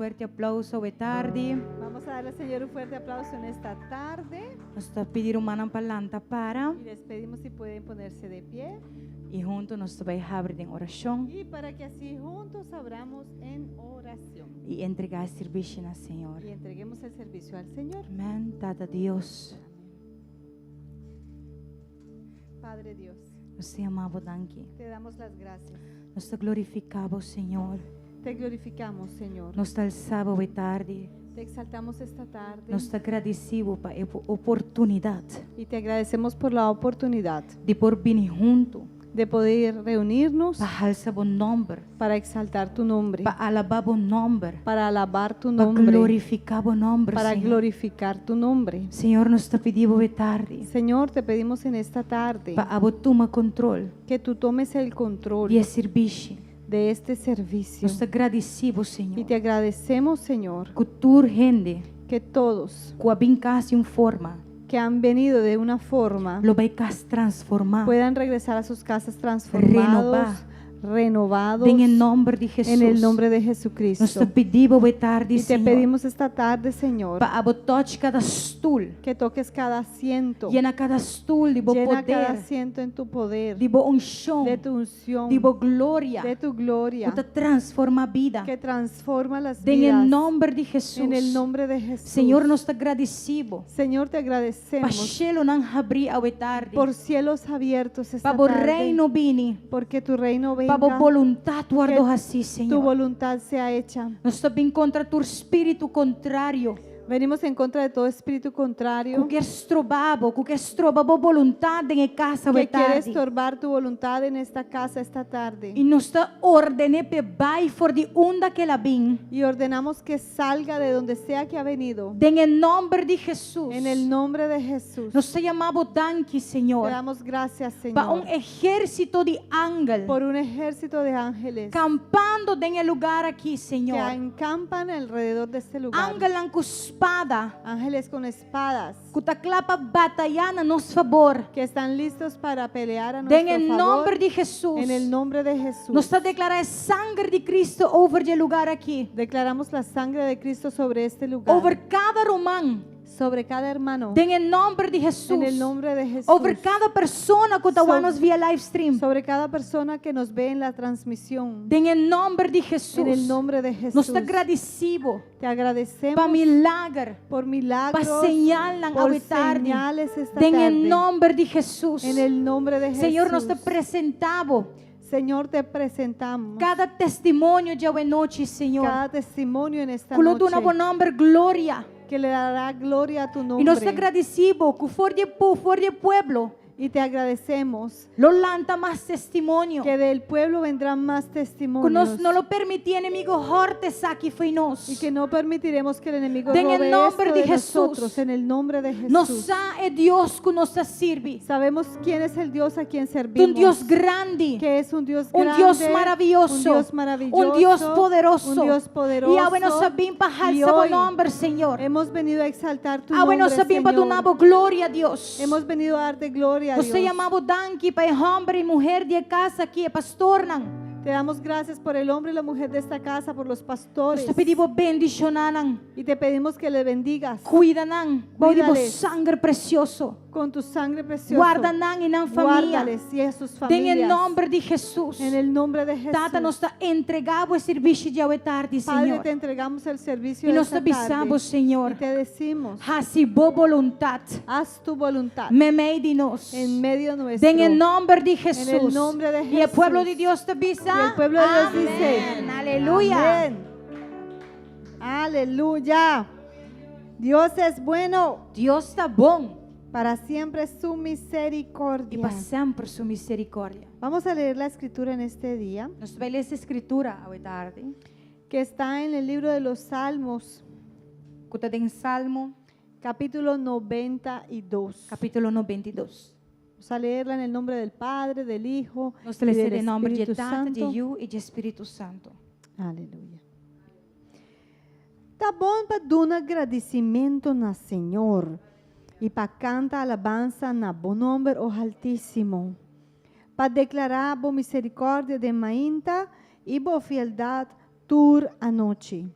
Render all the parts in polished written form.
fuerte aplauso awe tardi. Vamos a darle al Señor un fuerte aplauso en esta tarde. Nos ta pidi rumannan pa lanta para. Y les pedimos si pueden ponerse de pie. I huntu nos ta bai habri den orashon. Y para que así juntos abramos en oración. I entregá e sirbishi na Señor. Y entreguemos el servicio al Señor. Amèn. Tata Dios. Padre Dios. Nos ta yama bo danki. Te damos las gracias. Nos ta glorifiká bo, Señor. Te glorificamos, Señor. Nos ta alsa bo e tardi. Te exaltamos esta tarde. Nos ta gradisí bo pa e oportunidat. Y te agradecemos por la oportunidad. Di por bini huntu. De poder reunirnos. Pa halsa bo nòmber. Para exaltar tu nombre. Pa alabá bo nòmber. Para alabar tu Pa nombre. glorifiká bo nòmber, Para Señor. glorificar tu nombre. Señor, nos ta pidi bo e tardi. Señor, te pedimos en esta tarde. Pa abo tuma control. Que tu tomes el control. Di e sirbishi. De este servicio. Nos ta gradisí bo, Señor. Y te agradecemos, Señor. Ku tur hende. Que todos. Ku a bin kas di un forma. Que han venido de una forma. Lo bai kas transformá. Puedan regresar a sus casas transformados. Renobá. Renovados. Den e nòmber di Hesus. En el nombre de Jesucristo. Nos ta pidi bo e tardi, Y te Señor. pedimos esta tarde, Señor. Pa abo touch kada stul. Que toques cada asiento. Yena kada stul di bo Llena poder. cada asiento en tu poder. Di bo unshon. De tu unción. Di bo gloria. De tu gloria. Ku ta transformá bida. Que transforma las Den e vidas. nòmber di Hesus. En el nombre de Jesús. Señor, nos ta gradisí bo. Señor, te agradecemos. Pa shelunan habrí awe tardi. Por cielos abiertos esta Pa bo tarde. reino bini. Porque tu reino venga. Pa bo boluntat wòrdu Que hasí, tu Señor. voluntad sea hecha. Nos ta bin kontra tur spiritu kontrario. Venimos en contra de todo espíritu contrario. Ku kier stroba bo, ku kier stroba bo boluntat den e kas awe Que quiere tardi. estorbar tu voluntad en esta casa esta tarde. I nos ta orden'é p'e bai for di unda ku el a bin. Y ordenamos que salga de donde sea que ha venido. Den e nòmber di Hesus. En el nombre de Jesús. Nos ta yama bo danki, Señor. Te damos gracias, Señor. Pa un ejército di angel. Por un ejército de ángeles. Kampando den e lugar aki, Señor. Que acampan alrededor de este lugar. Angelnan ku spada. Ángeles con espadas. Ku ta kla pa batayá na nos fabor. Que están listos para pelear a nuestro Den e favor. nòmber di Hesus. En el nombre de Jesús. Nos ta deklará e sanger di Cristo over di e lugar aki. Declaramos la sangre de Cristo sobre este lugar. Over kada ruman. Sobre cada hermano. Den e nòmber di Hesus. En el nombre de Jesús. Over kada persona ku ta wak nos via live stream. Sobre cada persona que nos ve en la transmisión. Den e nòmber di Hesus. En el nombre de Jesús. Nos ta gradisí bo. Te agradecemos. Pa milager. Por milagros. Pa señalnan Por awe tardi. señales esta Den e tarde. nòmber di Hesus. En el nombre de Señor, nos ta Jesús. presentá bo. Señor, te presentamos. Kada testimonio djawe nochi, Señor. Cada testimonio en esta Ku lo duna noche. bo nòmber gloria. Que le dará gloria a tu I nos ta nombre. gradisí bo ku for di e for di e pueblo. Y te agradecemos. Lo lanta mas testimonio. Que del pueblo vendrán más Ku testimonios. nos no lo permití enemigo hòrta esaki fo'i nos. Y que no permitiremos que el enemigo Den el robe nombre esto de de Jesús. nosotros. En el nombre de Jesús. Nos sa e Dios ku nos ta sirbi. Sabemos quién es el Dios a quien Ta un servimos. Dios grandi. Que es un Dios Un grande. Dios maravioso. Un Dios maravilloso. Un Dios poderoso. Un Dios poderoso. I awe nos a bin pa Y halsa bo hoy nòmber, Señor. Hemos venido a exaltar tu Awe nos nombre, a bin pa Señor. duna bo gloria, Dios. Hemos venido a darte gloria, Nos ta Dios. yama bo danki pa e hòmber i muher di e kas aki, e pastornan. Te damos gracias por el hombre y la mujer de esta casa, por los pastores. Nos ta pidi bo bendishoná nan. Y te pedimos que le bendigas. Kuida nan. Bou di bo Cuídales. sanger presioso. Con tu sangre preciosa. Guarda nan i nan famia. Guárdales y a sus Den e familias. nòmber di Hesus. En el nombre de Jesús. Tata, nos ta entregá bo e servisio di awe tardi, Padre, Señor. te entregamos el servicio I de nos esta ta bisa bo, tarde. Señor. Y te decimos, Hasi bo boluntat. haz tu voluntad. Meimei di nos. En medio nuestro. Den e nòmber di Hesus. En el nombre de I e pueblo Jesús. di Dios ta bisa. Y el pueblo de Dios dice, Amén. Aleluya. Amén. Aleluya. Dios es bueno. Dios ta bon. Para siempre su misericordia. I pa semper su miserikòrdia. Vamos a leer la escritura en este día. Nos ta bai lesa Skritura awe tardi. Que está en el libro de los Salmos. Ku ta den Salmo. Capítulo 92. Kapítulo 92. Vamos a leerla en el nombre del Padre, del Hijo Nos y lesa del den nòmber di Espíritu Tata, di Santo. Yu i di Spiritu Santu. Aleluya. Ta bon pa duna gradisimentu na Señor i pa kanta alabansa na bo nòmber, o Haltísimo, pa deklará bo miserikòrdia den mainta i bo fieldat tur anochi.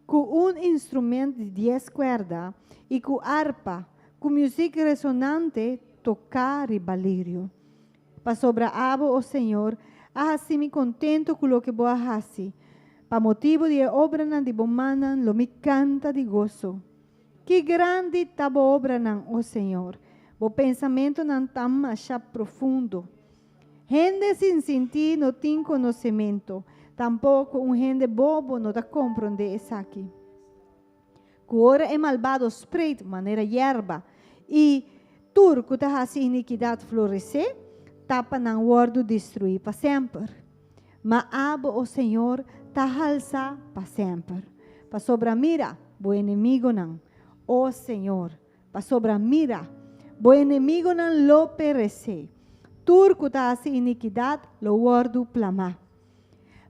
Ku un instrumènt di dies kuerda i ku arpa, ku muzik resonante toká riba lirio. Pasobra abo, o Señor, a hasi mi kontentu ku loke bo a hasi. Pa motibu di e obranan di bo mannan lo mi kanta di goso. Ki grandi ta bo obranan, o Señor! Bo pensamentunan ta masha profundo. Hende sin sintí no tin konosementu, tampoko un hende bobo no ta komprondé esaki. Ku ora e malbado spreit manera yerba i tur ku ta hasi inikidat floresé, ta pa nan wòrdu destruí pa semper. Ma abo, o Señor, ta halsá pa semper. Pasobra mira, bo enemigonan, o Señor, Pasobra mira, bo enemigonan lo peresé, tur ku ta hasi inikidat lo wòrdu plamá.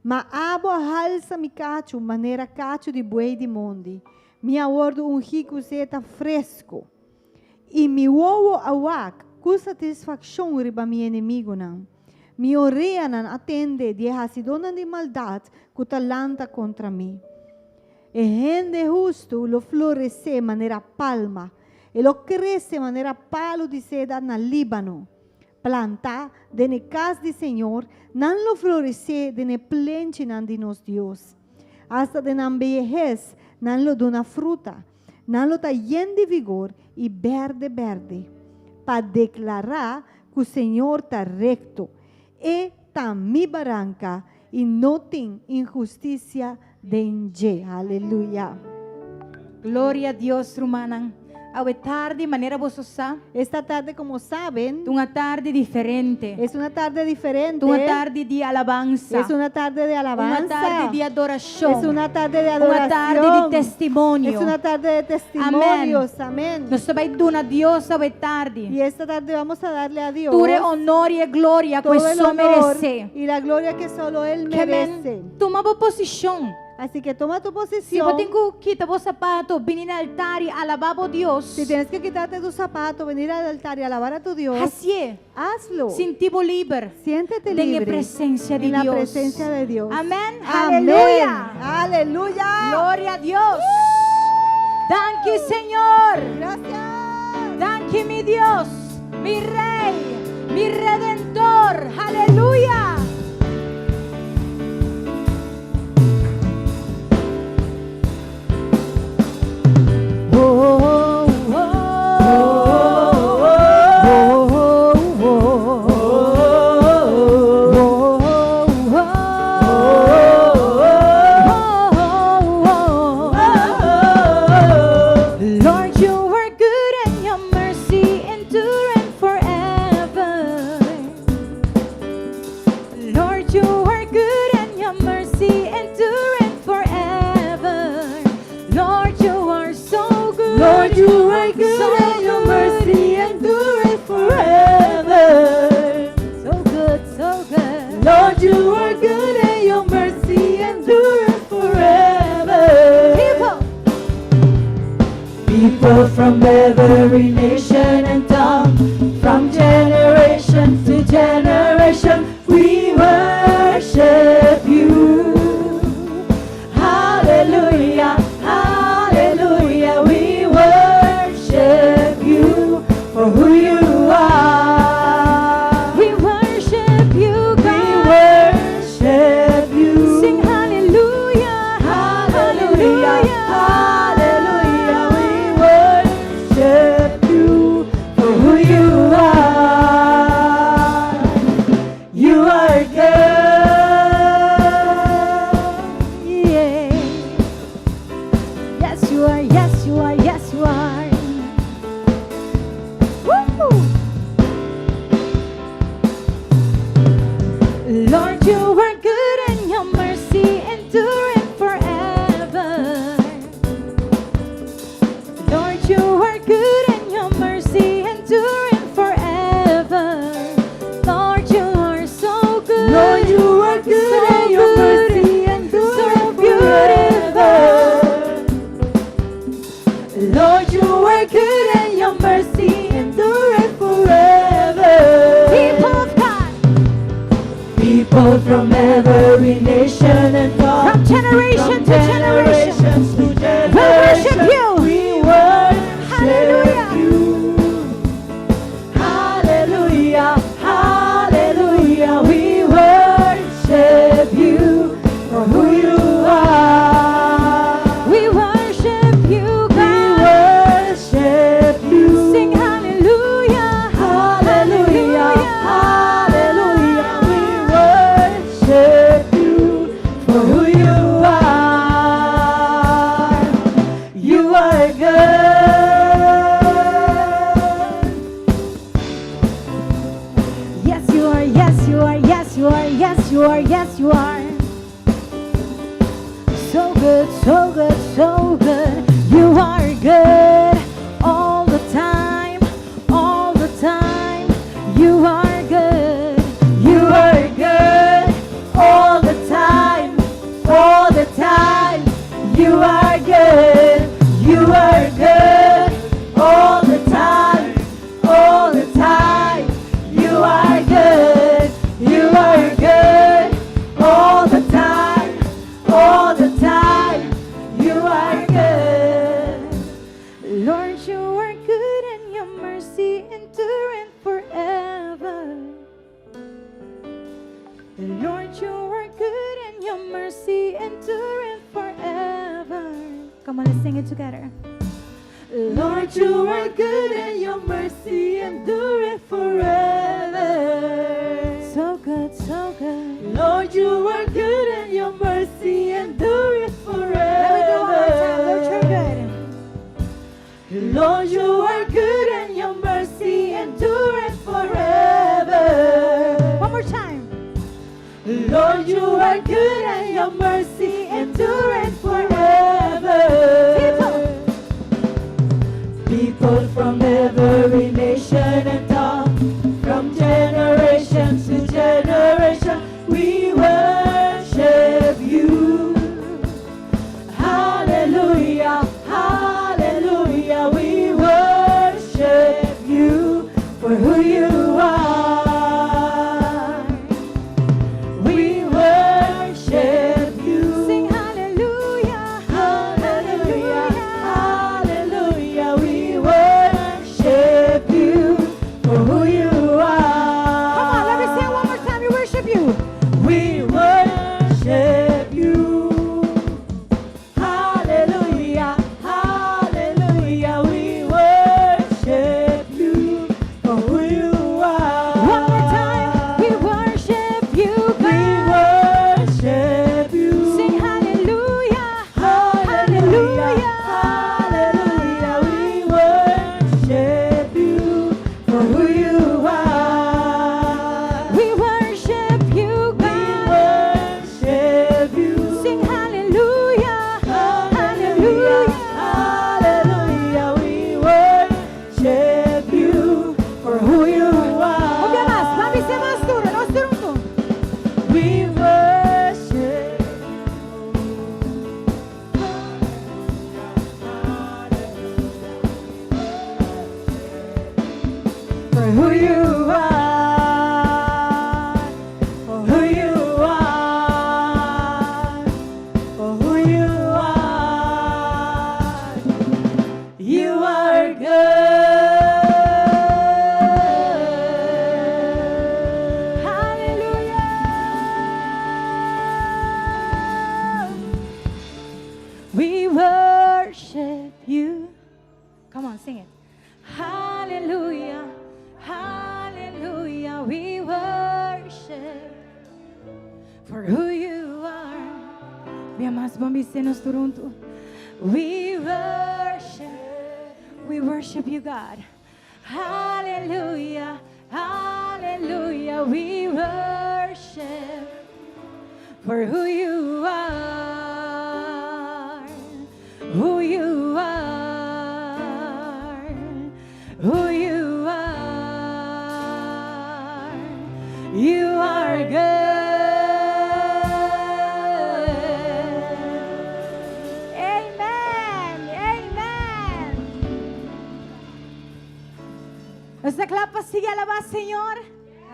Ma abo a halsa mi kachu manera kachu di buey di mondi, mi a wòrdu ungí ku zeta fresku, i mi wowo a wak ku satisfakshon riba mi enemigonan. Mi oreanan a tende di e hasidónan di maldat ku ta lanta kontra mi. E hende hustu lo floresé manera palma, e lo krese manera palu di seda na Líbano. Plantá den e kas di señor, nan lo floresé den e plenchinan di nos Dios. Asta den nan behes nan lo duna fruta, nan lo ta yen di vigor i bèrdè bèrdè, pa deklará ku señor ta rekto, e ta mi baranka i no tin inhustisia den dje. Aleluya. Gloria Dios, rumannan. Awe tardi, manera boso sa. Esta tarde, como saben. Ta un atardi diferente. Es una tarde diferente. Ta un atardi di alabansa. Es una tarde de alabanza. Un atardi di adorashon. Es una tarde de adoración. Un atardi di testimonio. Es una tarde de testimonios. Amén. Nos ta bai duna Dios awe tardi. Y esta tarde vamos a darle a Dios. Tur e honor i e gloria ku todo e el so honor meresé. y la gloria que solo Él Ke men, merece. tuma bo posishon. Así que toma tu Si posición. bo tin ku kita bo sapato, bini na altar i alabá bo Dios. Si tienes que quitarte tu zapato, venir al altar y alabar a tu Dios, Hasié. hazlo. Sinti bo liber. Siéntete Den e libre presensia di en la Dios. presencia de Dios. Amén. Amén. Aleluya. Aleluya. Gloria a Dios. Danki Señor. Gracias. Danki mi Dios, mi Rey, mi Redentor. Aleluya. Lord, you are good and your mercy endureth forever. Lord, you are good and your mercy endureth forever. Lord, you are so good. Lord, you are good So and your good. mercy endureth forever. So good, so good. Lord, you are good and your mercy endureth forever. People, People from every nation and tongue, from generation to generation, we worship you. Hallelujah, hallelujah, we worship you for who you are. we worship you, We God. worship you. Sing hallelujah, Hallelujah, hallelujah, we worship you for who are, yes, you are. So good, so good, so good. You are good all the time, all the time. You are good. You are good all the time, all the time. You are good. You are good all the time, all the time. You are good. You are good all the time, all the time. You are good. Lord, you are good and your mercy endureth forever. Lord, you are good and your mercy endureth forever. Come on, let's sing it together. Lord, you are good and your mercy endureth forever. So good, so good. Lord, you are good and your mercy endureth forever. Let me do one more time. Lord, you're good. Lord, you are good and your mercy endureth forever. One more time. Lord, you are good and your mercy endureth forever. People. People from every nation and tongue, from generation to generation, we worship you. Hallelujah, hallelujah, we worship you for who you are. We worship you. Sing hallelujah. Hallelujah, hallelujah, we worship you for who you are. Come on, let me say it one more time. We worship you. We worship you. Hallelujah, hallelujah, we worship you for who you are. One more time. We worship you, We God. worship you. Sing hallelujah. Hallelujah, hallelujah, we worship you for who you are. We worship you, We God. worship you. Sing hallelujah. Hallelujah, hallelujah, we worship you for who you are. Un biaha mas, ban bis'é mas duru, nos tur huntu. We worship. For who you are, for who you are, for who you are, you are good. Hallelujah. We worship you. Come on, sing it. Hallelujah. Hallelujah. We worship for who you are. Biaha mas, ban bis'é nos tur huntu. We worship. We worship you, God. Hallelujah. Hallelujah. We worship for who you are, who you are, who you are. You are good. Amen. Amen. Nos ta kla pa sigui alabá Señor.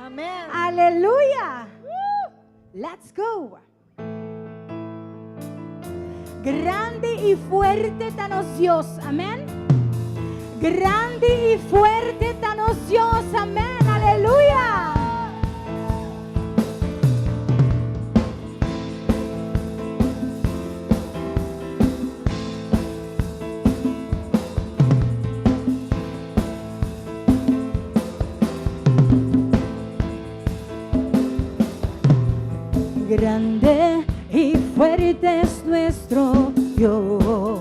Amèn. Aleluya. Let's go. Grandi i fuerte ta nos Dios. Amèn. Grandi i fuerte ta nos Dios. Amèn. Aleluya. Grande y fuerte es nuestro Dios.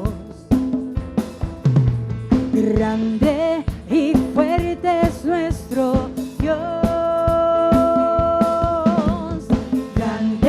Grande y fuerte es nuestro Dios. Grande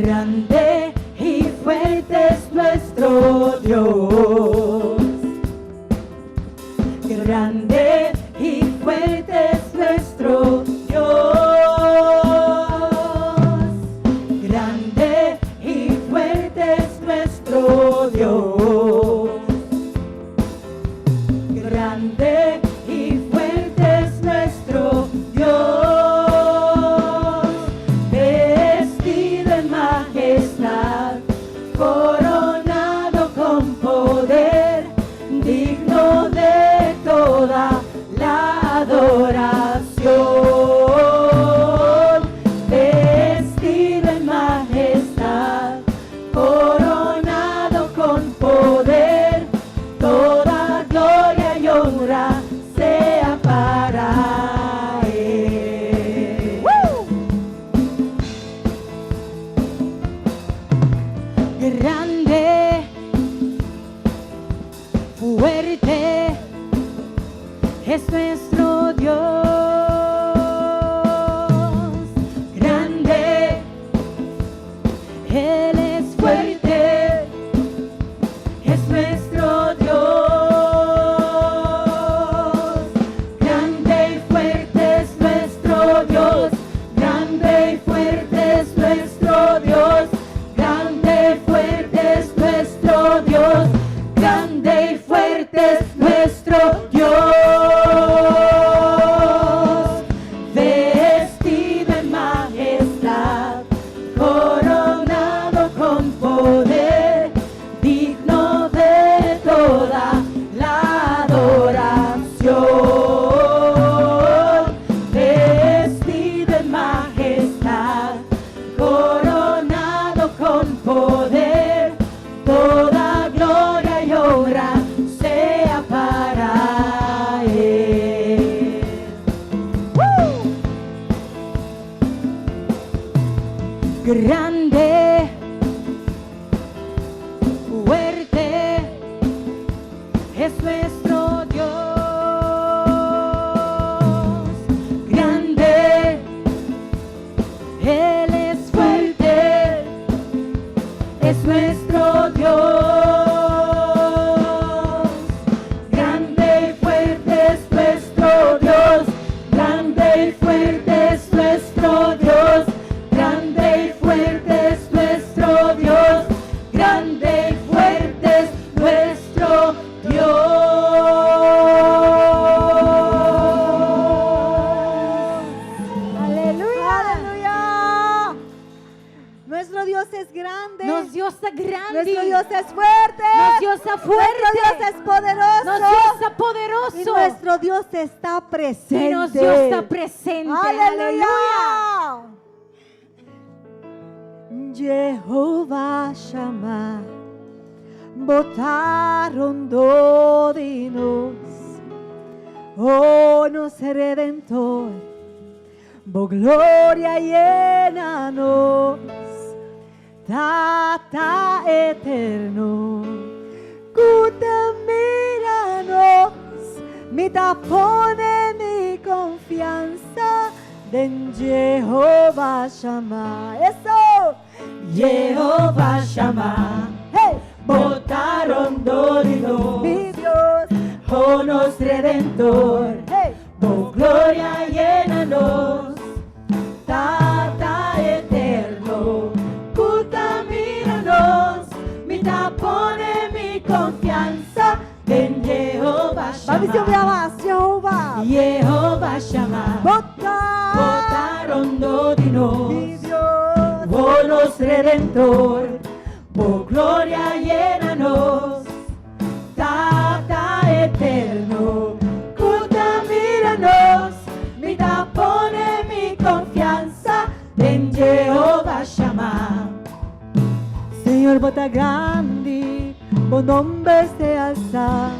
Grande y fuerte es nuestro Dios. Grande y fuerte es nuestro Dios. Grande y fuerte es nuestro Dios. Grande y fuerte es nuestro Dios. Vestido en majestad, coronado con poder, digno de toda la adoración. Vestido en majestad, coronado con poder, toda gloria y honra sea para Él. Grande, fuerte es nuestro Dios. Grande, Él es fuerte, es nuestro Dios. Grande y fuerte es nuestro Dios. Grande y fuerte es nuestro Dios. Grande y fuerte es nuestro Dios. Grande y fuerte es nuestro Dios. Vestido en majestad, coronado con poder, digno de toda la adoración. Vestido en majestad, coronado con poder, toda gloria y honra sea para Él. ¡Woo! Grande, fuerte es nuestro Dios. Grande, Él es fuerte, es nuestro Dios. Grande y fuerte es nuestro Dios. Grande y fuerte es nuestro Dios. Grande y fuerte es nuestro Dios. Grande y fuerte es nuestro Dios. Aleluya. Aleluya. Nuestro Dios es grande. Nos Dios ta grandi. Nuestro Dios es fuerte. Nos Dios ta fuerte. Nuestro Dios es poderoso. Nos Dios ta poderoso. Y nuestro Dios está presente. Y nos Dios ta presente. Aleluya. Jehová Shammah, bo ta rondó di nos, oh nos Redentor, bo gloria yena nos, Tata eterno, ku ta mira nos, mi ta pone mi konfiansa den Jehová Shammah. Eso! Jehová Shammah, Hey! bo ta rondó di nos, Mi Dios, oh nos Redentor, hey! Bo gloria yena nos, Tata eterno, ku ta mira nos, mi ta pone mi konfiansa den Jehová Vamos Shammah. Jehová, Jehová. Jehová Shammah, Bo ta, bo ta rondó di nos, mi Dios, oh nos Redentor, bo gloria yena nos, Tata eterno, ku ta mira nos, mi ta pone mi konfiansa den Jehová Shammah. Señor, bo ta grandi, bo nòmber sea alsá.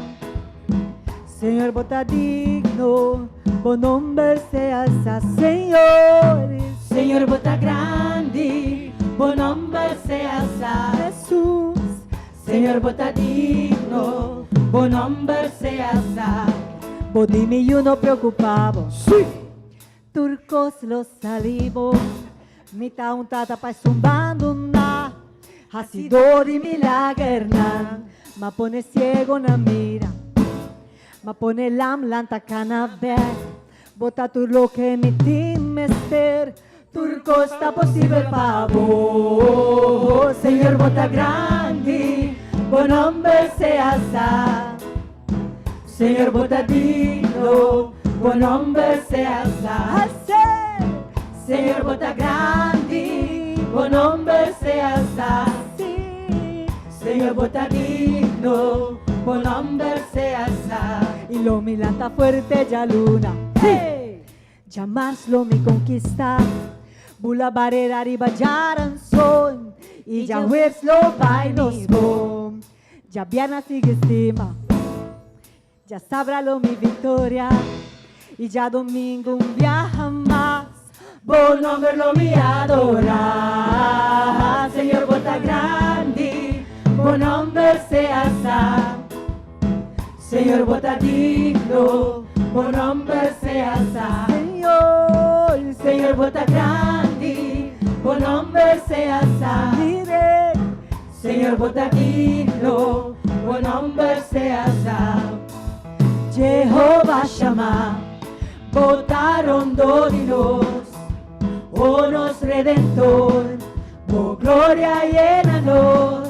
Señor, bo ta digno, bo nòmber sea alsá. Señor, Señor, bo ta grandi, bo nòmber sea alsá. Jesús, Señor, bo ta digno, bo nòmber sea alsá. Bo di mi yu no preokupá bo. Sí. Tur kos lo sali bon, mi ta un tata pa esun bandoná. Hasidó di milagernan, m'a pone siegonan mira, m'a pone lam lanta kana bèk. Bo ta tur loke mi tin mester, tur kos ta posibel pa bo. Señor bo ta grandi, bo nòmber sea alsá. Señor bo ta digno, bo nòmber sea alsá. Señor bo ta grandi, bo nòmber sea alsá. Señor bo ta digno, bo nòmber sea alsá. I lo mi lanta fuerte djaluna, hey! Djamars lo mi konkistá, bula barera riba djaranson, i djahuebs lo bai nos bon. Djabièrnè sigui stima. Djasabra lo mi viktoria i djadomingu un biaha mas. Bo nomber lo mi adorá. Señor bo ta grandi, bo nomber sea alsá. Señor bo ta digno, bo nomber sea alsá. Señor, Señor bo ta grandi, bo nomber sea alsá. Señor bo ta digno, bo nomber sea alzá. Jehova Shama, bo ta rondó di nos. O nos Redentor, bo gloria yena nos.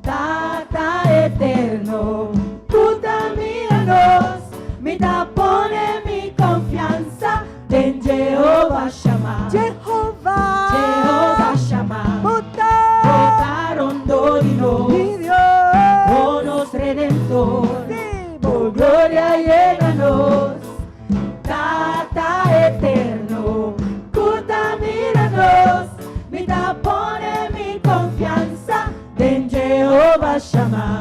Tata eterno, ku ta mira nos. Mi ta pone mi konfiansa den Jehova Shama. Jehova. Jehova Shama. Bo ta. Bo ta rondó di nos. Mi Dios. O nos Redentor. Sí. Bo gloria yena nos. Tata eterno, ku ta mira nos. Mi ta pone mi konfiansa den Jehova Shama.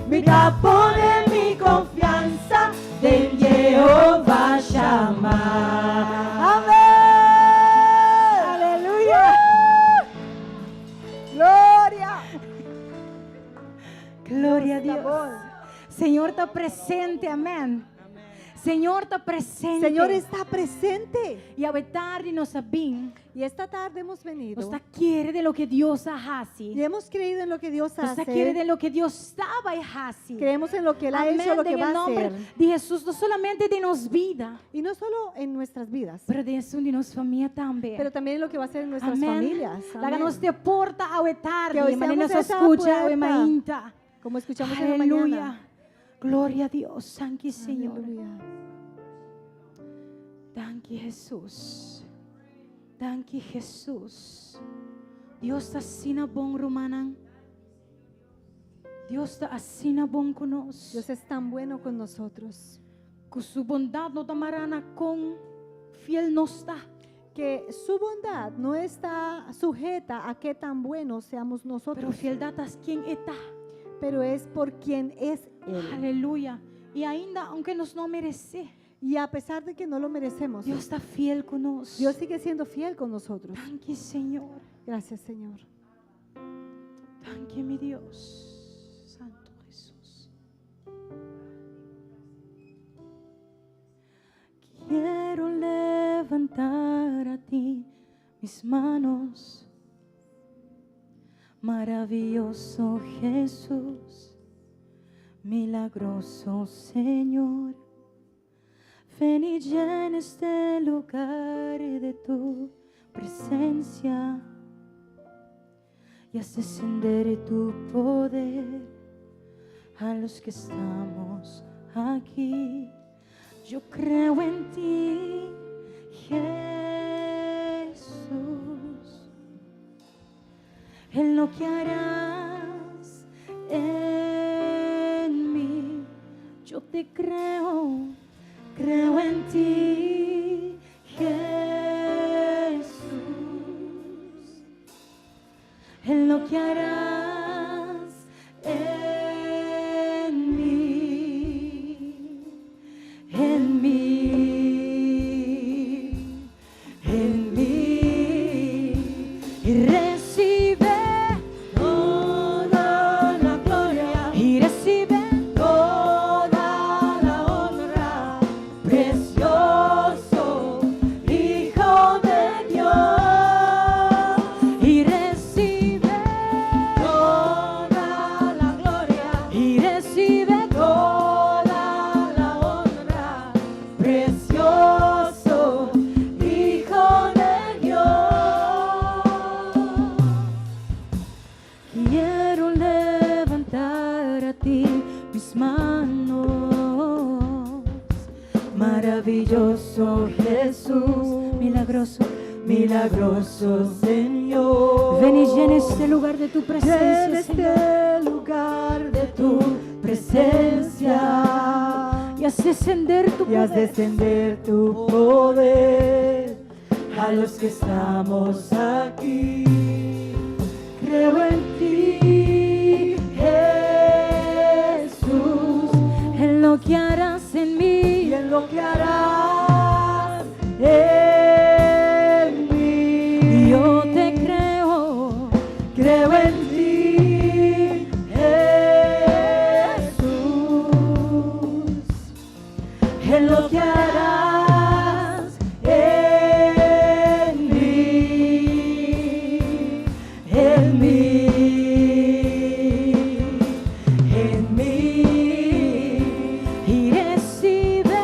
Mi ta pone mi konfiansa den Jehova Shama. Amen! Aleluya! Gloria! Gloria a Dios. Señor ta presente, amén. Señor ta presente. Señor está presente. I awe tardi nos a bin. Y esta tarde hemos venido. Nos ta kere den loke Dios a hasi. Y hemos creído en lo que Dios Nos ta hace. kere den loke Dios ta bai hasi. Creemos en lo que Él ha hecho, lo que Den va e a nomber hacer. di Jesus, no solamente den nos bida. Y no solo en nuestras vidas. Pero den esun di nos famia tambe. Pero también en lo que va a hacer en nuestras Amén. familias. Laga Amén. nos te porta awe tardi, Que hoy manera seamos nos esa skucha awe puerta. mainta. Como escuchamos en la Aleluya. mañana. Gloria a Dios. Danki Señor. Aleluya. Danki Jesus. Danki Jesus. Dios ta asina bon, rumannan. Dios ta asina bon ku nos. Dios es tan bueno con nosotros. Ku su bondat no ta mará na kon fiel nos ta. Que su bondad no está sujeta a qué tan buenos seamos nosotros. Pero fieldat ta ken e ta. Pero es por quien es Él. Aleluya. I ainda, aunke nos no meresé. Y a pesar de que no lo merecemos, Dios ta fiel ku nos. Dios sigue siendo fiel con nosotros. Danki, Señor. Gracias, Señor. Danki, mi Dios. Santo Jesús. Quiero levantar a ti mis manos. Maravilloso Jesús, milagroso Señor. Ven y llena este lugar de tu presencia y haz descender tu poder a los que estamos aquí. Yo creo en ti, Jesús, en lo que harás en mí. Yo te creo, creo en ti, Jesús, en lo que harás en mí, en mí, en mí. Y recibe toda la gloria y recibe toda la honra, precioso Hijo de Dios. Y recibe tus manos. Maravilloso Jesús, milagroso, milagroso Señor. Ven y llena este lugar de tu presencia, Llena Señor. este lugar de tu presencia Y haz descender tu y haz poder. descender tu poder a los que estamos aquí. Creo en ti, Jesús, En lo que harás en mí. y en lo que harás en mí. Yo te creo. Creo en ti, Jesús, en lo que harás en mí, en mí, en mí. Y recibe,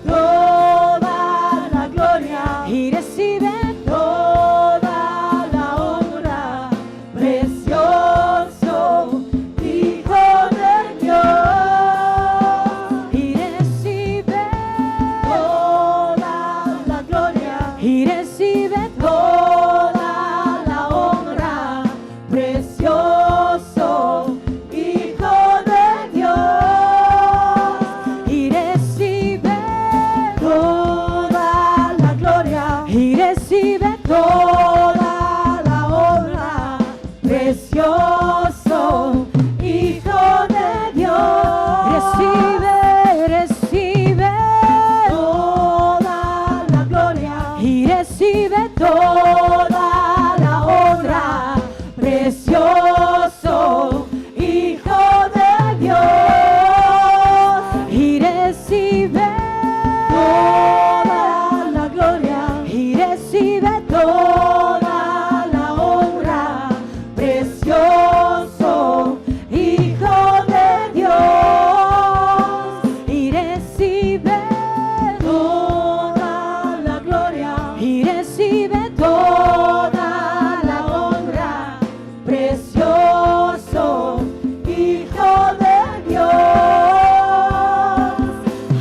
Toda la gloria y recibe toda la honra, precioso Hijo de Dios. y recibe, Toda la gloria, y recibe toda la honra, precioso Hijo de Dios. y recibe, Toda la gloria, y recibe toda la honra, precioso Hijo de Dios. Recibe, recibe toda la gloria, y recibe toda la honra, precioso Hijo de Dios. y recibe Toda la gloria, y recibe toda la honra, precioso Hijo de Dios. y recibe Toda la gloria, y recibe toda la honra, precioso Hijo de Dios.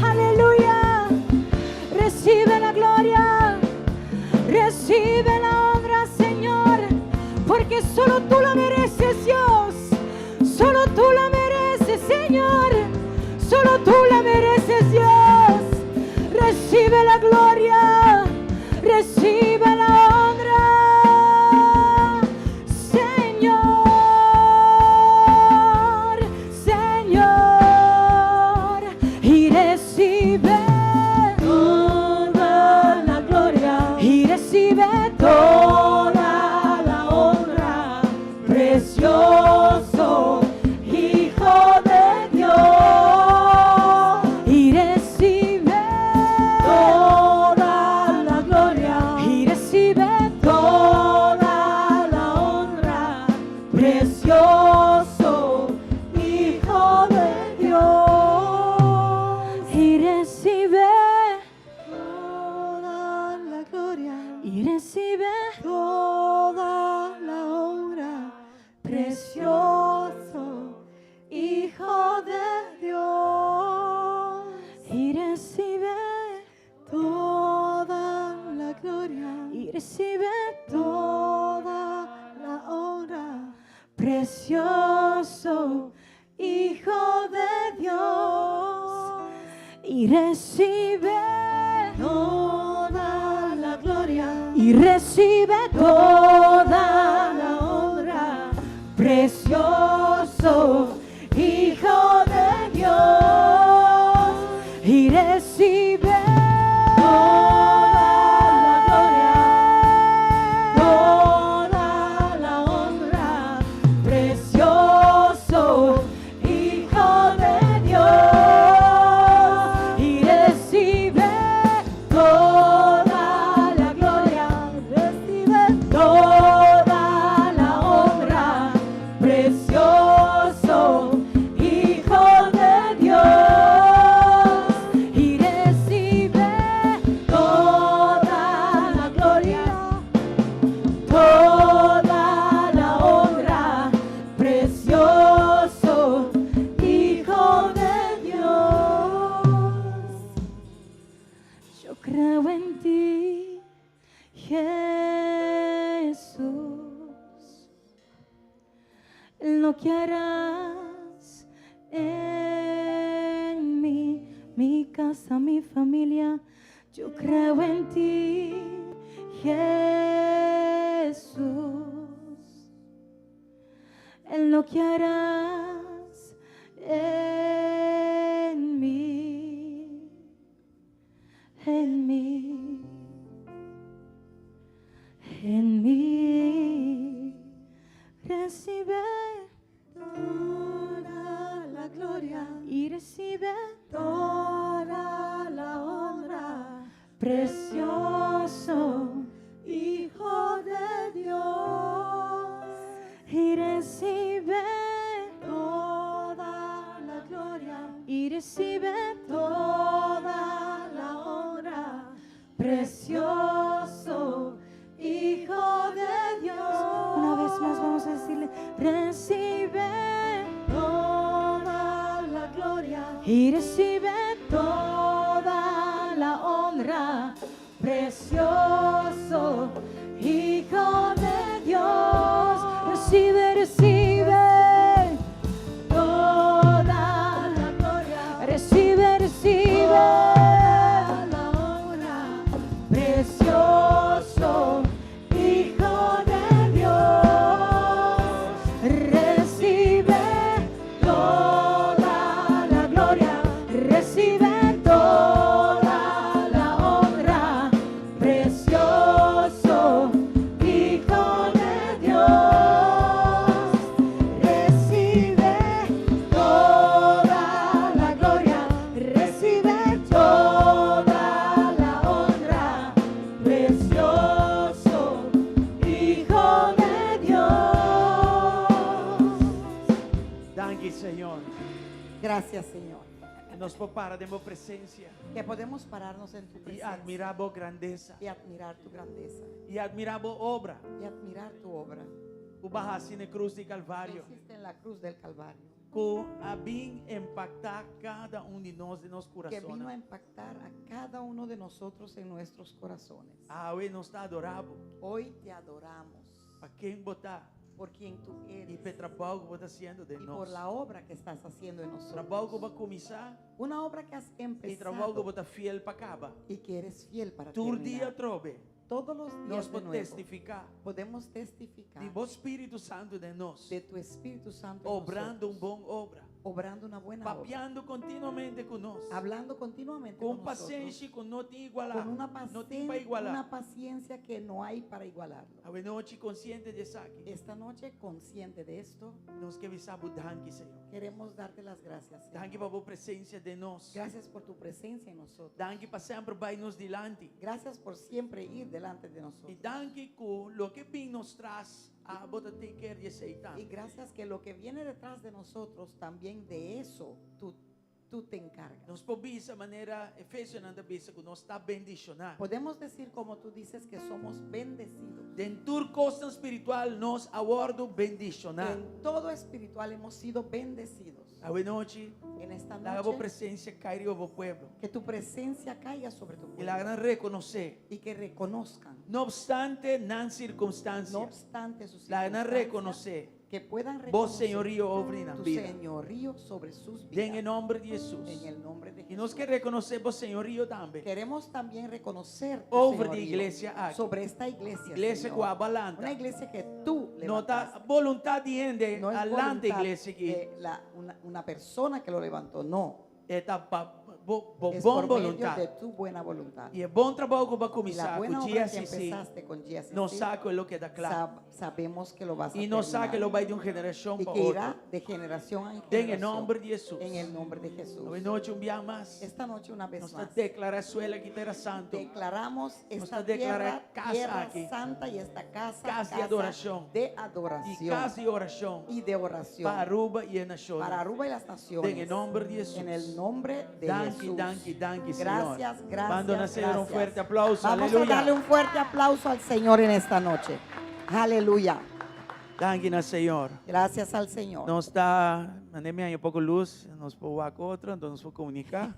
Aleluya. Recibe la gloria. Recibe la honra, Señor. Porque solo tú la mereces, Dios. Solo tú la mereces, Señor. Solo tú la mereces, Dios. Recibe la gloria. Recibe la honra. Señor, Señor, y recibe Toda la gloria, y recibe toda la honra, precioso Hijo de Dios. y recibe Toda la gloria, y recibe toda la honra, precioso Hijo de Dios. y recibe Toda la gloria, y recibe toda la honra, precioso Hijo de Dios. y recibe Toda la gloria, y recibe toda la honra, precioso Hijo de Dios y recibe Toda la gloria, y recibe toda la honra, precioso Hijo de Dios. y recibe Toda la gloria, toda la honra, precioso Hijo de Dios. y recibe Toda la gloria, recibe toda la honra, precioso Loke harás en mi, mi casa, mi familia, yo creo en ti, Jesús. En lo que harás en mi, en mi, en mi. Recibe Toda la gloria y recibe toda la honra, precioso Hijo de Dios. y recibe Toda la gloria, y recibe toda la honra, precioso Hijo de Dios. Una vez más vamos a decirle, recibe Toda la gloria, y recibe toda la honra, precioso Hijo de Dios. Recibe, recibe toda la gloria, recibe, recibe toda la honra, precioso Hijo de Dios. Recibe toda la gloria, recibe toda la honra, precioso Hijo de Dios. Recibe toda la gloria, recibe toda la honra, precioso Hijo de Dios. Danki, Señor. Gracias, Señor. Nos por para den bo presencia Que podemos pararnos en tu i presencia admirá bo grandesa y admirar tu grandeza i admirá bo obra. y admirar tu obra Ku bo a hasi na krus di que Kalvario. hiciste en la cruz del Calvario, Ku a bin impaktá kada un di nos den nos que vino a kurason. impactar a cada uno de nosotros en nuestros corazones. Awe nos ta adorá bo. Hoy te adoramos Pa ken bo ta por quien tú i eres pa e trabou ku bo ta hasiendo den y por nos. la obra que estás haciendo en nosotros. Trabou ku bo a kuminsá Una obra que has i trabou ku empezado bo ta fiel pa kaba. y que eres fiel para Tur dia terminar. trobe. Todos los días Nos de por nuevo testifiká podemos testificar di bo Spiritu Santu den nos. de tu Espíritu Santo en Obrando un nosotros, bon obra. obrando una buena obra, Papiando kontinuamente ku nos. hablando continuamente Ku con nosotros, pasenshi ku no tin igualá. con una, No tin pa pacien- igualá. una paciencia que no hay para igualarlo. Awe nochi konsiente di esaki. Esta noche, consciente de esto, Nos ke bisa bo danki, Señor. queremos darte las gracias. Señor. Danki pa bo presensia den nos. Gracias por tu presencia en nosotros. Danki pa semper bai nos dilanti. Gracias por siempre ir delante de I nosotros. danki ku loke bin nos tras abo ta take care di esei Y tambe. gracias que lo que viene detrás de nosotros, también de eso tú, tú te encargas. Nos por bisa manera Efesionan ta bisa ku nos ta bendishoná. Podemos decir, como tú dices, que somos bendecidos. Den tur kos spiritual nos a wòrdu bendishoná. En todo espiritual hemos sido bendecidos. Awe nochi, En esta laga bo noche, presensia kai riba bo pueblo. que tu presencia caiga sobre tu I pueblo laga nan rekonosé. y que reconozcan, No opstante nan sirkunstansia. no obstante sus Laga nan circunstancias, rekonosé. que puedan Bo reconocer señorío over nan tu bida. señorío sobre sus Den e vidas. nòmber di Hesus. En el nombre de I nos Jesús. ke rekonosé bo señorío tambe. Queremos también reconocer tu Over di señorío iglesia aki. sobre esta iglesia. Iglesia Señor. ku abo a lanta. Una iglesia que tú No ta levantaste. boluntat di hende No es a lanta voluntad iglesia aki. de la- una, una persona que lo levantó, no. E ta pa bo bo Es bon por medio boluntat. de tu buena voluntad. I e bon trabou ku bo a Y la kuminsá buena ku obra que GSCC empezaste con GSCC, nos sa ku lo keda kla. sabemos que lo vas a I nos sa ku terminar. lo bai di un generashon y pa que irá otro. de generación en Den e generación. nòmber di Hesus. En el nombre de Jesús. Awe nochi un biaha mas. Esta noche una vez Nos ta más deklará suela aki tera santu. declaramos esta ta deklará tierra, kas tierra aki. santa y esta casa, Kas di casa adorashon. de I adoración kas di orashon. y de oración Pa Aruba i e nashon. para Aruba y las naciones. Den e nòmber di Hesus. En el nombre de Danki, Jesús. danki, danki, Señor. Gracias, gracias. Ban duna Señor un gracias. fuerte aplauso. Vamos Aleluya. a darle un fuerte aplauso al Señor en esta noche. Aleluya. Danki na Señor. Gracias al Señor. Nos ta, manera mi haña poko lus, nos por wak otro, anto nos por komuniká.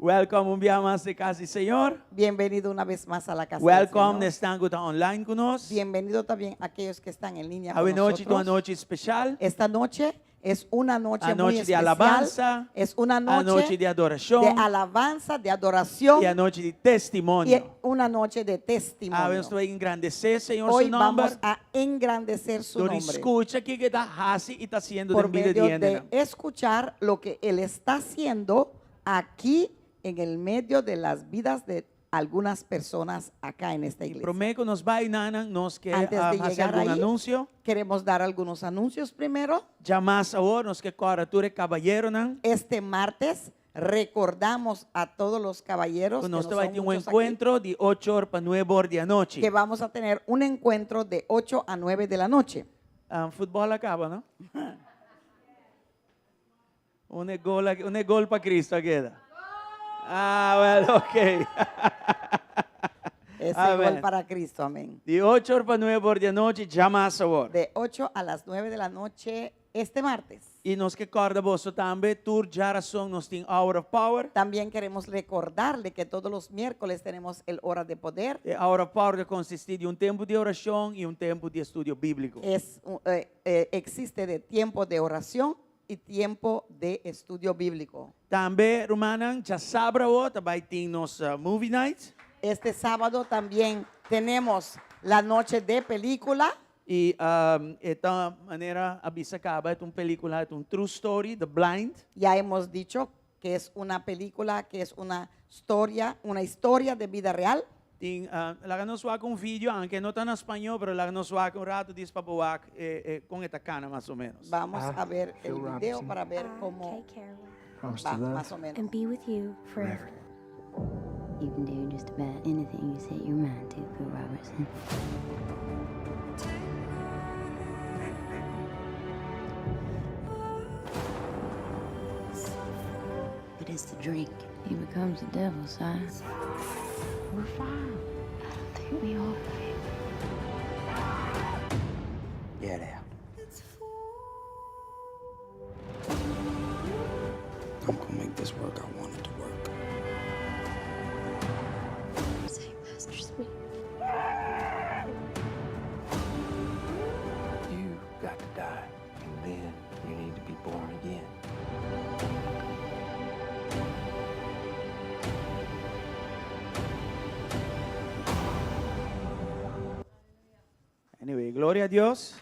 Welcome un biaha mas na cas di Señor. Bienvenido una vez más a la casa del Welcome Señor. na esnan cu ta online cu nos. Bienvenido también a aquellos que están en línea con Awe nochi ta un nosotros. anochi special. Esta noche es una noche muy Anochi di especial. alabansa. Es una noche Anochi di adoracion. de alabanza, de adoración Y anochi di y testimonio. una noche de Awe testimonio. nos ta bay engrandece Señor Hoy su nomber. vamos a engrandecer su Dor nombre scucha kico E ta haci y ta haciendo por den bida medio di de hende. escuchar lo que Él está haciendo aquí en el medio de las vidas de algunas personas acá en esta iglesia. Prome cu nos bay einan, nos kier Antes de haci llegar algun ahí, anuncio. queremos dar algunos anuncios primero. Diamars awor, nos kier corda tur e cabayeronan. Este martes recordamos a todos los caballeros que Nos no bay son tin un muchos aquí, encuentro di 8 or pa 9 or di anochi. que vamos a tener un encuentro de 8 a 9 de la noche. Futbol a caba, no? Un gol, un gol pa Cristo keda. Ah, well, ok. Ese Amén. gol para Cristo, amén. Di 8 or pa 9 or di anochi, diamars awor. De 8 a las 9 de la noche este martes. Y nos kier corda boso tambe, tur diarason nos tin Hour of Power. También queremos recordarle que todos los miércoles tenemos el Hora de Poder. E Hour of Power ta consisti di un tempo di oracion y un tempo di estudio biblico. Existe de tiempo de oración y tiempo de estudio bíblico. Tambe, rumannan, diasabra ta bay tin nos movie night. Este sábado también tenemos la noche de película. Y esta manera a bisa caba, un pelicula, un true story, The Blind. Ya hemos dicho que es una película, que es una historia de vida real. Tin, laga nos wak un video, aunke no ta na spaño, pero laga nos wak un rato, djis pa wak con e ta cana mas o menos. Vamos Ah, a ver el Phil video Robertson. para ver I, cómo Kay Caraway, Promise va, to love más o menos. and be with you forever. You can do just about anything you set your mind to, Phil Robertson. But it's the drink. He becomes the devil, Si. We're fine. I don't think we are, Phil. Yeah, they are. I'm gonna make this work. I want it to work. Say, Master Sweet. You got to die, and then you need to be born again. Anyway, gloria na Dios.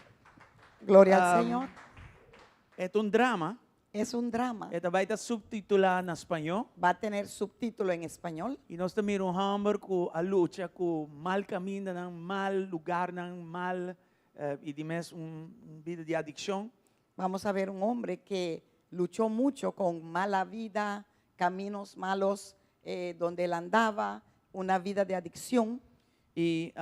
Gloria al Señor. E ta un drama. Es un drama. E ta bay ta subtitula na spaño. Va a tener subtítulo en español. Y nos ta mira un homber cu a lucha cu mal caminda, nan, mal lugar, nan, mal y dimes un bida di adiccion. Vamos a ver un hombre que luchó mucho con mala vida, caminos malos donde él andaba, una vida de adicción, Y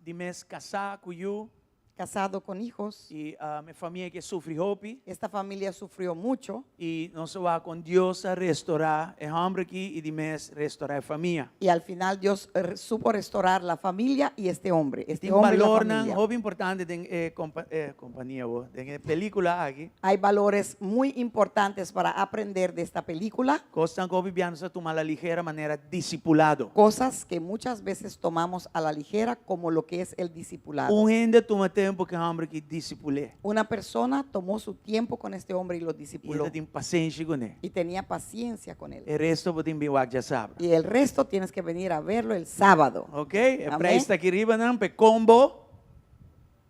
dimes casa cu yiu casado con hijos. y e famia aki a sufri hopi. Esta familia sufrió mucho Y nos a wak con Dios a restaura e homber aki y dimes restaura e famia. Y al final Dios supo restaurar la familia y este hombre. Este Tin hombre y la valornan familia. hopi importante den compania, bo, den pelicula aki. Hay valores muy importantes para aprender de esta película. Cosnan cu hopi bia nos ta tuma a la ligera manera discipulado. Cosas que muchas veces tomamos a la ligera, como lo que es el discipulado. Un hende a tuma tempo cu e homber aki discipul'e. Una persona tomó su tiempo con este hombre y lo Y discipuló. e tin pasenshi cu ne. Y tenía paciencia con él. E resto bo tin bin wak diasabra. Y el resto tienes que venir a verlo el sábado. Ok? E Amén. prijs ta aki riba nan, p'e combo.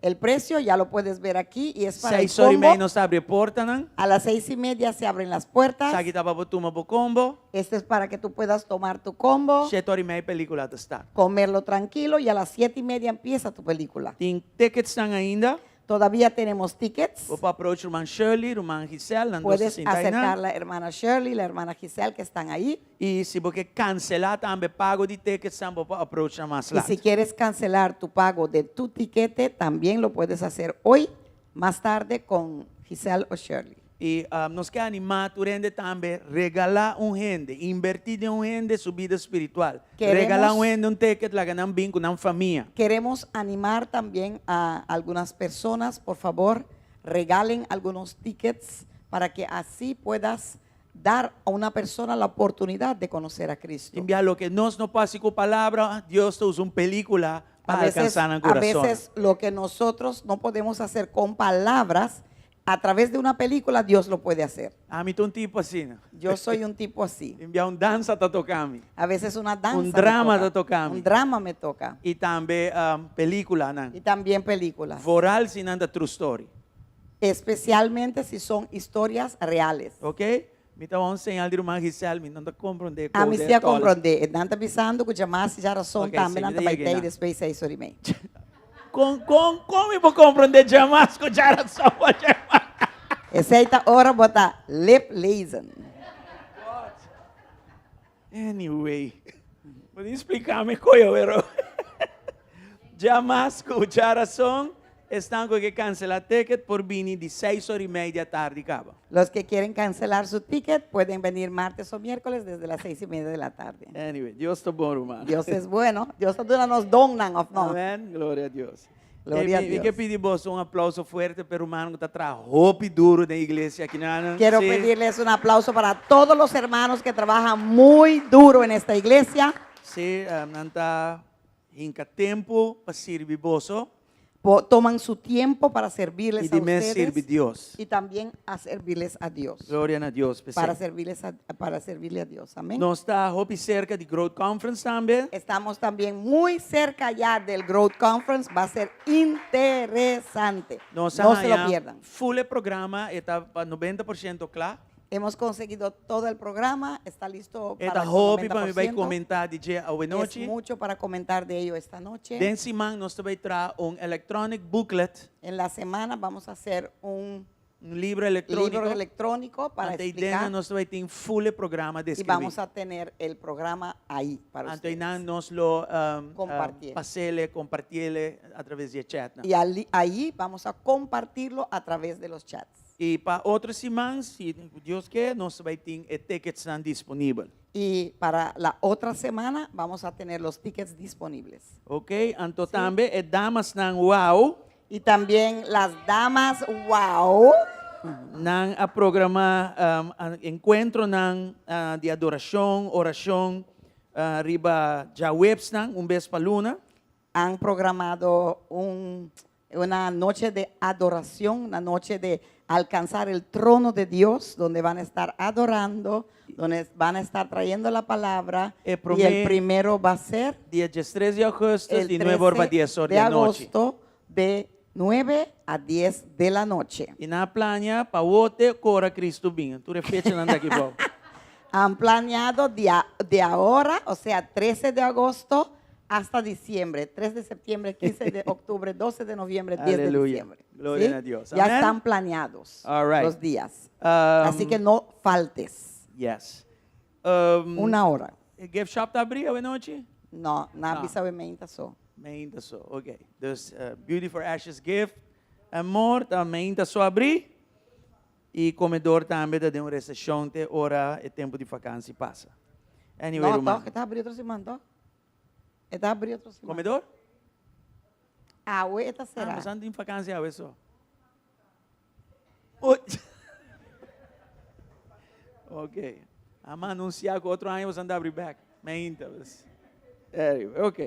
El precio ya lo puedes ver aquí y es para el 6 or y mei combo. nos ta habri portanan. A las 6:30 se abren las puertas. Esaki ta pa tuma bo combo. Este es para que tú puedas tomar tu combo, 7 or y mei pelicula ta start. Comerlo tranquilo y a las 7:30 empieza tu película. Tin ticketsnan ainda. Todavía tenemos tickets. Bo por approach ruman Shirley, ruman Giselle, nan dos Puedes sinta einan. acercar la hermana Shirley, la hermana Giselle que están ahí. Y si bo kier cancela tambe pago di tickets, tambe por approach nan mas Y si lat. quieres cancelar tu pago de tu tiquete, también lo puedes hacer hoy, más tarde, con Giselle o Shirley. Y nos kier anima tur hende tambe regala un hende, inverti den un hende su bida spiritual. Regala un hende un ticket, laga nan bin cu nan famia. Queremos animar también a algunas personas, por favor, regalen algunos tickets para que así puedas dar a una persona la oportunidad de conocer a Cristo. Tin bia loke nos no por hasi ku palabra, Dios ta usa un pelíkula pa A veces, alkansá nan a kurason. veces lo que nosotros no podemos hacer con palabras, a través de una película Dios lo puede hacer. Ami ta un tipo asina. Yo soy un tipo así. Tin bia un dansa ta toka mi. A veces una danza. Un me drama toca. ta toka mi. Un drama me toca. I tambe um, pelíkulanan. Y también películas. Vooral si nan ta true story. Especialmente si son historias reales. Ok? Mi ta un señal di ruman Giselle, mi no ta komprondé. Ami si a komprondé. Nan ta bisando ku djamas djarason Ok, tambe si, nan mi ta ta bai yega tei einan. despues seis ora i mei. Kon, kon, kon mi por komprondé djamas ku djarason pa djamas? Esei ta ora bo ta lip lezen. Anyway, bo tin spliká mi koyo, pero djamas ku djarason esnan ku ke kanselá ticket por bini di seis ora i mei di atardi kaba. Los que quieren cancelar su ticket pueden venir martes o miércoles desde las seis y media de la tarde. Anyway, Dios ta bon, ruman. Dios es bueno. Dios ta duna nos donnan, of no? Amen. Gloria a Dios. Gloria a Mi Dios. ke pidi boso un aplauso fuerte pa ruman ku ta traha hopi duru den iglesia aki. Quiero Sí. pedirles un aplauso para todos los hermanos que trabajan muy duro en esta iglesia. Sí, nan ta hinka tempu pa sirbi boso. Toman su tiempo para servirles I a di mes ustedes sirbi Dios. y también a servirles a Dios. Gloria na Dios. P'esei. Para servirles a, para servirle a Dios. Amén. Nos ta hopi serka di Growth Conference tambe. Estamos también muy cerca ya del Growth Conference. Va a ser interesante. Nos no se lo a pierdan. Full e programa ta pa 90% kla. Hemos conseguido todo el programa, está listo E para ta el hopi pa mi bai 90%. komentá di dje awe Es nochi. mucho para comentar de ello esta noche. Den siman nos ta bai traha un electronic booklet. En la semana vamos a hacer un Un libro electrónico. libro electrónico para Anto explicar. einan nos ta bai tin full e programa Y deskribí. vamos a tener el programa ahí para Anto ustedes. einan nos lo Compartir. pas'é, kompartié a traves di chat. Y ahí vamos a compartirlo a través de los chats. I pa otro siman, si Dios ke, nos ta bai tin e ticketsnan disponibel. Y para la otra semana vamos a tener los tickets disponibles. Ok, anto tambe e damasnan wow. Y también las damas wow. Nan a programá um, enkuentronan uh, di adorashon, orashon, uh, riba djaweps nan, un bes pa luna. Han programado una noche de adoración, una noche de alcanzar el trono de Dios, donde van a estar adorando, donde van a estar trayendo la palabra. E Y el primero va a ser dia 13 di ougùstùs, el di 9 or pa 13 10 or de di anochi. agosto de 9 a 10 de la noche. I nan a plania pa awor te ora Kristu bin. Tur e fechanan ta aki bou. Han planeado de ahora, o sea, 13 de agosto hasta diciembre, 3 de septiembre, 15 de octubre, 12 de noviembre, 10 de Aleluya. diciembre. Gloria ¿Sí? a Dios. Ya Amén. están planeados All right. los días. Así que no faltes. Yes. Una hora. E gift shop ta habrí awe nochi? No, nan No. a bisa mainta so. Mainta so, ok. Dus Beauty for Ashes gift and more ta mainta so habrí. I komedor tambe ta den un reseshon te ora e tempu di vakansi pasa. Anyway, No, ruman. toch, e ta habrí otro siman, toch. E ta habrí otro siman. Komedor? Awe e ta será. Ah, mas nan tin vakansi awe so. Oy. Ok. Ami a anunsiá ku otro aña boso ta habri bèk. Mainta. Anyway, ok.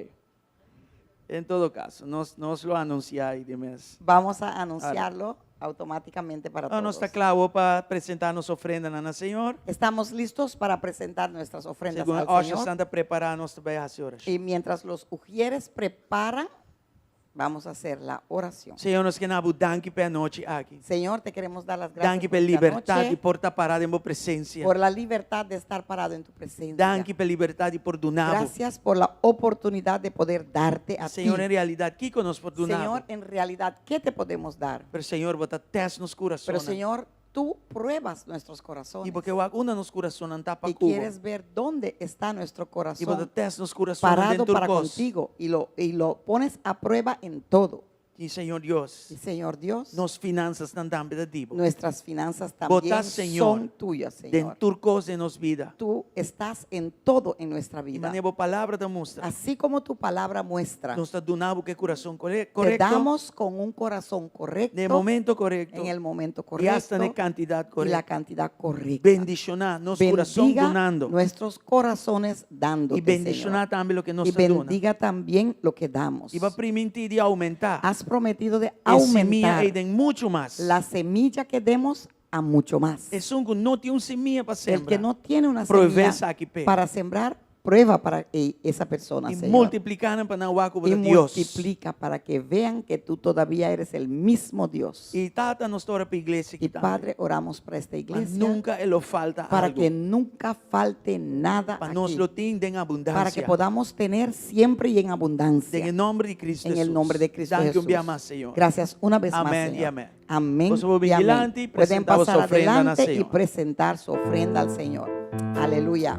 En todo kaso, nos lo anunsiá ei di mes. Vamos a anunciarlo automáticamente para No, nos todos. ta kla pa presentá nos ofrenda na Señor. Estamos listos para presentar nuestras ofrendas Segun al ushers Señor. ta prepará, nos ta bai hasi orashon. Y mientras los ujieres preparan, vamos a hacer la oración. Señor, nos ke duna bo danki pa e anochi aki. Señor, te queremos dar las gracias Danki por pa esta libertat noche, di por ta pará den bo presensia. por la libertad de estar parado en tu presencia. Danki pa e libertat di por duna bo. Gracias por la oportunidad de poder darte a Señor, ti. en realidat, kiko nos por duna bo? Señor, en realidad, ¿qué te podemos dar? Pero Señor, bo ta tèst nos kurason. Pero Señor, tú pruebas nuestros corazones. I bo ke wak unda nos kurason ta pa Y ku bo. quieres ver dónde está nuestro I bo ta corazón tèst nos kurason parado den para tur kos. contigo y lo pones a prueba en todo. I Señor Dios, Y Señor Dios, nos finansasnan tambe ta di bo. nuestras finanzas Bo ta también Señor son tuyas, den Señor. tur kos den nos bida. Tú estás en todo en nuestra I vida. manera bo palabra ta mustra, Así como tu palabra muestra, nos ta duna bo ku e kurason te korekto, damos con un corazón correcto, den e momento korekto en el momento i asta correcto na e kantidat y la korekto. cantidad correcta. Bendishoná nos kurason Bendiga dunando nuestros corazones dándote, i bendishoná Señor. tambe loke nos Y ta duna. bendiga también lo que damos. I bo a primintí di oumentá Has prometido de e simia aumentar ei den muchu mas. la semilla que demos a mucho más. Esun ku no tin un simia pa El sembra, que no tiene una prueba semilla esaki p'e. para sembrar, prueba para esa persona, I Señor. multipliká nan pa nan wak ku bo Y ta Dios. multiplica para que vean que tú todavía eres el mismo Dios. I Tata, nos ta ora pa e iglesia Y aki tambe. Padre, oramos para esta Pa iglesia. nunka e lo falta Para algu. que nunca falte nada Pa nos aquí. lo tin den Para abundansia. que podamos tener siempre y en abundancia. Den e nòmber di Cristo En el Jesús. nombre de Cristo Danki un Jesús. bia mas, Señor. Gracias una vez más, Amén y Señor. amén. Amén Boso por y amén. bin dilanti i Pueden presentá boso pasar ofrenda na adelante y Señor. presentar su ofrenda al Señor. Aleluya.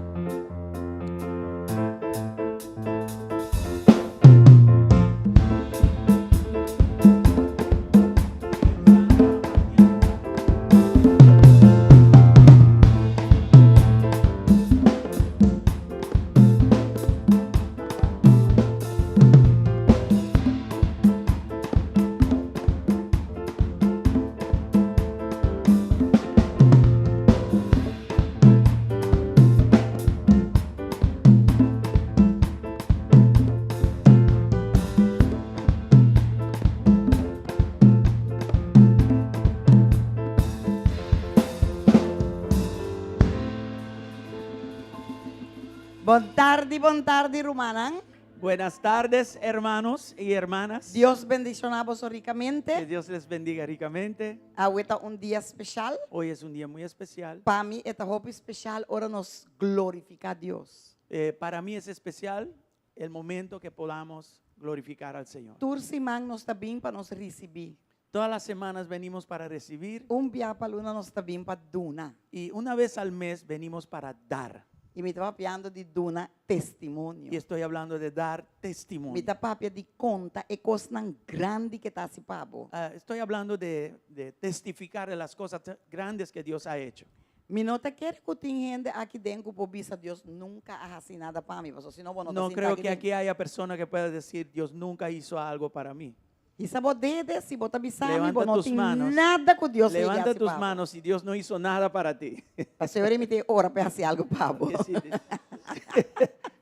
Bon tardi, bon tardi, rumannan. Buenas tardes, hermanos y hermanas. Dios bendishoná boso Que rikamente. Dios les bendiga ricamente. Awe ta un dia spesial. Hoy es un día muy especial. Pa mi e ta hopi spesial ora nos glorifiká Dios. Eh, para mí es especial el momento que podamos glorificar al Señor. Tur siman nos ta bin pa nos risibí. Todas las semanas venimos para recibir Un bia pa luna nos ta bin pa duna. y una vez al mes venimos para dar. I mi ta papiando di duna testimonio. Y estoy hablando de dar testimonio. Mi ta papia di konta e kosnan grandi ku e ta hasi pa bo. Ah, estoy hablando de, de testificar de las cosas grandes que Dios ha hecho. Mi no ta kere ku tin hende aki den ku por bisa Dios nunka a hasi nada pa mi, pasobra si no bo no ta No sinta creo aki que den. aquí haya persona que pueda decir Dios nunca hizo algo para mí. Hisa bo dede si bo ta bisa mi Levanta bo no tus tin manos. nada ku Dios a yega Levanta hasi tus pa bo. manos si Dios no hizo nada para ti. Pasobra mi ta ora pa hasi algu pa bo. Porque si te,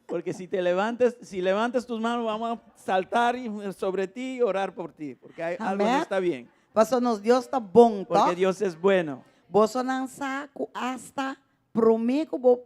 porque si te levantas, si levantas tus manos, vamos a saltar sobre ti y orar por ti, porque hay, algo no Amén. está bien. Pasobra nos Dios ta bon, Porque toch? Dios es bueno. Bosonan sa ku asta promé ku bo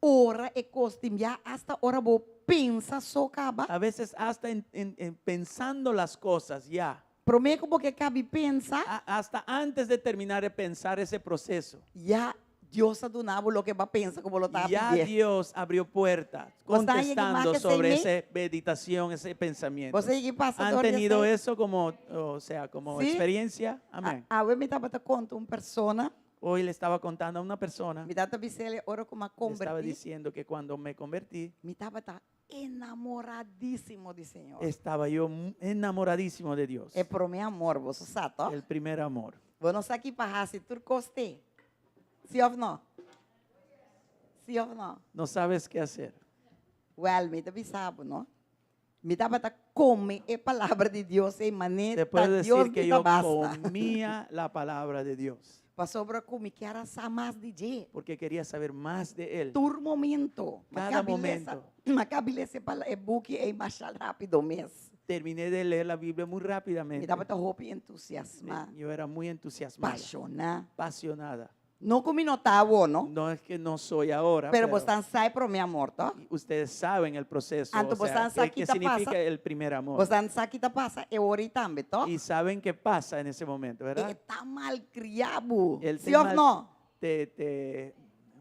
ora e kos tin bia asta ora bo pensa so kaba. A veces hasta en, en- en pensando las cosas ya, Promé ku bo ke kabi pensa, a- hasta antes de terminar de pensar ese proceso, ya Dios a duna bo loke bo a pensa ku bo lo ta ya pidié. Dios abrió puertas Vos tá aí que contestando marca sobre sem esa meditación, ese pensamiento. Você que passa ¿Han dor de tenido sei? eso como, o sea, como Sí. experiencia? Amén. Awe mi tabata konta un persona. Hoy le estaba contando a una persona, Mi tabata bis'é ora ku m'a le estaba konvertí. diciendo que cuando me convertí, Mi tabata enamoradísimo di Señor. estaba yo enamoradísimo de Dios. E promé amor, boso sa, toch? El primer amor. Bo no sa ki pa hasi tur kos te. Sí òf no? Sí òf no? No sabes qué hacer. Well, mi ta bisa bo, no? Mi tabata kome e palabra di Dios e Te manera puedo decir Dios que mi yo basta. comía la palabra de Dios Pasobra ku mi kier a sa mas di dje. porque quería saber más de Él. Tur momento. Cada momento. M'a kaba di lesa e buki ei masha rápido mes. Terminé de leer la Biblia muy Mi rápidamente. tabata hopi entusiasmá. Yo era muy entusiasmada, Pashoná. apasionada. No ku mi no ta awor, no? No es que no soy ahora, Pero pero bosnan sa e promé amor, toch? ustedes saben el proceso, Anto o sea, bosnan sa qué, ki qué ta significa pasa. el primer amor. Bosnan sa ki ta pasa e ora ei tambe, toch? Y saben qué pasa en ese momento, ¿verdad? E ta malkriá bo. Él Sí te òf mal- no? Te, te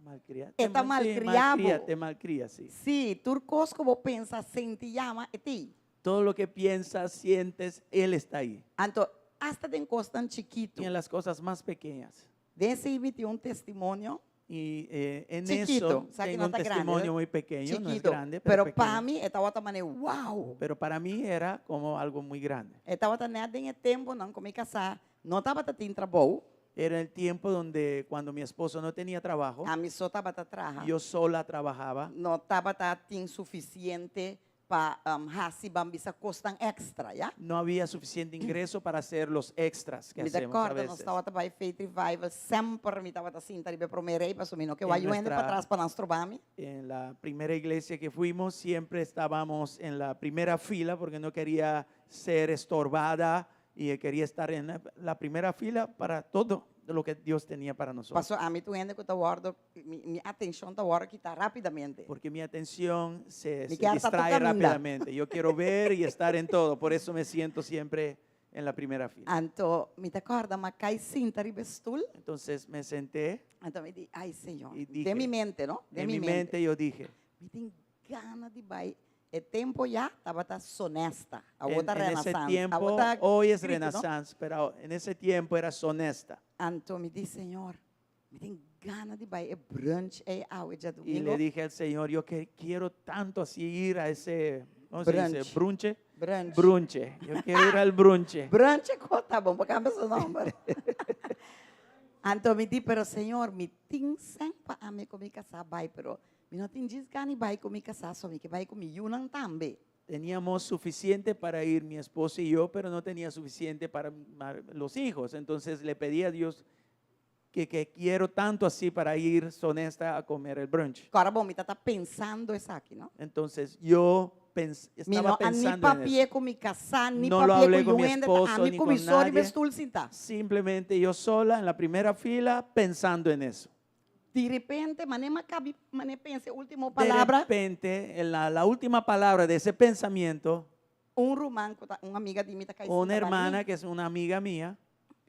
malcría. Te E ta mal- sí, malkriá bo. malcría, te malcría, sí. Sí, tur kos ku bo pensa, sinti, yama, e t'ei. Todo lo que piensas, sientes, Él está ahí. Anto, asta den kosnan chikitu. Y en las cosas más pequeñas. Den esei mi tin un testimonio. Y en Chiquito, eso o sea que tengo no un está grande, testimonio ¿no? muy pequeño, no es Chiquito, grande, pero, pero pa pequeño. mi e tabata manera wow. Pero para mí era como algo muy grande. E tabata net den e temponan ku mi kasá no tabata tin trabou. Era el tiempo donde cuando mi esposo no tenía trabajo, Ami so tabata traha. yo sola trabajaba. No tabata tin sufisiente pa hasi ban bisa kosnan extra, ya. No había suficiente ingreso para hacer los extras que Mi ta hacemos a kòrda nos veces. tabata bai Faith Revival, semper mi tabata sinta riba e promé rei pasobra mi no ke En wak yu hende nuestra patras pa nan stroba mi. En la primera iglesia que fuimos siempre estábamos en la primera fila porque no quería ser estorbada y quería estar en la primera fila para todo lo que Dios tenía para nosotros. Paso ami ta un hende ku ta wòrdu, mi mi atenshon ta wòrdu kitá rápidamente. Porque mi atención se, Mi se kier ta tur distrae kaminda. rápidamente. Yo quiero ver y estar en todo. Por eso me siento siempre en la primera fila. Anto mi ta kòrda m'a kai sinta riba e stul. Entonces me senté Anto mi di, ai Señor. y Den dije, mi mente, no? Den en mi mente yo dije, Mi tin gana di bai. E tempu ya tabata Sonesta. Awor en, ta en ese Renaissance. tiempo, Awor ta hoy es Cristo, no? Renaissance, pero en ese tiempo era Sonesta. Anto mi di, Señor, mi tin gana di bai e brunch ei awe Y djadumingu. le dije al Señor, yo que quiero tanto así ir a ese, ¿cómo se dice? Brunch. Brunche. Brunch. Brunche. Yo quiero ir al brunche. Brunch ku ta bon, pa kambia su nòmber. Anto mi di, pero Señor, mi tin sèn pa ami ku mi kasá bai, pero mi no tin djis gana di bai ku mi kasá, so mi ke bai ku mi yunan tambe. Teníamos suficiente para ir mi esposo y yo, pero no tenía suficiente para los hijos. Entonces le pedí a Dios que quiero tanto así para ir Sonesta a comer el brunch. Kòrda bon, mi tabata pensando esaki, no? Entonces yo Mi estaba no a ni pensando en eso. papia ku mi kasá, ni No lo papia hablé ku con mi yu hende, esposo ami ni ku mi con so riba nadie. stul sintá. Simplemente yo sola en la primera fila pensando en eso. Di repente, manera m'a kaba, manera pensa e último De palabra. repente, en la última palabra de ese pensamiento, Un ruman, ku ta un amiga di mi ta kai una sinta banda hermana mi. que es una amiga mía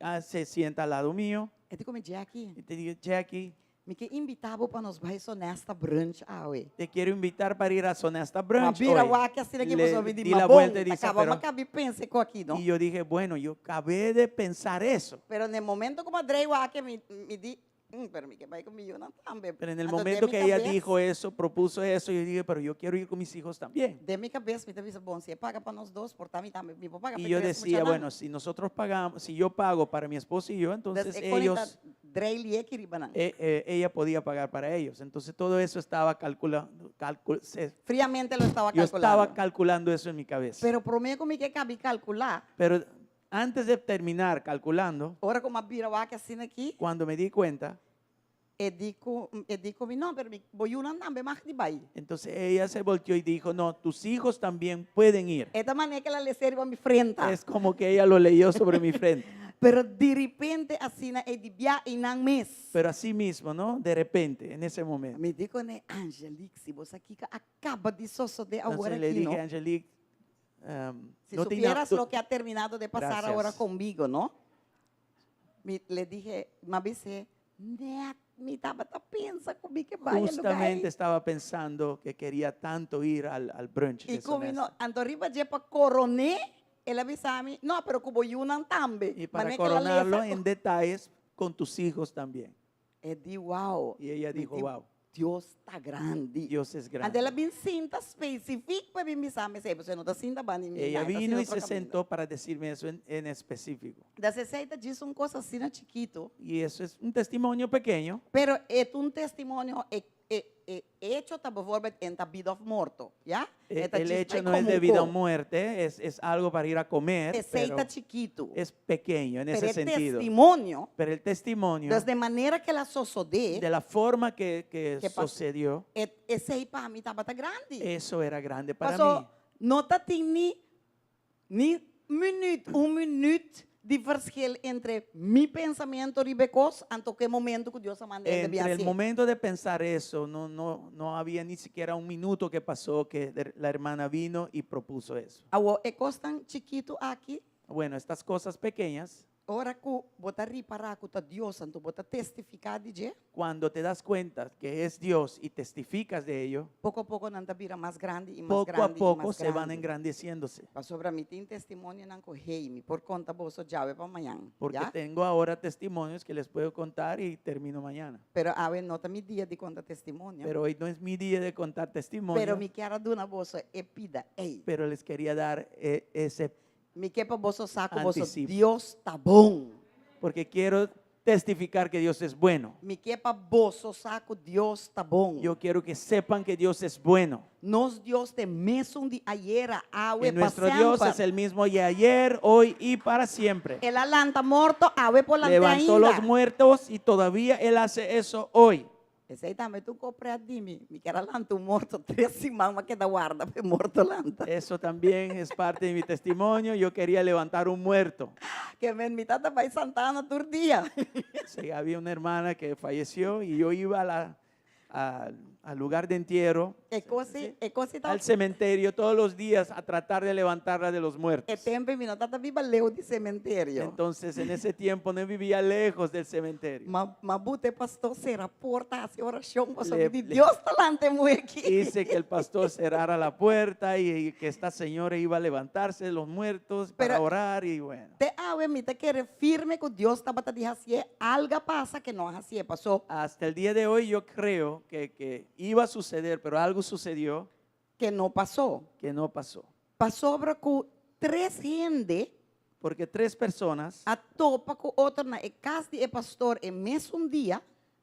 ah, se sienta al lado mío E di ku mi, Jackie, y te dice, Jackie, mi ke invitá bo pa nos bai Sonesta brunch awe. te quiero invitar para ir a Sonesta Brunch M'a bira hoy. wak asina aki Le pasobra mi di, di ma la bon, vuelta y dice, kaba pero m'a kaba di pensa e kos aki, no? Y yo dije, bueno, yo acabé de pensar eso. Pero na momento ku m'a drei wak mi mi di, pero mi ke bai ku mi yunan tambe. Pero en el Anto den momento mi que ella kabes, dijo eso, propuso eso, yo dije, pero yo quiero ir con mis hijos también. Den mi kabes mi ta bisa, bon, si e paga pa nos dos, por ta mi tambe, mi por paga Y pa yo tres decía, muchanan. bueno, si nosotros pagamos, si yo pago para mi esposo y yo, entonces Entonces, e conecta ellos, drei lieki riba nan. ella podía pagar para ellos. Entonces todo eso estaba calculando, Friamente lo estaba yo estaba calculando. calculando eso en mi cabeza. Pero promé ku mi a kaba di kalkulá, Pero antes de terminar calculando, ora ku m'a bira wak asina aki, cuando me di cuenta, e di ku, e di ku mi, no, pero mi, bo yunan tambe mag di bai. entonces ella se volteó y dijo, no, tus hijos también pueden ir. E ta manera ku el a lesa riba mi frenta. Es como que ella lo leyó sobre mi frente. Pero di repente asina e di bia einan mes. Pero así mismo, ¿no? De repente, en ese momento. Mi di kuné Angelique, si bo sa kiko a kaba di sosodé awor Entonces le aki, dije, no? Angelique, Si no tenía supieras lo que ha terminado de pasar Gracias. ahora conmigo, ¿no? Mi, le dije, m'a bis'é, net mi tabata pensa ku mi ke bai e lugá Justamente ei. estaba pensando que quería tanto ir al brunch I de ku mi no, Sonesta. anto riba dje pa koron'é, el a bisa mi, no, pero ku bo yunan tambe. Y para Manera ku el a coronarlo lesa en detalles, con tus hijos también. E di, wow. Y ella Mi dijo, di, wow. Dios ta grandi. Dios es grande. Anto el a bin sinta spesífiko pa bin bisa mi, bo no ta sinta band'i mi. Ella ta vino sinta y se otro kaminda. sentó para decirme eso en específico. Dus esei ta djis un kos asina chikitu. Y eso es un testimonio pequeño, Pero e un testimonio e e e echo ta bijvoorbeeld e n' ta bida òf morto, ya? E ta El djis hecho bai no es komo de vida o ko. muerte, es algo para ir a comer, Esei pero ta chikitu. es pequeño en Pero ese e sentido. testimonio, Pero el testimonio, dus di manera ku el a sosodé, de la forma que Que pas- sucedió, e esei pa mi tabata grandi. eso era grande para Paso, mí. no tatin ni ni minüt, un minüt di verschil entre mi pensamentu riba e kos anto ku e momento ku Dios a manda e Entre el momento de pensar eso, no, no, no había ni siquiera un minuto que pasó que la hermana vino y propuso eso. Awor e kosnan chikitu aki Bueno, estas cosas pequeñas Ora ku bo ta ripará ku ta Dios, anto bo ta testifiká di dje. Cuando te das cuenta que es Dios y testificas de ello, Poko poko nan ta bira mas grandi i mas poco a grandi i poco mas se van grandi. engrandeciéndose. Pasobra mi tin testimonionan ku hey, mi por konta boso djawe pa mañan, Porque ya? tengo ahora testimonios que les puedo contar y termino mañana. Pero awe no ta mi dia di konta testimonio. Pero hoy no es mi día de contar testimonio. Pero mi kier a duna boso e pida ei. Pero les quería dar eh, ese Mi ke pa boso sa ku boso Anticipo. Dios ta bon. Porque quiero testificar que Dios es bueno. Mi ke pa boso sa ku Dios ta bon. Yo quiero que sepan que Dios es bueno. Nos Dios ta e mesun di ayera, awe, Que pa nuestro Dios es semper. el mismo y ayer, hoy y para siempre. El a lanta morto, awe por lant'é Levantó los ainda. muertos y todavía Él hace eso hoy. Esei tambe ta un koprea di mi. Mi kier a lanta un morto tres siman, m'a keda warda pa e morto lanta. Eso también es parte de mi testimonio. Yo quería levantar un muerto. Ke men mi tata bai Santana tur dia. Sí, había una hermana que falleció y yo iba a la, a- al lugar de entierro, E kos ei, e kos ei ta al cementerio todos los días a tratar de levantarla de los muertos. E tempu ei mi no tata biba leu di sementerio. Entonces en ese tiempo no vivía lejos del cementerio. M'a m'a buta e pastor sera porta hasi orashon pasobra Le- mi di le- Dios ta lanta e muhé aki. Hice que el pastor cerrara la puerta y, y que esta señora iba a levantarse de los muertos para Pero- orar y bueno. Te awe mi ta kere firme ku Dios tabata di hasié, alga pasa ke no a hasié, pasó. Hasta el día de hoy yo creo que, que iba a suceder, pero algo sucedió Ke no pasó. que no pasó. Pasobra ku tres hende Porque tres personas a topa ku otro na e kas di e pastor e mesun dia.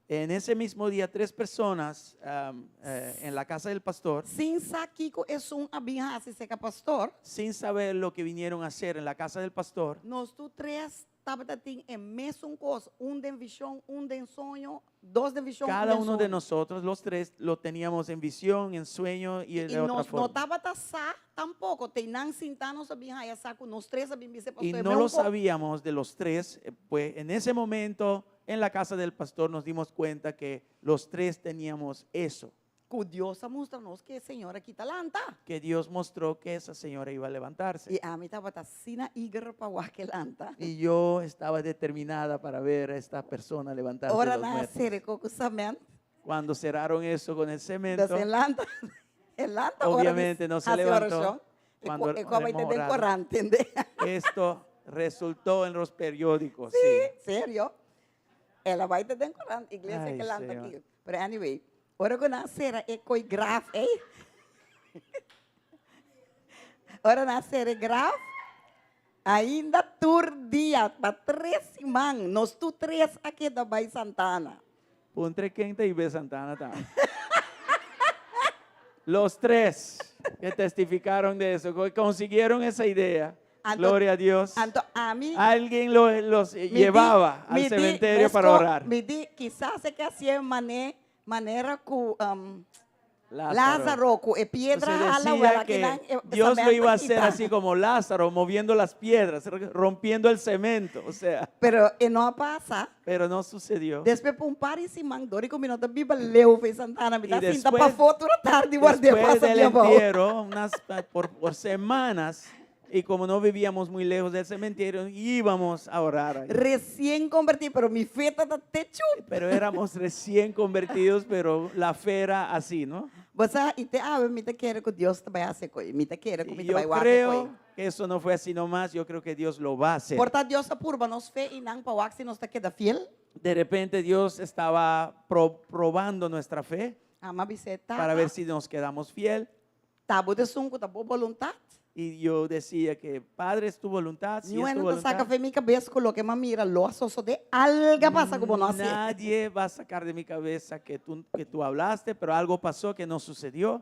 En ese mismo día, tres personas am, eh, en la casa del pastor, Sin sa kiko esun a bin hasi serka pastor. sin saber lo que vinieron a hacer en la casa del pastor, Nos tur tres tabata tin e mesun kos, un den vishon, un den soño, dos den vishon, un cada den uno de soño. nosotros, los tres, lo teníamos en visión, en sueño y I de otra nos no forma. tabata sa tampoko, te nan sintá nos a bin haya sa ku nos tres a bin bisa pastor Y e no mesun lo kos. sabíamos de los tres, eh, pues en ese momento en la casa del pastor nos dimos cuenta que los tres teníamos eso, Ku Dios a mustra nos ku e señora aki ta lanta. que Dios mostró que esa señora iba a levantarse. I ami tabata asina eager pa wak e lanta. Y yo estaba determinada para ver a esta persona levantarse de Ora los nan a muertos. sera e kos ku cement. Cuando cerraron eso con el cemento, Entonces, e lanta, e lanta ora di Obviamente no se hasi levantó orashon. E cuando ku- e ku a bai hemos te den orado. korant, tende? Esto resultó en los periódicos. Sí, Sí. serio. El a bai te den korant, iglesia Ay, ke lanta Señor. aki. Pero anyway, ora ku nan a sera e koi graf ei. Ora nan a sera e graf, ainda tur dia, pa tres siman, nos tur tres a keda bai Santana. Puntre ken ta hiba Santana tambe. Los tres que testificaron de eso, que consiguieron esa idea. Anto, Gloria a Dios. Anto ami Alguien lo- los mi di, llevaba al mi di, cementerio para mesko, orar. Mi di, kisas e ke hasié mané, manera ku um, Lázaro. Lázaro ku e piedra Entonces hala decía wela que kinan e Dios lo cemento iba a hacer kita. así como Lázaro, moviendo las piedras, rompiendo el cemento, o sea, Pero e no a pasa. pero no sucedió. Despues pa un par di siman, dor ku mi no ta biba leu for di Santana, mi Y ta sinta después, pafó tur atardi ward'é después pasa del mi abou. entierro, unas, por, por semanas, y como no vivíamos muy lejos del cementerio, íbamos a orar ahí. Resien kombertí, pero mi fe ta te chup. Pero éramos recién convertidos, pero la fe era así, ¿no? Bo sa, i te awe mi ta kere ku Dios ta bai hasi koi, mi ta kere ku mi Y ta yo bai wak koi. creo que eso no fue así nomás, yo creo que Dios lo va a hacer. Por ta Dios a purba nos fe einan pa wak si nos ta keda fiel. De repente Dios estaba pro- probando nuestra fe Ami a bis'é, para Tata, ver si nos quedamos fiel. ta bo ta esun ku ta bo boluntat. Y yo decía que, Padre, es tu voluntad, si Niun es tu hende no ta voluntad. saka for di mi kabes ku loke m'a mira lo a sosodé, algu a pasa ku bo no a hasi. Nadie va a sacar de mi cabeza que tú, que tú hablaste, pero algo pasó que no sucedió.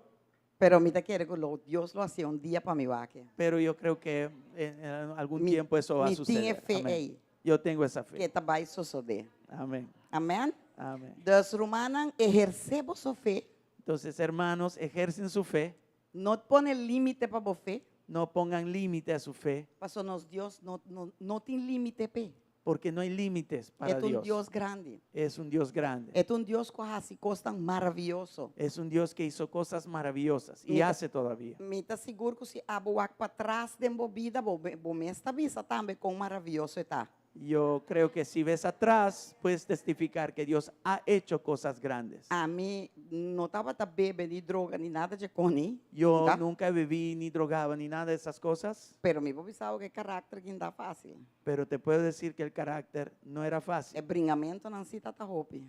Pero mi ta kere ku lo Dios lo hasi un dia pa mi wak. Pero yo creo que en, en algún Mi, tiempo eso va a mi tin e suceder. fe Amén. ei Yo tengo esa ke fe. ta bai sosodé. Amén. Amèn? Amén. Dus rumannan, ehersé boso fe. Entonces, hermanos, ejercen su fe. No pone límite pa bo fe. No pongan límite a su fe, Paso nos Dios no, no, no tin límite p'e. porque no hay límites para E ta un Dios. Dios grandi. Es un Dios grande. E ta un Dios ku a hasi kosnan maravioso. Es un Dios que hizo cosas maravillosas y Mi ta, hace todavía. mi ta sigur ku si abo wak patras den bo bida, bo, bo mes ta bisa tambe kon maravioso e ta. Yo creo que si ves atrás, puedes testificar que Dios ha hecho cosas grandes. Ami no tabata bebe ni droga ni nada di kos ei. Yo Nunka. nunca bebí ni drogaba ni nada de esas cosas, Pero mi por bisa ku e karakter ku no ta fásil. Pero te puedo decir que el carácter no era fácil. E bringamentunan sí tabata hopi.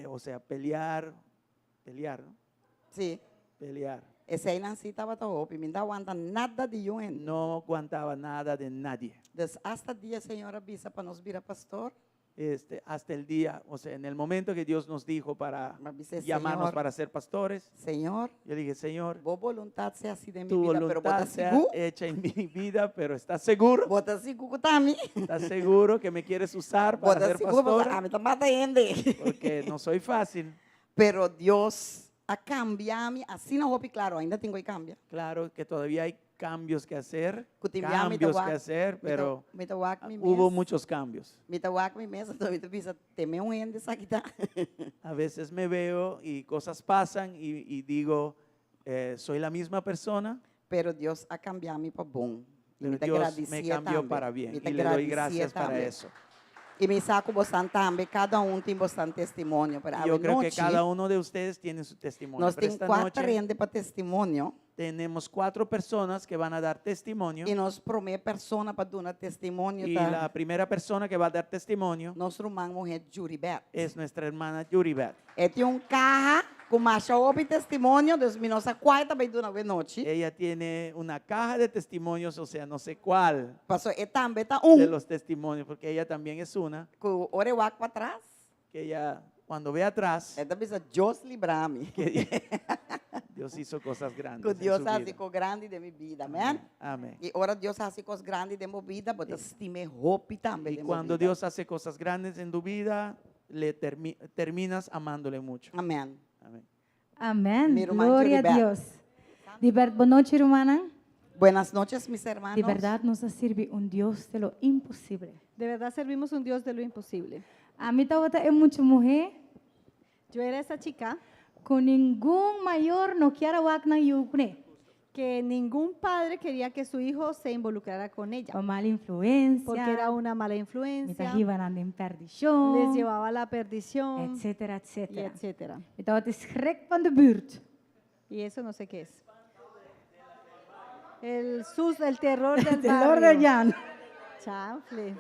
O sea, pelear, pelear, ¿no? Sí. Pelear. Eseinan sí tabata hopi. Mi no ta wanta nada di hende. No aguantaba nada de nadie. Dus hasta dia Señor a bisa pa nos bira pastor. Hasta el día, o sea, en el momento que Dios nos dijo para M'a bisa, llamarnos Señor, para ser pastores, Señor, yo dije: "Señor, bo boluntat sea hasí den mi tu bida, pero voluntad bo ta sea sigur? Hecha en mi vida, pero ¿estás seguro? Bo ta sigur ku ta mi? ¿Estás seguro que me quieres usar para Bo ta ser sigur, pastor? ami ta mata hende. Porque no soy fácil." Pero Dios a kambia mi, asina hopi, klaro, ainda tin ku kambia. Claro que todavía hay cambios que hacer, Ku tin bia mi cambios que hacer, pero mi ta wak mi hubo mes. Muchos cambios. Mi ta wak mi mes, anto mi ta bisa ta mesun hende esaki ta. A veces me veo y cosas pasan y digo: "¿Soy la misma persona?" Pero Dios a kambia mi pa bon. I Pero mi ta Dios me gradisié cambió tambe. para bien Mi ta y le doy gradisié gracias para tambe. eso. I mi sa ku boso tambe, kada un tin boso testimonio. Pero Y yo creo que anochi, cada uno de ustedes tiene su testimonio. nos Pero tin esta kuater noche hende pa testimonio. Tenemos cuatro personas que van a dar testimonio. I nos promé persona pa duna testimonio Y ta la primera persona que va a dar testimonio nos ruman muhé Juribet. Es nuestra hermana Yuribet. E tin un kaha ku masha hopi testimonio, dus mi no sa kua e ta bai duna awe nochi. Ella tiene una caja de testimonios, o sea, no sé cuál Paso e tambe ta de un. Los testimonios, porque ella también es una, Ku ora e wak patras, que ella cuando ve atrás, e ta bisa Dios libra mi. Que Dios hizo cosas grandes Ku en Dios su hasi vida. kos grandi den mi bida, amèn? Amén. I ora Dios hasi kos grandi den mi bida, bo ta stim'é hopi tambe Y den mi cuando bida. Dios hace cosas grandes en tu vida, le terminas amándole mucho. Amèn. Amén. Amèn. Mi ruman Gloria a Juribet. Dios. Di bèrdat, bon nochi, rumannan. Buenas noches, mis hermanos. Di bèrdat, nos ta sirbi un Dios di lo imposibel. De verdad servimos un Dios de lo imposible. Ami tabata e mucha muhé Yo era esa chica ku ningun mayor no kier a wak nan yu kuné. Que ningún padre quería que su hijo se involucrara con ella, Pa mal influensia. Porque era una mala Mi influencia, ta hiba nan den perdishon. Les llevaba a la perdición, Etcétera, y etcétera. etcétera. Mi tabata schrik van de buurt. Y eso no sé qué es. El sus, el terror del Terror de barrio. Jan. Chanfle.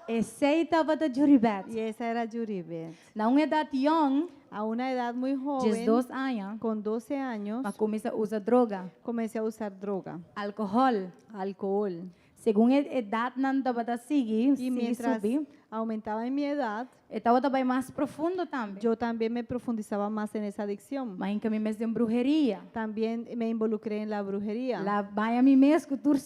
Esei tabata Juribet. Y esa era Yuribet. Na un edat yòn, A una edad muy joven, 12 aña, con 12 años, m'a kuminsá usa droga, comencé a usar droga, alkohòl. Alcohol. Segun e edatnan tabata sigui, Y sigui mientras subi, aumentaba en mi edad, e tabata bai mas profundo tambe. Yo también me profundizaba más en esa adicción. M'a hinka mi mes den bruheria. También me involucré en la brujería. La baña mi mes ku tur,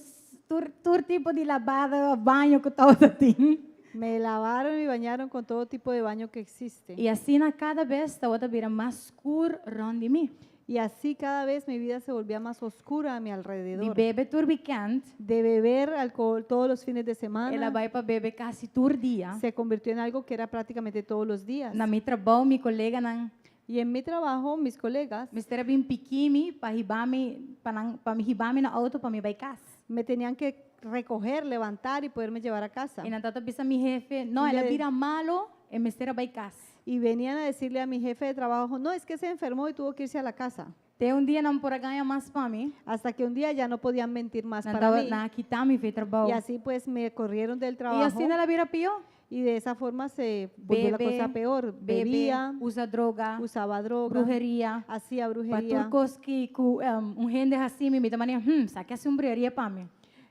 tur, tur tipo di labada, baño ku tabatin. Me lavaron y bañaron con todo tipo de baño que existe. I asina kada bes tabata bira mas skur rònt di mi. Y así cada vez mi vida se volvía más oscura a mi Di alrededor. bebe tur weekend, De beber alcohol todos los fines de semana, el a bai pa bebe kasi tur dia. Se convirtió en algo que era prácticamente todos los días. Na mi trabou, mi koleganan, Y en mi trabajo, mis colegas mester a bin piki mi pa hiba mi, pa nan, pa mi hiba mi na outo pa mi bai kas. Me tenían que recoger, levantar y poderme llevar a casa. I nan tabata bisa mi jefe: "No, el a bira malu, e mester a bai kas." Y venían a decirle a mi jefe de trabajo: "No, es que se enfermó y tuvo que irse a la casa." Te un dia nan no por a gaña mas pa mi. Hasta que un día ya no podían mentir más Nan para taba mí. nan a kita mi for di trabou. Y así pues me corrieron del I trabajo. asina el a bira pió. Y de esa forma se volvió la Bebe, cosa peor. Bebe, Bebía, usa droga, usaba droga, bruheria. Hacía Pa brujería. tur kos ku un hende hasi mi, mi ta manera: esaki a hasi un bruheria pa mi."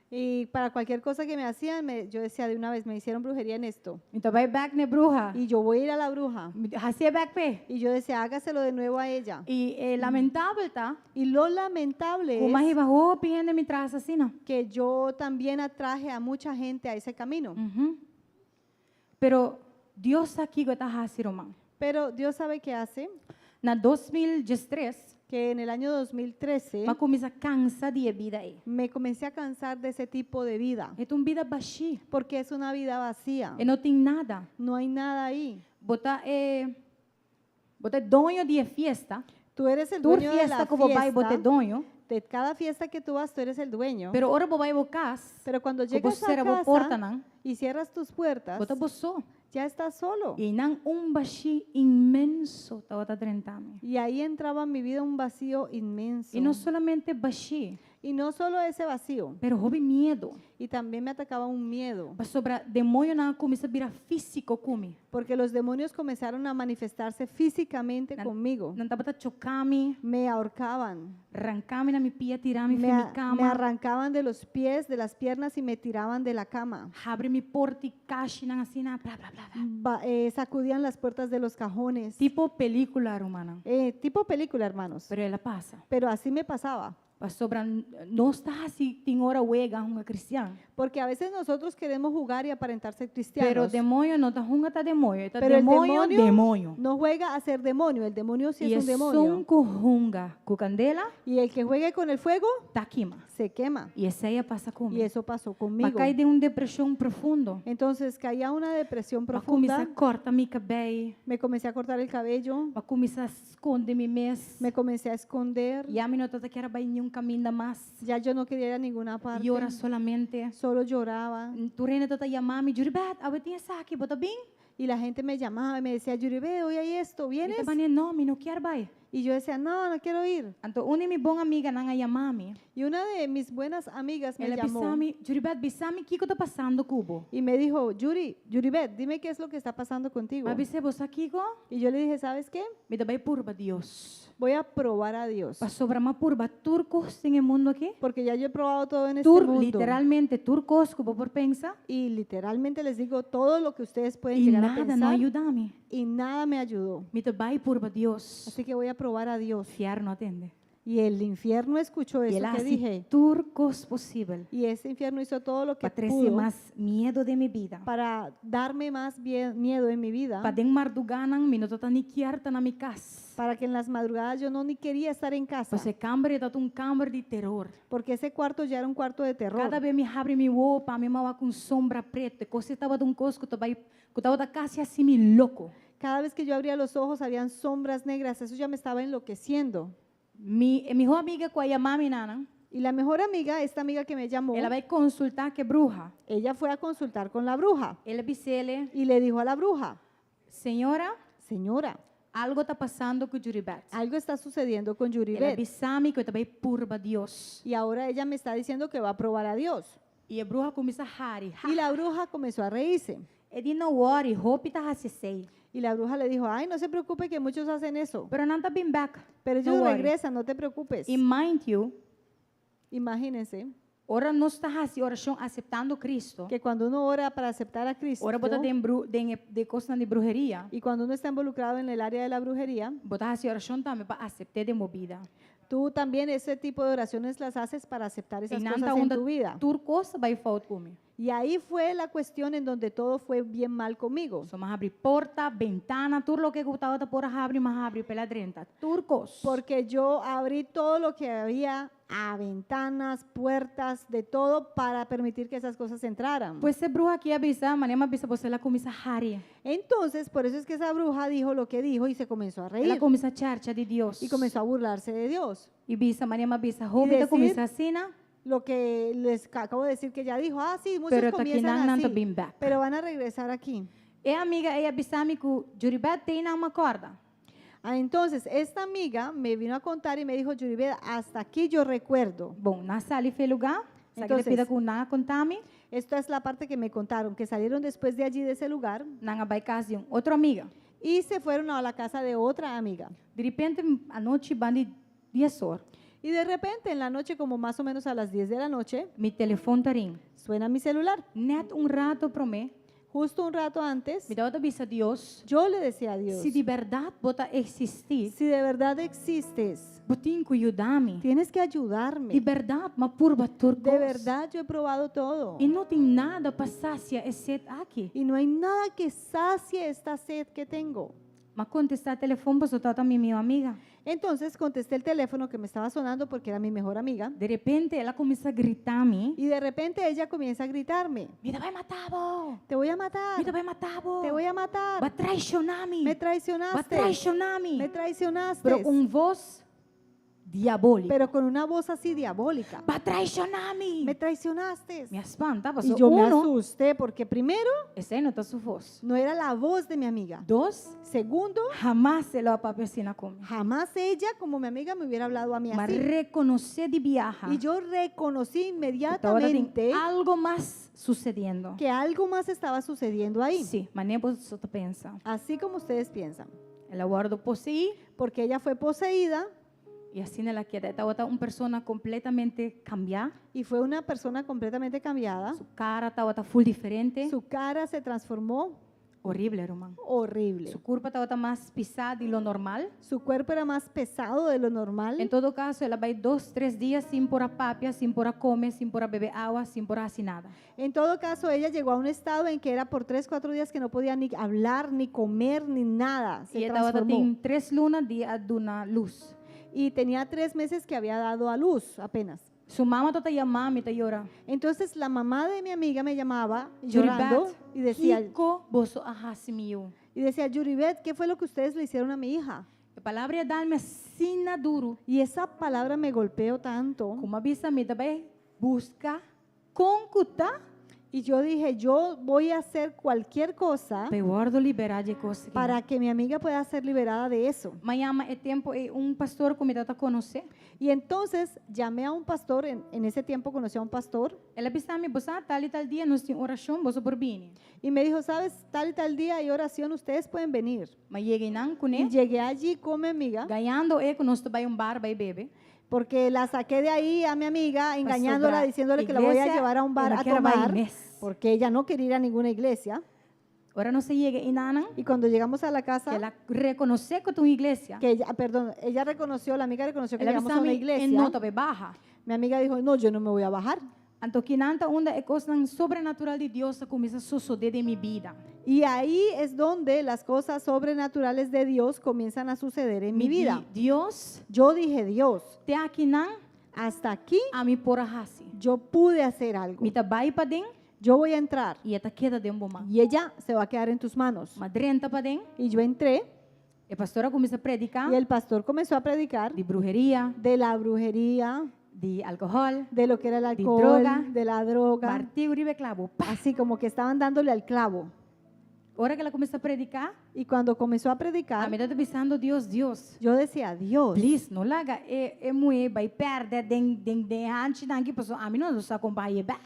Y para cualquier cosa que me hacían, yo decía de una vez: "Me hicieron brujería en esto." Mi ta bai bèk na bruha. Y yo voy a ir a la bruja. Hasié bèk p'e. Y yo decía: "Hágaselo de nuevo a ella." I e lamentabel ta, Y lo lamentable ku m'a es hiba hopi hende mi tras asina, no. Que yo también atraje a mucha gente a ese camino. Pero Dios sa kiko e ta hasi, ruman. Pero Dios sabe qué hace, Na 2013, que en el año 2013 m'a kuminsá kansa di e bida ei. Me comencé a cansar de ese tipo de vida, E ta un bida bashí. Porque es una vida vacía. E no tin nada. No hay nada ahí. Bo ta e, bo ta doño di fiesta. Tú eres el Tur dueño de fiesta la ku bo bai, bo ta fiesta. doño. De cada fiesta que tú vas, tú eres el dueño. Pero ora bo bai bo kas, Pero cuando ku bo llegas a sera bo casa portanan, y cierras tus puertas, bo ta bo so. ya estás solo. I einan un bashí inmenso tabata drenta mi. Y ahí entraba en mi vida un vacío inmenso. I no solamente bashí, Y no solo ese vacío, pero hopi miedu. y también me atacaba un miedo, Pasobra demoñonan a kuminsá bira físiko ku mi. porque los demonios comenzaron a manifestarse físicamente conmigo. Nan tabata choka mi, Me ahorcaban, ranka mi na mi pia, tira mi me, for mi a- me kama, arrancaban de los pies, de las piernas y me tiraban de la cama. habri mi port'i kashinan asina, bla bla bla. bla. Sacudían las puertas de los cajones. Tipo pelíkula, rumannan. Tipo película, hermanos. Pero el a pasa. Pero así me pasaba. Pasobra nos ta hasi tin ora wega hunga kristian. Porque a veces nosotros queremos jugar y aparentar ser cristianos. Pero demoño no ta hunga ta demoño, e ta Pero el demoño, demonio demoño. no juega a ser demonio, el demonio sí I es un demonio. esun ku hunga ku kandela, Y el que juegue con el fuego ta kima. se quema. I esei a pasa ku mi. Y eso pasó conmigo. M'a kai den un depreshon profundo. Entonces caía una depresión M'a kuminsá profunda. kòrta mi kabei. Me comencé a cortar el cabello. M'a kuminsá skonde mi mes. Me comencé a esconder. Ya mi no tabata kier bai ningun kaminda mas. Ya yo no quería ir a ninguna parte. Yora solamente. Solo lloraba. Tur hende tabata yama mi, Yuribet, awe tin esaki, bo ta bin? Y la gente me llamaba y me decía, Yuribet, hoy hay esto, ¿vienes? Mi tabata, no, mi no kier bai. Y yo decía, no, no quiero ir. Anto, un di mi bon amiganan a yama mi. Y una de mis buenas amigas me El a llamó. bisa mi, Yuribet, bisa mi, kiko ta pasando ku bo? Y me dijo, Yuri, Yuribet, dime qué es lo que está pasando contigo. M'a bis'é, bo sa kiko? Y yo le dije, ¿sabes qué? Mi ta bai purba Dios. Voy a probar a Dios. Pasobra m'a purba tur kos den e mundu aki. Porque ya yo he probado todo en este Tur, mundo. literalmente, tur kos ku bo por pensa. Y literalmente les digo todo lo que ustedes pueden I llegar a nada no pensar. a yuda mi. Y nada me ayudó. Mi ta bai purba Dios. Así que voy a probar a Dios. Fièrnu a tende. Y el infierno escuchó I eso el a que hasi dije. tur kos posibel. Y ese infierno hizo todo lo que Pa trese pudo mas miedu den mi bida. para darme más miedo en mi vida. Pa den mardugánan mi no tabata ni kier ta na mi kas. Para que en las madrugadas yo no ni quería estar en casa. Pasobra e kamber tabata un kamber di teror. Porque ese cuarto ya era un cuarto de terror. Kada bes mi habri mi wowo pa mi, m'a wak un sombra pretu. Kos tabata un kos ku tabata kasi hasi mi loko. Cada vez que yo abría los ojos habían sombras negras. Eso ya me estaba enloqueciendo. Mi mihó amiga ku a yama mi einan. Y la mejor amiga, esta amiga que me llamó, El a bai konsultá ku e bruha. ella fue a consultar con la bruja. El a bis'é, Y le dijo a la bruja, Señora, señora, algu ta pasando ku Yuribet. algo está sucediendo con El a Yuribet. bisa mi ku e ta bai purba Dios. Y ahora ella me está diciendo que va a probar a Dios. I e bruha a kuminsá hari. Y la bruja comenzó a reírse. E di no worry, hopi ta hasi esei. Y la bruja le dijo, ay, no se preocupe que muchos hacen eso. Pero nan ta bin bèk. Pero ellos No worry. regresan, no te preocupes. I mind you, Imagínense ora nos ta hasi orashon aseptando Kristu. que cuando uno ora para aceptar a Cristo Ora bo ta den bru den den kosnan di bruheria. y cuando uno está involucrado en el área de la brujería, Bo ta hasi orashon tambe pa asept'é den bo bida. tú también ese tipo de oraciones las haces para aceptar esas I nan ta cosas en unda tu vida. tur kos a bai fout ku mi. Y ahí fue la cuestión en donde todo fue bien mal conmigo. So m'a habri porta, bentana, tur loke ku tabata por habri, m'a habri p'e drenta. Tur kos. Porque yo abrí todo lo que había a ventanas, puertas, de todo para permitir que esas cosas entraran. Pues e bruha aki a bisa, manera m'a bisa bo, el a kuminsá hari. Entonces, por eso es que esa bruja dijo lo que dijo y se comenzó a El a reír kuminsá charcha di Dios. y comenzó a burlarse de Dios. I bisa, manera m'a bisa, hopi decir ta kuminsá asina, Lo que les acabo de decir que ella dijo, ah, sí, muchos pero ta comienzan akinan nan ta así, bin bèk. pero van a regresar aquí. E amiga ei a bisa mi ku Yuribet te einan m'a kòrda. Ah, entonces, esta amiga me vino a contar y me dijo, Yuribet, hasta aquí yo recuerdo. Bon, nan a sali for di e lugá, esaki ta Entonces- pida ku nan a konta mi, Esta es la parte que me contaron, que salieron después de allí, de ese lugar, nan a bai kas di un otro amiga. y se fueron a la casa de otra amiga. Di repente, anochi band'i 10 or, Y de repente, en la noche, como más o menos a las 10 de la noche, mi telefòn ta rin. suena mi celular. Nèt un ratu promé, Justo un rato antes, mi tabata bisa Dios, yo le decía a Dios, si di bèrdat bo ta eksistí, si de verdad existes, bo tin ku yuda mi. tienes que Di ayudarme. bèrdat, m'a purba tur De verdad, yo he probado todo. I no tin nada pa sasia e set aki. Y no hay nada que sacie esta sed que tengo. M'a kontestá e telefòn pasobra tabata mi mihó amiga. Entonces contesté el teléfono que me estaba sonando porque era mi mejor amiga. Di repente, el a kuminsá grita mi. Y de repente ella comienza a gritarme, Mi ta bai mata bo. te voy a matar, Mi ta bai mata bo. te voy a matar, B'a traishoná mi. me B'a traicionaste, traishoná mi. me traicionaste. Pero un voz. diabóliko. Pero con una voz así diabólica. B'a traishoná mi. Me traicionaste. Mi a spanta, Y pasó yo me uno, asusté porque primero esei no ta su voz. No era la voz de mi amiga. Dos, Segundo, hamas e lo a papia asina ku mi. Jamás ella como mi amiga me hubiera hablado a mí M'a así. Rekonosé di biaha. Y yo reconocí Ku tabata tin inmediatamente algu mas susediendo. Que algo más estaba sucediendo ahí. Sí, manera boso ta pensa. Así como ustedes piensan. El a wòrdu poseí Porque ella fue poseída i asina el a keda. E tabata un persona kompletamente kambiá. Y fue una persona completamente cambiada. Su kara tabata full diferente. Su cara se transformó. Horrible, ruman. Horrible. Su kurpa tabata mas pisá di lo normal. Su cuerpo era más pesado de lo normal. En todo kaso, el a bai dos, tres dia sin por a papia, sin por a kome, sin por a bebe awa, sin por a hasi nada. En todo caso, ella llegó a un estado en que era por 3, 4 días que no podía ni hablar, ni comer, ni nada. Se I e tabata transformó. tin tres luna di a duna lus. Y tenía 3 meses que había dado a luz apenas. Su mama tabata yama mi ta yora. Entonces la mamá de mi amiga me llamaba llorando Yuribet, y decía, Kiko boso a hasi mi yu. Y decía: "Yuribet, ¿qué fue lo que ustedes le hicieron a mi hija?". E palabra a dal mi asina duru. Y esa palabra me golpeó tanto. Ku m'a bisa mi ta bai buska kon ku ta Y yo dije: "Yo voy a hacer cualquier cosa pa e wòrdu liberá di e kos aki. Para que mi amiga pueda ser liberada de eso". M'a yama e tempu ei un pastor ku mi tabata konosé. Y entonces llamé a un pastor, en ese tiempo conocí a un pastor, El a bisa mi, bo sa, tal i tal dia nos tin orashon, boso por bini. Y me dijo: "¿Sabes? Tal y tal día hay oración, ustedes pueden venir". M'a yega einan Y kuné, llegué allí con mi amiga, gañando e ku nos ta bai un bar bai bebe. Porque la saqué de ahí a mi amiga, engañándola, Pasobra diciéndole que la voy a iglesia, llevar a un bar e no a ker a bai tomar, mes. Porque ella no quería ir a ninguna iglesia. Ora nos a yega einan, Y cuando llegamos a la casa, el a rekonosé ku ta un iglesia. Que ella, perdón, ella reconoció, la amiga reconoció que El a llegamos a una bisa mi, iglesia. no ta bai baha. Mi amiga dijo: "No, yo no me voy a bajar". Anto akinan ta unda e kosnan sobrenatural di Dios a kuminsá sosodé den mi bida. Y ahí es donde las cosas sobrenaturales de Dios comienzan a suceder en mi Mi vida. di, Dios, Yo dije: "Dios, te akinan, hasta aquí ami por a hasi. Yo pude hacer algo. Mi ta bai paden Yo voy a entrar i e ta keda den bo man. Y ella se va a quedar en tus manos". M'a drenta paden, Y yo entré e pastor a kuminsá prediká y el pastor comenzó a predicar di bruheria, de la brujería, di alkohòl, de lo que era el di alcohol, droga, de la droga, martiu riba klabu. Pa. Así como que estaban dándole al clavo. Ora ku el a kuminsá prediká, Y cuando comenzó a predicar, ami tabata bisando Dios, Dios, yo decía: "Dios, please, no laga e e muhé bai pèrdè den den den hanchinan aki, paso ami no sa kon pa hañ'é bèk.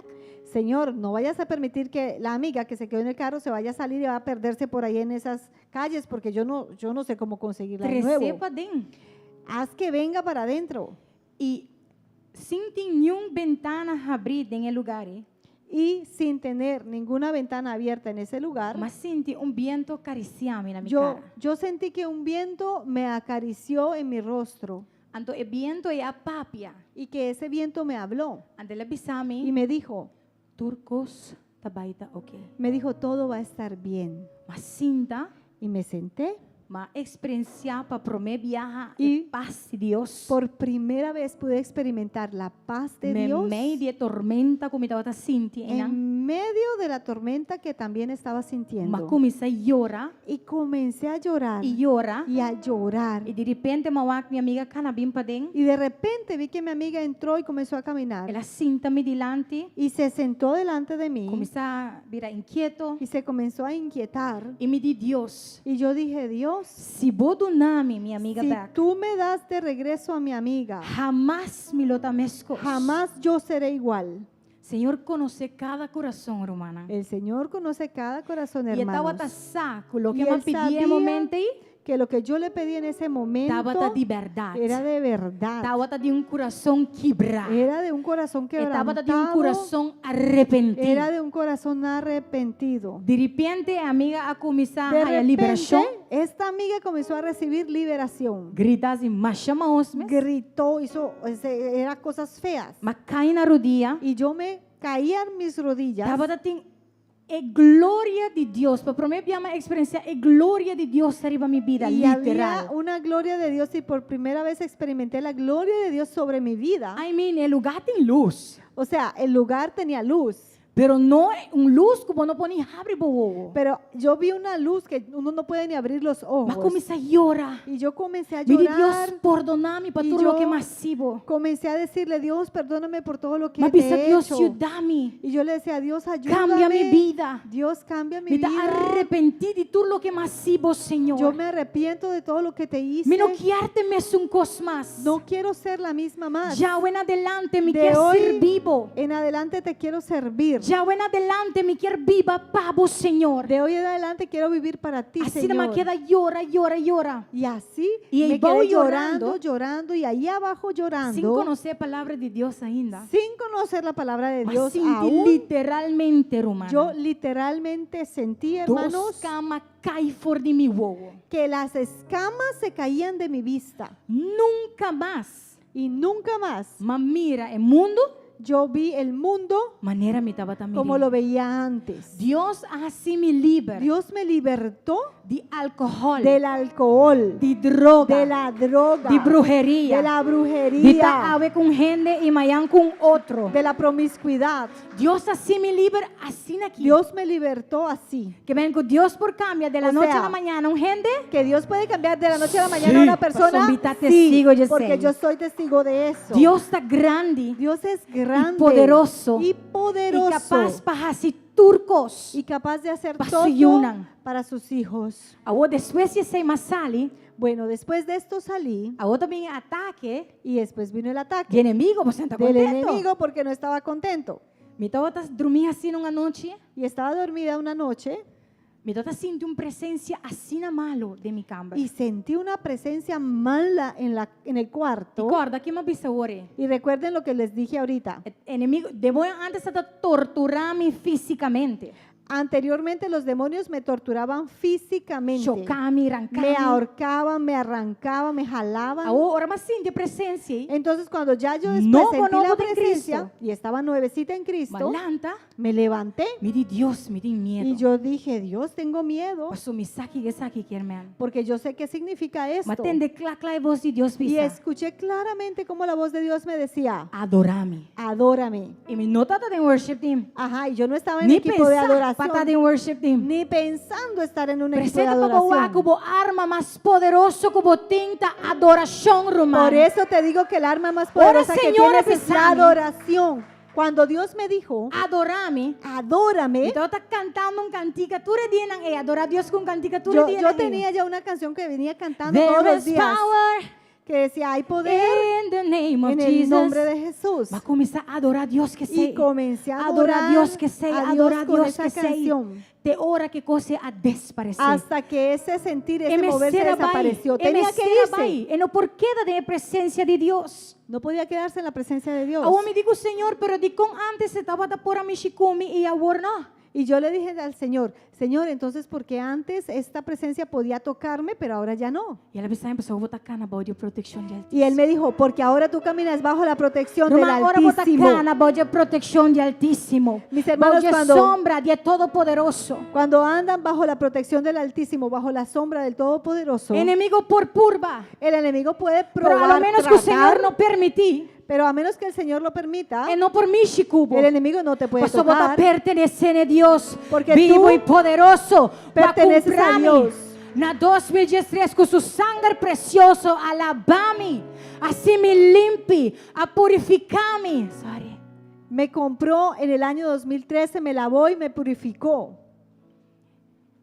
Señor, no vayas a permitir que la amiga que se quedó en el carro se vaya a salir y va a perderse por ahí en esas calles, porque yo no sé cómo conseguirla de Tres'é nuevo. paden. Haz que venga para adentro". I sin tin ningun bentana habrí den e lugá ei. Y sin tener ninguna ventana abierta en ese lugar, M'a sinti un bientu karisiá mi na mi yo, kara. yo sentí que un viento me acarició en mi rostro Anto e bientu ei a papia. Y que ese viento me habló Anto el a bisa mi, y me dijo, tur kos ta bai ta ok. Me dijo: "Todo va a estar bien". M'a sinta, Y me senté. m'a eksperensiá pa promé biaha Y e pas di Dios. Por primera vez pude experimentar la paz de Me Dios mei di e tormenta ku mi tabata sinti einan. En medio de la tormenta que también estaba M'a sintiendo. kuminsá yora Y comencé a llorar i yora. Y a llorar. I di repente m'a wak mi amiga kana bin paden. Y de repente vi que mi amiga entró y comenzó a caminar. El a sinta mi dilanti. Y se sentó delante de mí Kuminsá bira inkieto. Y se comenzó a inquietar. I mi di, Dios, Y yo dije: "Dios, si bo duna mi mi amiga si bèk, tú me das de regreso a mi amiga, hamas mi lo ta meskos. Jamás yo seré igual". Señor konosé kada kurason, ruman. El Señor conoce cada corazón, I e tabata hermanos. sa ku loke Y m'a él pidi sabía e momento ei, que lo que yo le pedí en ese momento tabata di bèrdat. Era de verdad. Tabata di un kurason kibrá. Era de un corazón E tabata di un quebrantado. kurason arepentí. Era de un corazón arrepentido. Di repente, e amiga a kuminsá De haña liberashon. repente, esta amiga comenzó a recibir liberación. Grita asina, masha mahos mes. Gritó, hizo, era cosas feas. M'a kai na rudia. Y yo me caía en mis rodillas. Tabata tin e gloria di Dios. Pa promé biaha m'a eksperensiá e gloria di Dios riba mi bida, Y había literal. Una gloria de Dios y por primera vez experimenté la gloria de Dios sobre mi vida. I mean, e lugá tin lus. O sea, el lugar tenía luz. Pero no un lus ku bo no por ni habri bo wowo. Pero yo vi una luz que uno no puede ni abrir los M'a ojos. kuminsá yora. Y yo comencé a Mi di llorar. Dios, pordoná mi pa Y tur yo loke m'a hasi bo. Comencé a decirle, Dios, perdóname por todo lo que M'a te bisa he Dios, hecho. yuda mi. Y yo le decía, Dios, Kambia mi ayúdame. bida. Dios, cambia mi Mi ta vida. arepentí di tur loke m'a hasi bo, Señor. Yo me arrepiento de todo lo que te hice. Mi no kier ta e mesun kos mas. No quiero ser la misma más. Djawe en adelante mi De kier hoy sirbi bo. en adelante te quiero servir. Djawe en adelante mi kier biba pa bo, Señor. De hoy en adelante quiero vivir para ti, Asina m'a Señor. keda yora, yora, yora. Y así Y me voy quedé llorando, llorando, llorando y ahí abajo llorando. Sin konosé palabra di Dios ainda. sin conocer la palabra de M'a Dios sinti aún, literalmente, ruman. yo literalmente sentí, Dos hermanos, skama kai for di mi wowo. que las escamas se caían de mi vista. Nunka mas. Y nunca más M'a mira e mundu yo vi el mundo manera mi tabata mir'é. como lo veía antes. Dios a hasi mi liber Dios me libertó di alkohòl, del alcohol, di droga, de la droga, di bruheria, de la di ta brujería, awe ku un hende i mañan ku otro. de la promiscuidad. Dios a hasi mi liber asina aki. Dios me libertó así. Ke men ku Dios por kambia di la O nochi sea, a la mañana un hende. Que Dios puede cambiar de la noche a la mañana a una persona. Pasobra mi ta Sí, testigu di porque esei. yo soy testigo de eso. Dios ta grandi Dios es grande i poderoso y poderoso i kapas pa hasi tur kos. y capaz de hacer Pa todo su yunan. para sus hijos. Awor despues di esei m'a sali, Bueno, después de esto salí awor ta bin atake y después vino el ataque di enemigu, pasobra no ta del kontentu. enemigo porque no estaba contento. Mi tabata drumí asina un anochi, Y estaba dormida una noche mi tabata sinti un presensia asina malu den mi kamber. y sentí una presencia mala en, la, en el I cuarto. kòrda kiko m'a bisa awor. Y recuerden lo que les dije ahorita. Enemigu, demoño antes tabata torturá mi físikamente. Anteriormente los demonios me torturaban físicamente. Choka mi, ranka mi. Me ahorcaban, me arrancaban, me jalaban. Awor, ora m'a sinti e presensia. Entonces cuando ya yo después No, sentí no, la en presencia Cristo. y estaba nuevecita en Cristo, M'a lanta, me levanté mi di Dios, mi tin miedu. y yo dije, Dios, tengo miedo Paso mi sa kiko esaki kier men. porque yo sé qué significa M'a esto. tende kla kla e bos di Dios Y bisa. escuché claramente cómo la voz de Dios me decía, Adorá mi. adórame. I mi no tabata den worship team. Ajá, y yo no estaba en Ni equipo de pensa adoración, pa ta den worship team. ni pensando estar en un equipo de Presenta pa bo adoración. ku bo arma mas poderoso ku bo tin ta adorashon, ruman. Por eso te digo que el arma más Ora, poderosa que Señor, tienes es la bisa mi. adoración. Cuando Dios me dijo, Adorá mi. adórame, Mi tabata kantando un kantika tur e dianan ei adorá Dios ku un kantika tur yo, e dia yo tenía ya una canción que venía cantando There todos los is días, power que decía, hay poder in the name of en el Jesus. nombre de Jesús. M'a kuminsá adorá Dios ku esei. Y comencé a Adorá adorar Dios ku esei, a Dios adorá con Dios esa ku esei. canción. Te ora ku e kos a desaparesé. Hasta que ese sentir, ese moverse desapareció. Tenía que irse. E no por keda den presensia di Dios. No podía quedarse en la presencia de Dios. Awor mi di ku Señor, pero dikon antes e tabata por a mishi ku mi i awor no. Y yo le dije al Señor, Señor, entonces, ¿por qué antes esta presencia podía tocarme, pero ahora ya no? I el a bisa mi pasobra bo ta kana bou di protekshon di Altísimo. Y él me dijo, porque ahora tú caminas bajo la protección del Ruman, ora Altísimo. bo ta kana bou di protekshon di Altísimo. Mis hermanos, Bou di cuando- sombra di Todopoderoso. Cuando andan bajo la protección del Altísimo, bajo la sombra del Todopoderoso, Enemigu por purba. el enemigo puede Pero a lo probar, menos ku tratar, Señor no permití, pero a menos que el Señor lo permita, e no por mishi ku bo. el enemigo no te puede Pasobra bo ta tocar. pertenesé na Dios, Porque bibu tú i poderoso, perteneces a Pa kumpra mi. Dios. Na 2013 ku su sanger presioso a laba mi, a hasi mi limpi, a purifiká mi. Sorry. Me compró en el año 2013, me lavó y me purificó.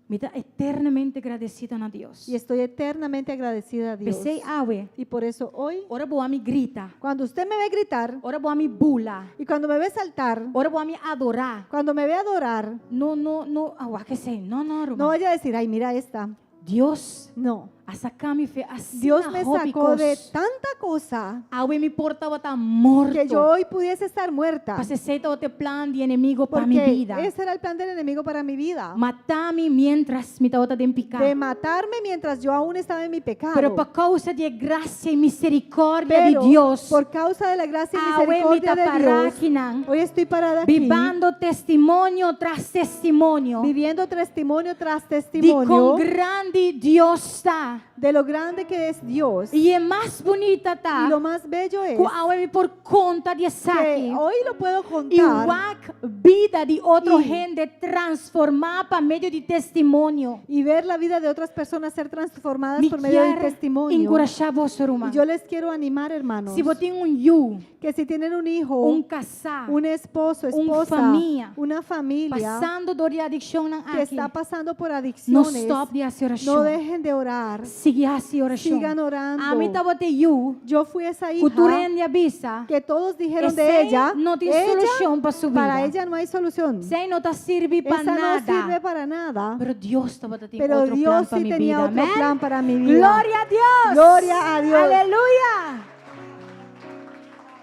Mi ta eternamente gradesido na Dios. Y estoy eternamente agradecida a Dios. P'esei awe, Y por eso hoy, ora bo wak mi grita, cuando usted me ve gritar ora bo wak mi bula, y cuando me ve saltar, ora bo wak mi adorá. cuando me ve adorar, No, no, no, wak esei. No, no, ruman. no vaya a decir, ay, mira esta. Dios No. a saka mi for asina Dios me hopi sacó de kos. tanta cosa Awe mi por tabata morto. que yo hoy pudiese estar muerta. Paso esei tabata e plan di enemigu pa mi Porque bida. ese era el plan del enemigo para mi vida. Mata mi mientras mi tabata den piká. De matarme mientras yo aún estaba en mi pecado. Pero pa kousa di grasia i miserikòrdia Pero di Dios, por causa de la gracia y Awe misericordia mi de Dios, ta pará akinan. hoy estoy parada aquí, bibando testimonio tras testimonio viviendo testimonio tras di testimonio kon grandi Dios ta. ta. De lo grande que es Dios. I e mas bunita ta. Y lo más bello es Ku awe mi por konta di esaki. que hoy lo puedo I contar wak bida di otro I- hende transformá pa medio di testimonio. y ver la vida de otras personas ser transformadas Mi por medio del kier testimonio. enkurashá boso, ruman. Y yo les quiero animar, hermanos, Si bo tin un yu, que si tienen un hijo, un kasá, un esposo, un esposa, famia, una familia pasando dor di adikshon que aki, está pasando por no adicciones, stòp di hasi orashon. no dejen de orar. Sigui hasi orashon. Sigan orando. Ami tabata e yu, Yo fui esa ku tur hija hende a bisa, que todos dijeron de Esei ella, no tin ella, solushon pa su bida. para ella no hay solución. Esei no ta sirbi pa Esa no nada. sirve para nada. Pero Dios tabatin Pero otro Dios plan pa sí mi tenía bida. otro Amén. plan para mi vida. Gloria a Dios. Gloria a Dios. Aleluya.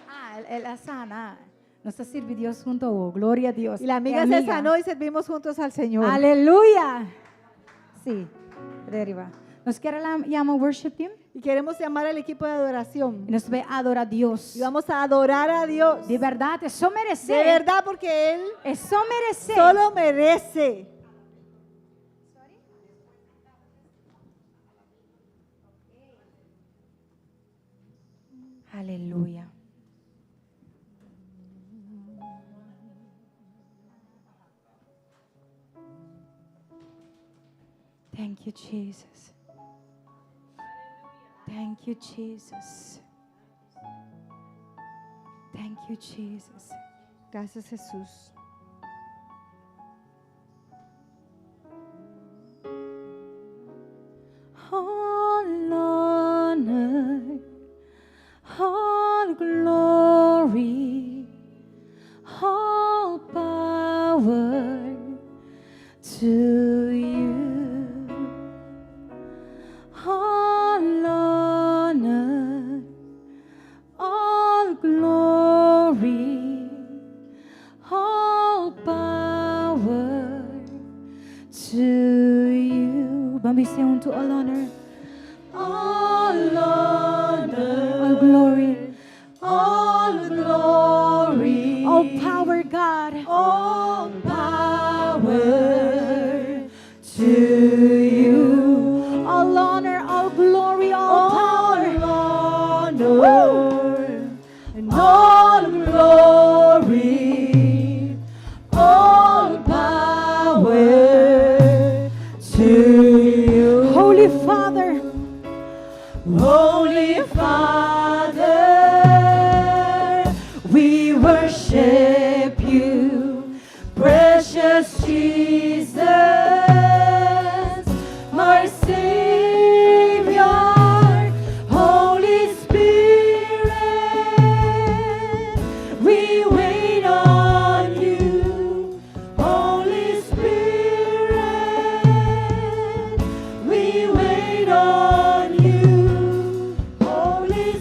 Ah, el a sana. Nos ta sirbi Dios huntu. Gloria a Dios. Y la amiga E se amiga. sanó y servimos juntos al Señor. Aleluya. Sí, de ariba. Nos kier yama worship team. Y queremos llamar al equipo de adoración. I nos ta bai adorá Dios. Y vamos a adorar a Dios. Di berdat, e so meresé. De verdad, porque Él E so meresé. solo merece. Aleluya. Thank you, Jesus. Thank you, Jesus. Thank you, Jesus. Gracias, Jesús. All honor, all glory, all power to you. All honor, all glory, all power to you. Ban bisa huntu all honor. All honor, all glory, all glory, all power, God, all power to you. All honor, all glory, all power, honor and all glory, all power to you. Holy Father, Holy Father, we worship you, precious Jesus, my Savior, Holy Spirit, we wait on you, Holy Spirit, we wait on you, Holy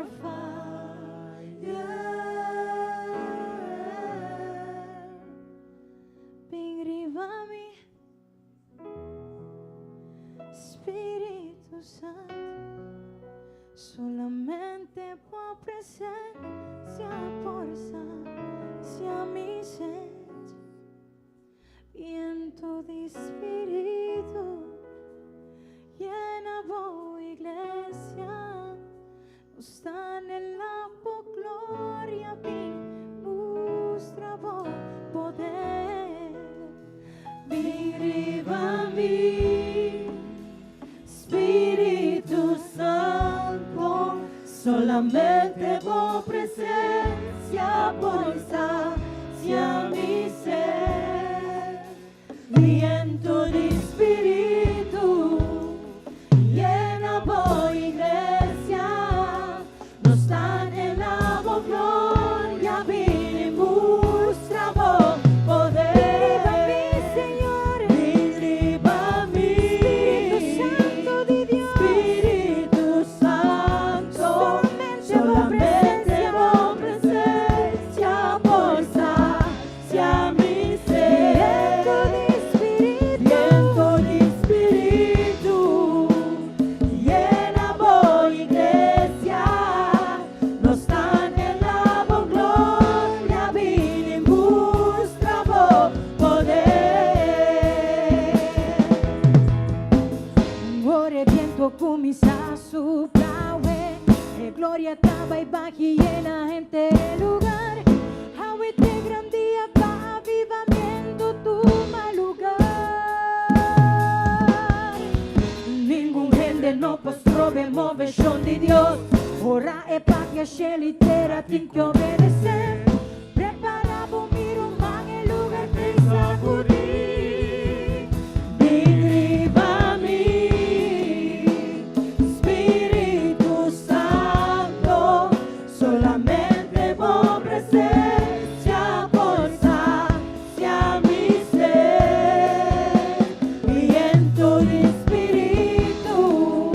Your fire. Bin riba mi, Spiritu Santo, solamente bo presencia por sacia mi sed. Viento di Spiritu, yena bo iglesia, nos ta anhela bo gloria, bin mustra bo poder. Bin riba mi, Spiritu Santo, solamente bo presencia por sacia mi sed. Viento di Spiritu, yena bo iglesia, nos ta anhela bo gloria, bin mustra bo poder. Riba mi, Señor, riba mi, Spiritu Santo di Dios, Spiritu Santo, solamente bo presencia por sacia mi sed. Viento di Spiritu, yena bo iglesia, nos ta anhela bo gloria, bin mustra bo poder. Ora biento cuminsa supla, e gloria ta bay baha yena henter e lugar. Awe ta e gran dia pa avivamento tuma lugar. Ningun hende no por stroba movecion di Dios. Ora e papia, cielo y tera tin cu obedece. Prepara bo miro man e lugar ta sacudi. Bin riba mi, Spiritu Santo, solamente bo presencia por sacia mi sed. Viento di Spiritu,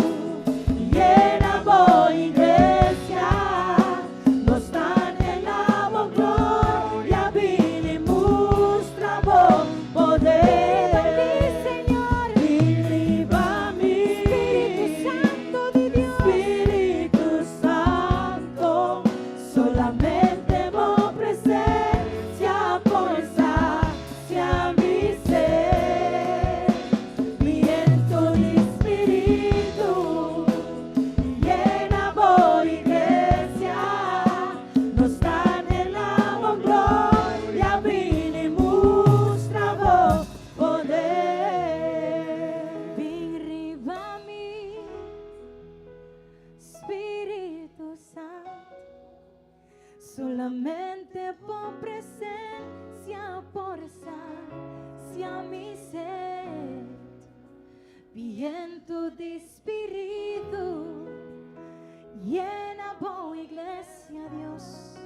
yena bo iglesia, nos ta anhela bo gloria, bin mustra bo poder. Señor, riba mi, Spiritu Santo di Dios, Spiritu Santo, solamente bo presencia por sacia mi sed. Viento di Spiritu, yena bo iglesia, nos ta anhela bo gloria, bin mustra bo poder. Bin riba mi, Spiritu Santo, solamente bo presencia por sacia mi sed. Viento di Spiritu, yena bo iglesia, Dios.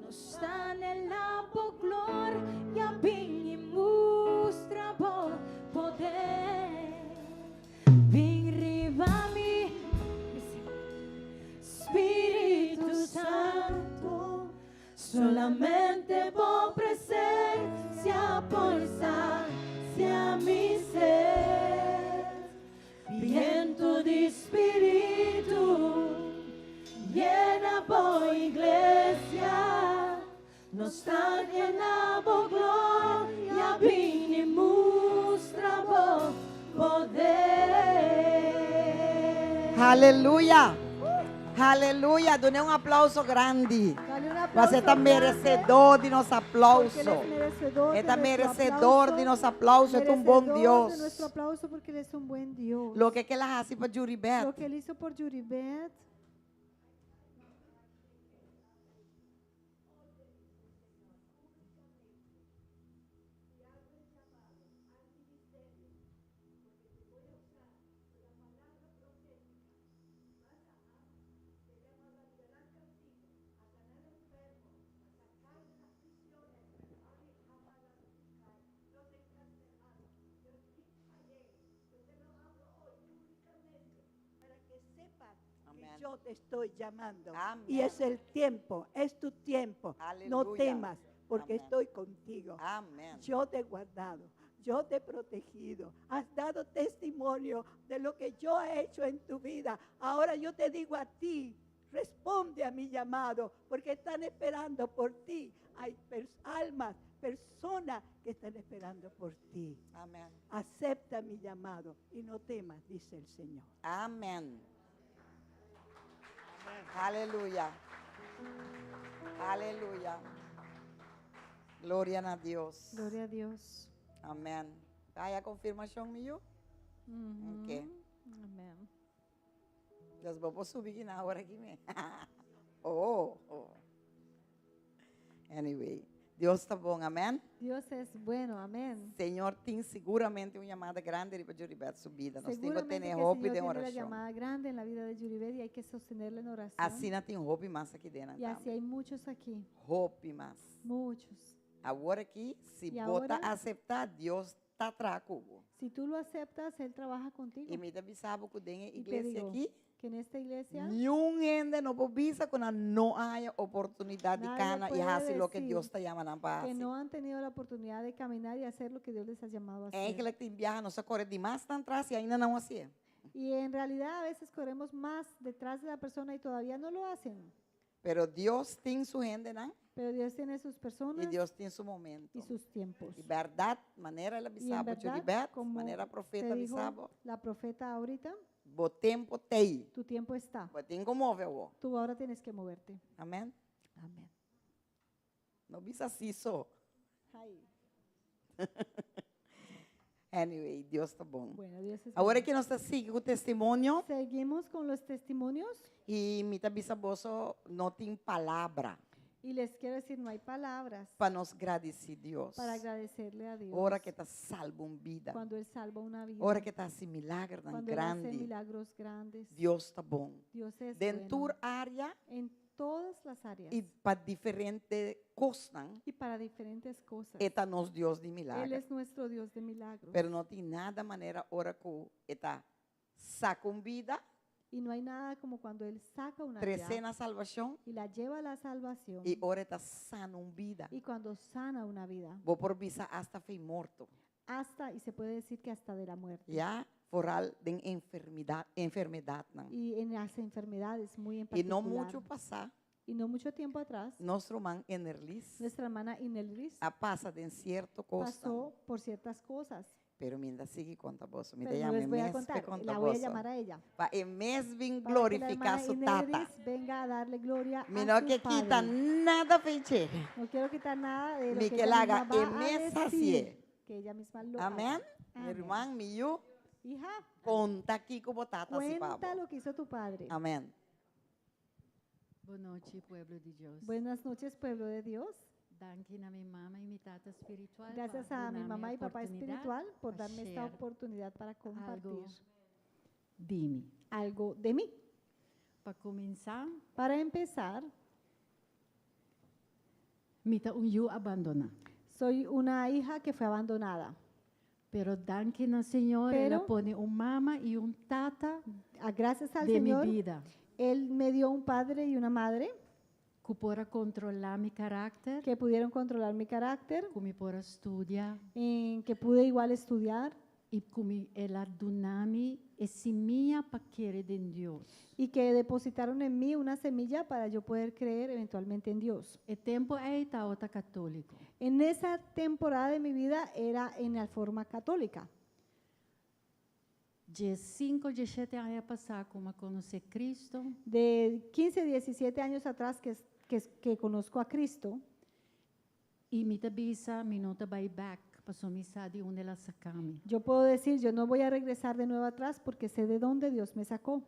Nos ta anhela bo gloria, bin mustra bo poder. Bin riba mi, Spiritu Santo, solamente bo presencia por sacia mi sed. Viento di Spiritu, yena bo iglesia, nos ta anhela bo gloria, bin mustra bo poder. Aleluya. Aleluya. Duna un aplauso grandi. Dale un Bo aplauso ta grande, merecedor di nos porque aplauso. Él es merecedor E de ta nuestro merecedor aplauso. di nos aplauso. E ta un bon Merecedor de Dios. nuestro aplauso porque Él es un buen Dios. Loke el a haci pa Juribet. Lo que Él hizo por Yuribet. Amén. Yo Yo te estoy llamando. Amén. Y es el tiempo, es tu tiempo. No Aleluya. temas, porque Amén. estoy contigo. Amén. Yo te he guardado, yo te he protegido. Has dado testimonio de lo que yo he hecho en tu vida. Ahora yo te digo a ti, responde a mi llamado, porque están esperando por ti. Hay almas, personas que están esperando por ti. Amén. Acepta mi llamado y no temas, dice el Señor. Amén. Aleluya. Aleluya. Gloria a Dios. Gloria a Dios. Amén. Vaya konfirmashon, mi yu? Ok. Amén. Dios, bo subi aki awor aki mes. Oh. Anyway, Dios ta bon, amèn. Dios es bueno, amén. Señor tin siguramente un yamada grandi riba Yuribet su bida. Nos tin ku Seguramente tene que el hopi Señor den tiene la orashon. llamada grande en la vida de Yuribet y hay que sostenerla en oración. Asina tin hopi mas aki den Y así hay muchos aquí, Hopi mas. muchos. Awor aki, si Y bo ta ahora- aseptá, Dios ta traha ku bo. Si tú lo aceptas, Él trabaja contigo. I mi ta bisa bo ku den Y te iglesia digo aki, que en esta iglesia ningun hende no por bisa ku no tin oportunidat di Nadie kana i puede hasi loke decir Dios ta yama nan pa que hasi. no han tenido la oportunidad de caminar y hacer lo que Dios les ha llamado a hacer. Eigenlijk tin biaha nos ta kore di mas nan tras i ainda nan no a hasi. Y en realidad a veces corremos más detrás de la persona y todavía no lo hacen. Pero Dios tin su hendenan? Pero Dios tiene sus personas I Dios tin su momento. y sus tiempos. I berdat, manera el a Y en bisa bo, verdad, Yuribet, como manera te profeta dijo bisa bo, la profeta ahorita, bo tempu t'ei. tu tiempo está. Bo tin ku move awor. Tú ahora tienes que moverte. Amèn? Amén. No bisa si so. Ay. Anyway, Dios ta bon. Bueno, Dios es Awor bueno. ku nos ta sigui ku testimonio. Seguimos con los testimonios. I mi ta bisa boso no tin palabra Y les quiero decir, no hay palabras pa nos gradisí Dios. para agradecerle a Dios Ora ku E ta salba un bida. cuando Él salva una vida. Ora ku E ta hasi milager tan cuando Él hace grandi. milagros grandes. Dios ta bon. Dios es Den bueno. tur área En todas las áreas. i pa diferente kosnan. Y para diferentes cosas. E ta nos Dios di Él milager. es nuestro Dios de milagros. Pero no tin nada manera ora ku E ta saka un bida. Y no hay nada como cuando Él saca una Trese vida na salbashon. y la lleva a la salvación. I ora E ta sana un bida. Y cuando sana una vida. Bo por bisa hasta fo'i morto. Hasta, y se puede decir que hasta de la muerte. Ya, vooral den enfermedat, enfermedatnan. Y en las enfermedades muy en I no particular. muchu pasá. Y no mucho tiempo atrás, Nos ruman Enerlis nuestra hermana Inelris a pasa den sierto kos. pasó por ciertas cosas. Pero mi n' ta sigui konta boso. Mi Pero no les voy a contar, la voy a llamar a ella. Pa e mes bin Para que la glorifiká hermana su tata. Inelris venga a darle gloria Mi a no su ke kita padre. nada fo'i dje. No quiero quitar nada de lo Mi que ke ella laga misma va a e mes decir, hasié. que ella misma lo Amèn? haga. Mi Amén. ruman, mi yu, Hija, konta kiko bo tata a hasi cuenta pa bo. lo que hizo tu padre. Amèn. Bon nochi, pueblo di Dios. Buenas noches, pueblo de Dios. Danki na mi mama i mi tata spiritual. Gracias pa a mi duna mi mamá y papá oportunidat espiritual por pa darme esta share oportunidad para compartir algo di mi. algo de mí. Pa kuminsá, Para empezar, mi ta un yu abandoná. soy una hija que fue abandonada. Pero danki na Señor, Pero- El a pone un mama i un tata Ah, Gracias al den mi Señor, bida. Él me dio un padre y una madre Ku por a kontrolá mi karakter, que pudieron controlar mi carácter, ku mi por a studia, en que pude igual estudiar i ku mi el a duna mi e simia pa kere den Dios. y que depositaron en mí una semilla para yo poder creer eventualmente en Dios. E tempu ei tabata katóliko. En esa temporada de mi vida era en la forma católica. 15, 17 aña pasá ku m'a konosé Kristu, De 15, 17 años atrás que, que, que conozco a Cristo i mi ta bisa, mi no ta bai bèk, paso mi sa di unda el a saka mi. yo puedo decir, yo no voy a regresar de nuevo atrás porque sé de dónde Dios me sacó.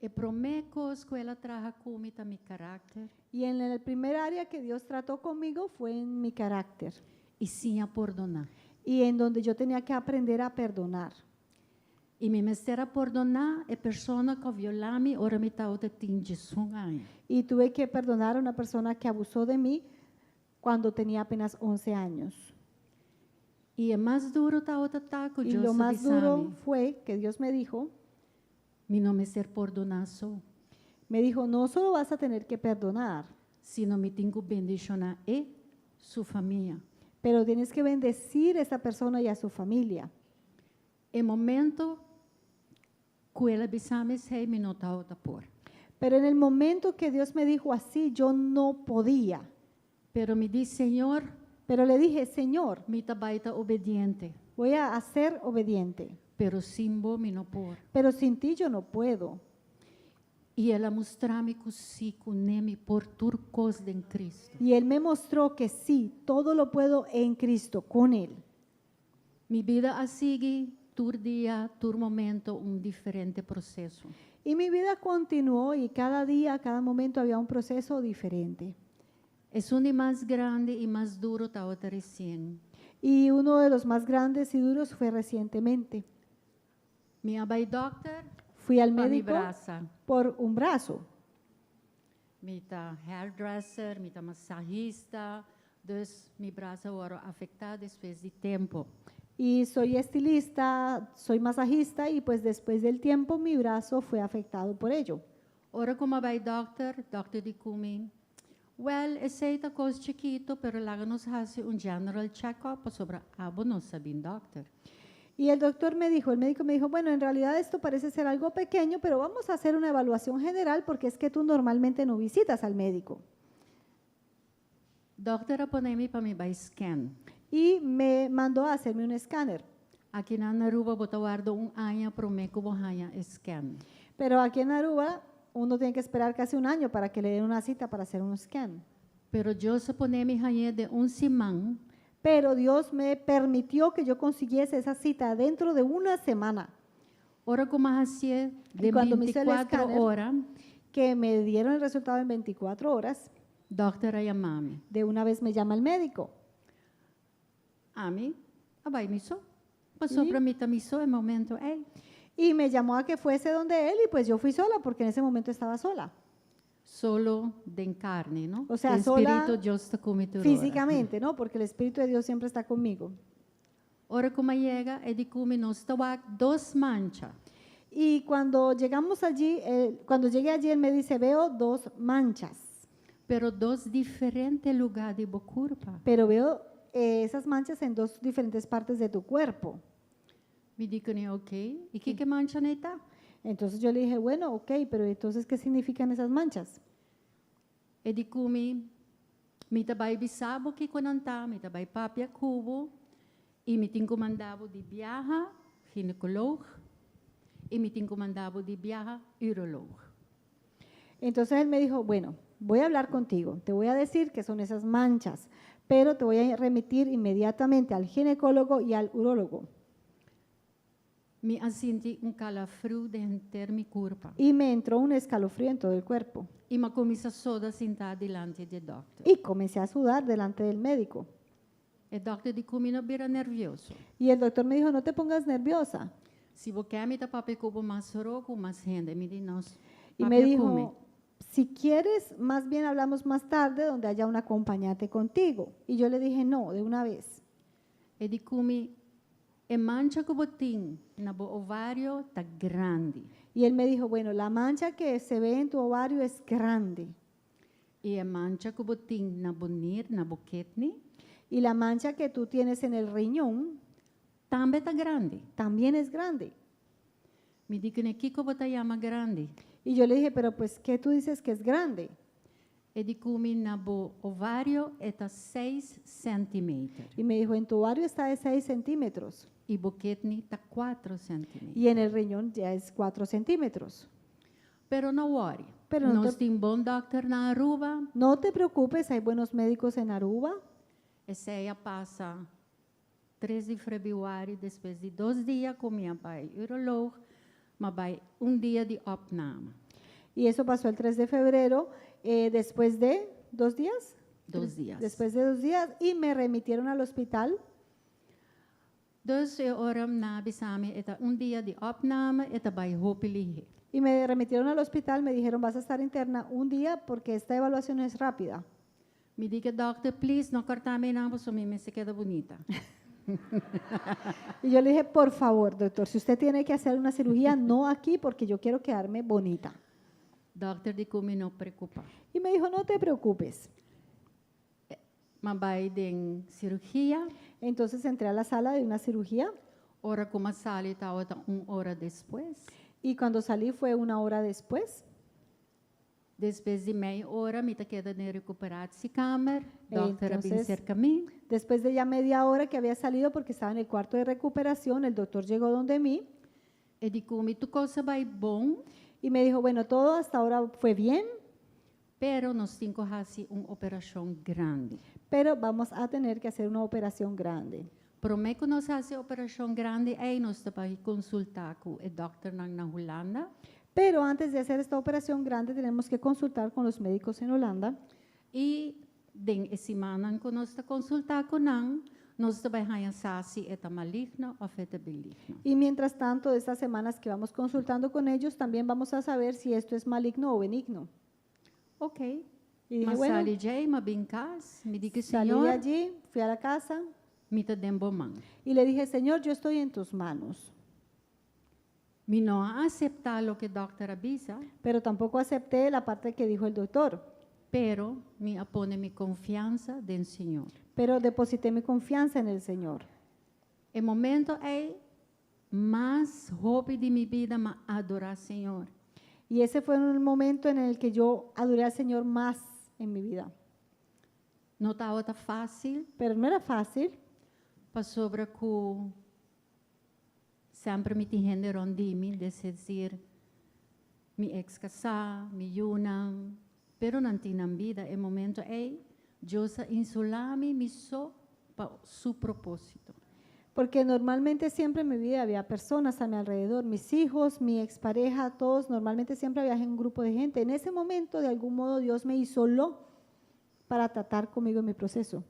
E promé kos ku el a traha ku mi ta mi karakter Y en el primer área que Dios trató conmigo fue en mi carácter i siña pordoná. y en donde yo tenía que aprender a perdonar. I mi mester a pordoná e persona ku a violá mi, ora mi tabatin 11 aña. Y tuve que perdonar a una persona que abusó de mí cuando tenía apenas 11 años. I e mas duru tabata ku Y Dios lo a más duro bisa mi, fue que Dios me dijo, mi no mester pordoná so. Me dijo: "No solo vas a tener que perdonar, sino mi tin ku bendishoná e su famia." Pero tienes que bendecir a esa persona y a su familia. E momento ku el a bisa mi esei, mi no tabata por. Pero en el momento que Dios me dijo así, yo no podía. Pero mi di: "Señor, Pero le dije: "Señor, mi ta bai ta obediente, voy a ser obediente, pero sin bo mi no por." Pero sin ti yo no puedo. I el a mustra mi ku si, kuné mi por tur kos den Kristu. Y Él me mostró que sí, todo lo puedo en Cristo, con Él. Mi bida a sigui, tur dia, tur momento, un diferente proseso. Y mi vida continuó y cada día, cada momento había un proceso diferente. Esun di mas grandi i mas duru tabata resien. Y uno de los más grandes y duros fue recientemente. Mi a bai dòkter Fui al pa mi médico brasa. Por un brazo. Mi ta hairdresser, mi ta masahista, dus mi brasa a wòrdu afektá despues di tempu. Y soy estilista, soy masajista y, pues, después del tiempo mi brazo fue afectado por ello. Ora ku m'a bai dòkter, dòkter di ku mi: "Well, esei ta kos chikitu, pero laga nos hasi un general check-up, pasobra abo no sa bin dòkter." Y el doctor me dijo, el médico me dijo: "Bueno, en realidad esto parece ser algo pequeño, pero vamos a hacer una evaluación general porque es que tú normalmente no visitas al médico." Dòkter a pone mi pa mi bai scan. Y me mandó a hacerme un escáner. Aki na Aruba bo ta warda un aña promé ku bo haña scan. Pero aquí en Aruba uno tiene que esperar casi un año para que le den una cita para hacer un scan. Pero Dios a pone mi hañ'é den un siman. Pero Dios me permitió que yo consiguiese esa cita dentro de una semana. Ora ku m'a hasié Y cuando me hizo el 24 escáner, ora, que me dieron el resultado en 24 horas, dòkter a yama mi. De una vez me llama el médico. Ami a bai mi so. Pasobra mi ta mi so e momento ei. Y me llamó a que fuese donde él y, pues, yo fui sola porque en ese momento estaba sola. Solo den karni, no? O sea, E sola Spiritu Dios ta ku mi tur ora. físicamente, ¿no? Porque el Espíritu de Dios siempre está conmigo. Ora ku m'a yega, e di ku mi: "Nos ta wak dos mancha." Y cuando llegamos allí, cuando llegué allí, él me dice: "Veo dos manchas, Pero dos diferente lugá di bo kurpa." Pero veo esas manchas en dos diferentes partes de tu cuerpo." Mi di kuné: "Ok, i kiko e manchanan ta?" Entonces yo le dije: "Bueno, ok, pero entonces, ¿qué significan esas manchas?" E di ku mi: "Mi ta bai bisa bo kiko nan ta, mi ta bai papia ku bo, i mi tin ku manda bo di biaha ginekólogo, i mi tin ku manda bo di biaha urólogo." Entonces él me dijo: "Bueno, voy a hablar contigo, te voy a decir qué son esas manchas, pero te voy a remitir inmediatamente al ginecólogo y al urólogo." Mi a sinti un kalafriu den henter mi kurpa. Y me entró un escalofrío en todo el cuerpo. I m'a kuminsá soda sintá dilanti di dòkter. Y comencé a sudar delante del médico. E dòkter di ku mi: "No bira nervioso." Y el doctor me dijo: "No te pongas nerviosa." "Si bo ke, mi ta papia ku bo mas ró ku mas hende." Mi di: "No, Y me papia ku mi." dijo: "Si quieres, más bien hablamos más tarde donde haya un acompañante contigo." Y yo le dije: "No, de una vez." E di ku mi: "E mancha ku bo tin na bo ovario ta grandi." Y él me dijo: "Bueno, la mancha que se ve en tu ovario es grande." I e mancha ku bo tin na bo nir, na bo kidney, Y la mancha que tú tienes en el riñón tambe ta grandi. También es grande. Mi di kuné: "Kiko bo ta yama grandi?" Y yo le dije: "Pero, pues, ¿qué tú dices que es grande?" E di ku mi: "Na bo ovario e ta 6 centimeter." Y me dijo: "En tu ovario está de 6 centímetros." I bo kidney ta 4 centimeter. Y en el riñón ya es 4 centímetros. Pero no worry. Pero no Nos tin bon dòkter na Aruba. No te preocupes, hay buenos médicos en Aruba. Esei a pasa 3 di febrüari, despues di 2 dia ku mi a bai uroloog, m'a bai un dia di opname. Y eso pasó el 3 de febrero, después de 2 días. 2 dia. Después de 2 días, y me remitieron al hospital. Dus e ora nan a bisa mi, e ta un dia di opname, e ta bai hopi lihé. Y me remitieron al hospital, me dijeron: "Vas a estar interna un día porque esta evaluación es rápida." Mi di ku dòkter: "Please, no kòrta mi no, paso mi mester keda bunita." Y yo le dije: "Por favor, doctor, si usted tiene que hacer una cirugía, no aquí porque yo quiero quedarme bonita." Dòkter di ku mi no preokupá. Y me dijo, no te preocupes. M'a bai den sirugia. Entonces entré a la sala de una cirugía Ora ku m'a sali tabata un ora despues. y cuando salí fue una hora después. Despues di mei ora, mi ta keda den rekuperatiekamer. Dòkter a bin Entonces, serka mi. Después de ya media hora que había salido porque estaba en el cuarto de recuperación, el doctor llegó donde mí E di ku mi tur kos a bai bon, y me dijo, bueno, todo hasta ahora fue bien, pero nos tin ku hasi un operashon grandi. Pero vamos a tener que hacer una operación grande. Promé ku nos hasi e operashon grandi, ei nos ta bai konsultá ku e dòkternan na Hulanda. Pero antes de hacer esta operación grande tenemos que consultar con los médicos en Holanda. I den e simannan ku nos ta konsultá ku nan, nos ta bai haña sa si e ta maligno òf e ta benigno. Y mientras tanto, estas semanas que vamos consultando con ellos, también vamos a saber si esto es maligno o benigno. Ok. Y dije, M'a bueno, sali djei, m'a bin kas, mi di ku salí de Señor, allí, fui a la casa mi ta den bo man. Y le dije, Señor, yo estoy en tus manos. Mi no a aseptá loke dòkter a bisa, Pero tampoco acepté la parte que dijo el doctor, pero mi a pone mi konfiansa den Señor. Pero deposité mi confianza en el Señor. E momento ei, mas hopi di mi bida m'a adorá Señor. Y ese fue un momento en el que yo adoré al Señor más en mi vida. No tabata fásil, Pero no era fácil, pasobra ku semper mi tin hende rònt di mi, es desir, mi eks kasá, mi yunan, pero nan tin nan bida. E momento ei, Dios a isolá mi mi so pa su propósito. Porque normalmente siempre en mi vida había personas a mi alrededor, mis hijos, mi expareja, todos, normalmente siempre había un grupo de gente. En ese momento, de algún modo, Dios me isoló para tratar conmigo en mi proceso.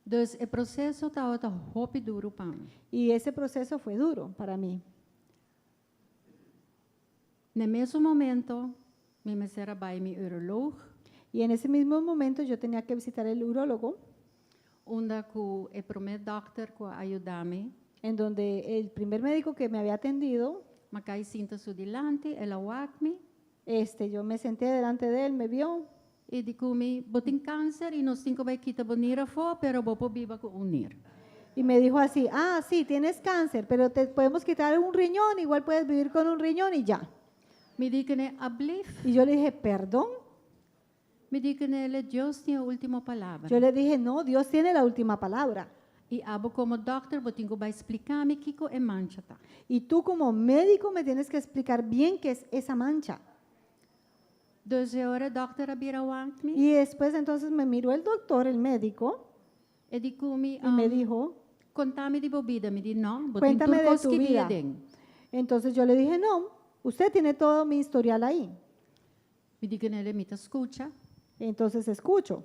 Dus e proseso tabata hopi duru pa mi. Y ese proceso fue duro para mí. Na mesun momento, mi mester a bai mi uroloog, Y en ese mismo momento yo tenía que visitar el urólogo, unda ku e promé dòkter ku a yuda mi, en donde el primer médico que me había atendido, m'a kai sinta su dilanti, el a wak mi, yo me senté delante de él, me vio i di ku mi, bo tin kanser i nos tin ku bai kita bo nir afó, pero bo por biba ku un nir. Y me dijo así, ah, sí, tienes cáncer, pero te podemos quitar un riñón, igual puedes vivir con un riñón y ya. Mi di kuné, alsjeblieft. Y yo le dije, perdón. Mi di kuné, Dios tin e último palabra. Yo le dije, no, Dios tiene la última palabra. I abo komo dòkter, bo tin ku bai splika mi kiko e mancha ta. Y tú como médico me tienes que explicar bien qué es esa mancha. Dus e ora dòkter a bira wak mi. Y después entonces me miró el doctor, el médico, E di ku mi, y me dijo, konta mi di bo bida, mi di no, bo tin cuéntame de tur tu kos vida. den. Entonces yo le dije, no, usted tiene todo mi historial ahí. Mi di kuné, mi ta skucha. Entonces escucho.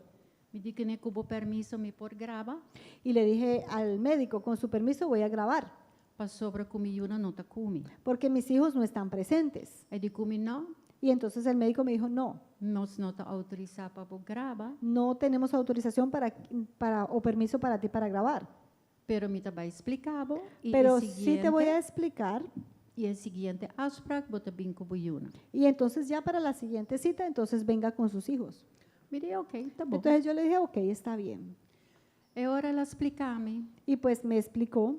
Mi di kuné ku bo permiso mi por graba, Y le dije al médico, con su permiso voy a grabar, pasobra ku mi yunan no ta ku mi. Porque mis hijos no están presentes. E di ku mi no, Y entonces el médico me dijo, no, nos no ta outorisá pa bo graba, no tenemos autorización para, o permiso para ti para grabar. Pero mi ta bai splika bo i Pero e sí te voy a siguiente, explicar. i e siguiente afspraak bo ta bin ku bo yunan. Y entonces ya para la siguiente cita, entonces venga con sus hijos. Mi di, ok, ta bon. Entonces yo le dije, ok, está bien. E ora el a splika mi Y pues me explicó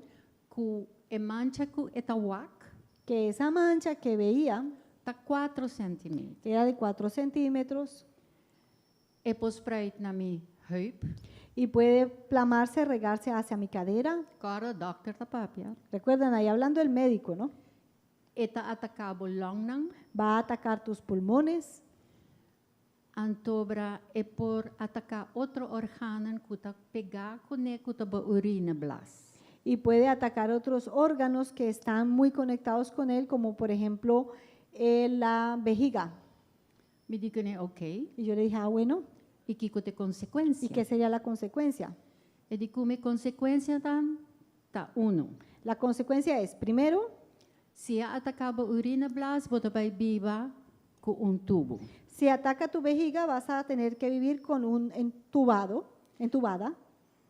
ku e mancha ku e ta wak que esa mancha que veía ta 4 centimeter. era de 4 centímetros E por spreid na mi heup. Y puede plamarse, regarse hacia mi cadera. Kòrda dòkter ta papia. Recuerdan, ahí hablando el médico, ¿no? E ta ataká bo longnan. Va a atacar tus pulmones. Anto bra e por ataká otro órgano ku ta pegá kuné ku ta bo urineblaas. Y puede atacar otros órganos que están muy conectados con él, como por ejemplo la vejiga. Mi di kuné, ok. Y yo le dije, ah, bueno, I kiko ta e konsekuensia? ¿Y qué sería la consecuencia? E di ku mi konsekuensianan ta unu. La consecuencia es, primero, Si e ataká bo urineblaas, bo ta bai biba ku un tubo. Si ataca tu vejiga, vas a tener que vivir con un entubado, entubada.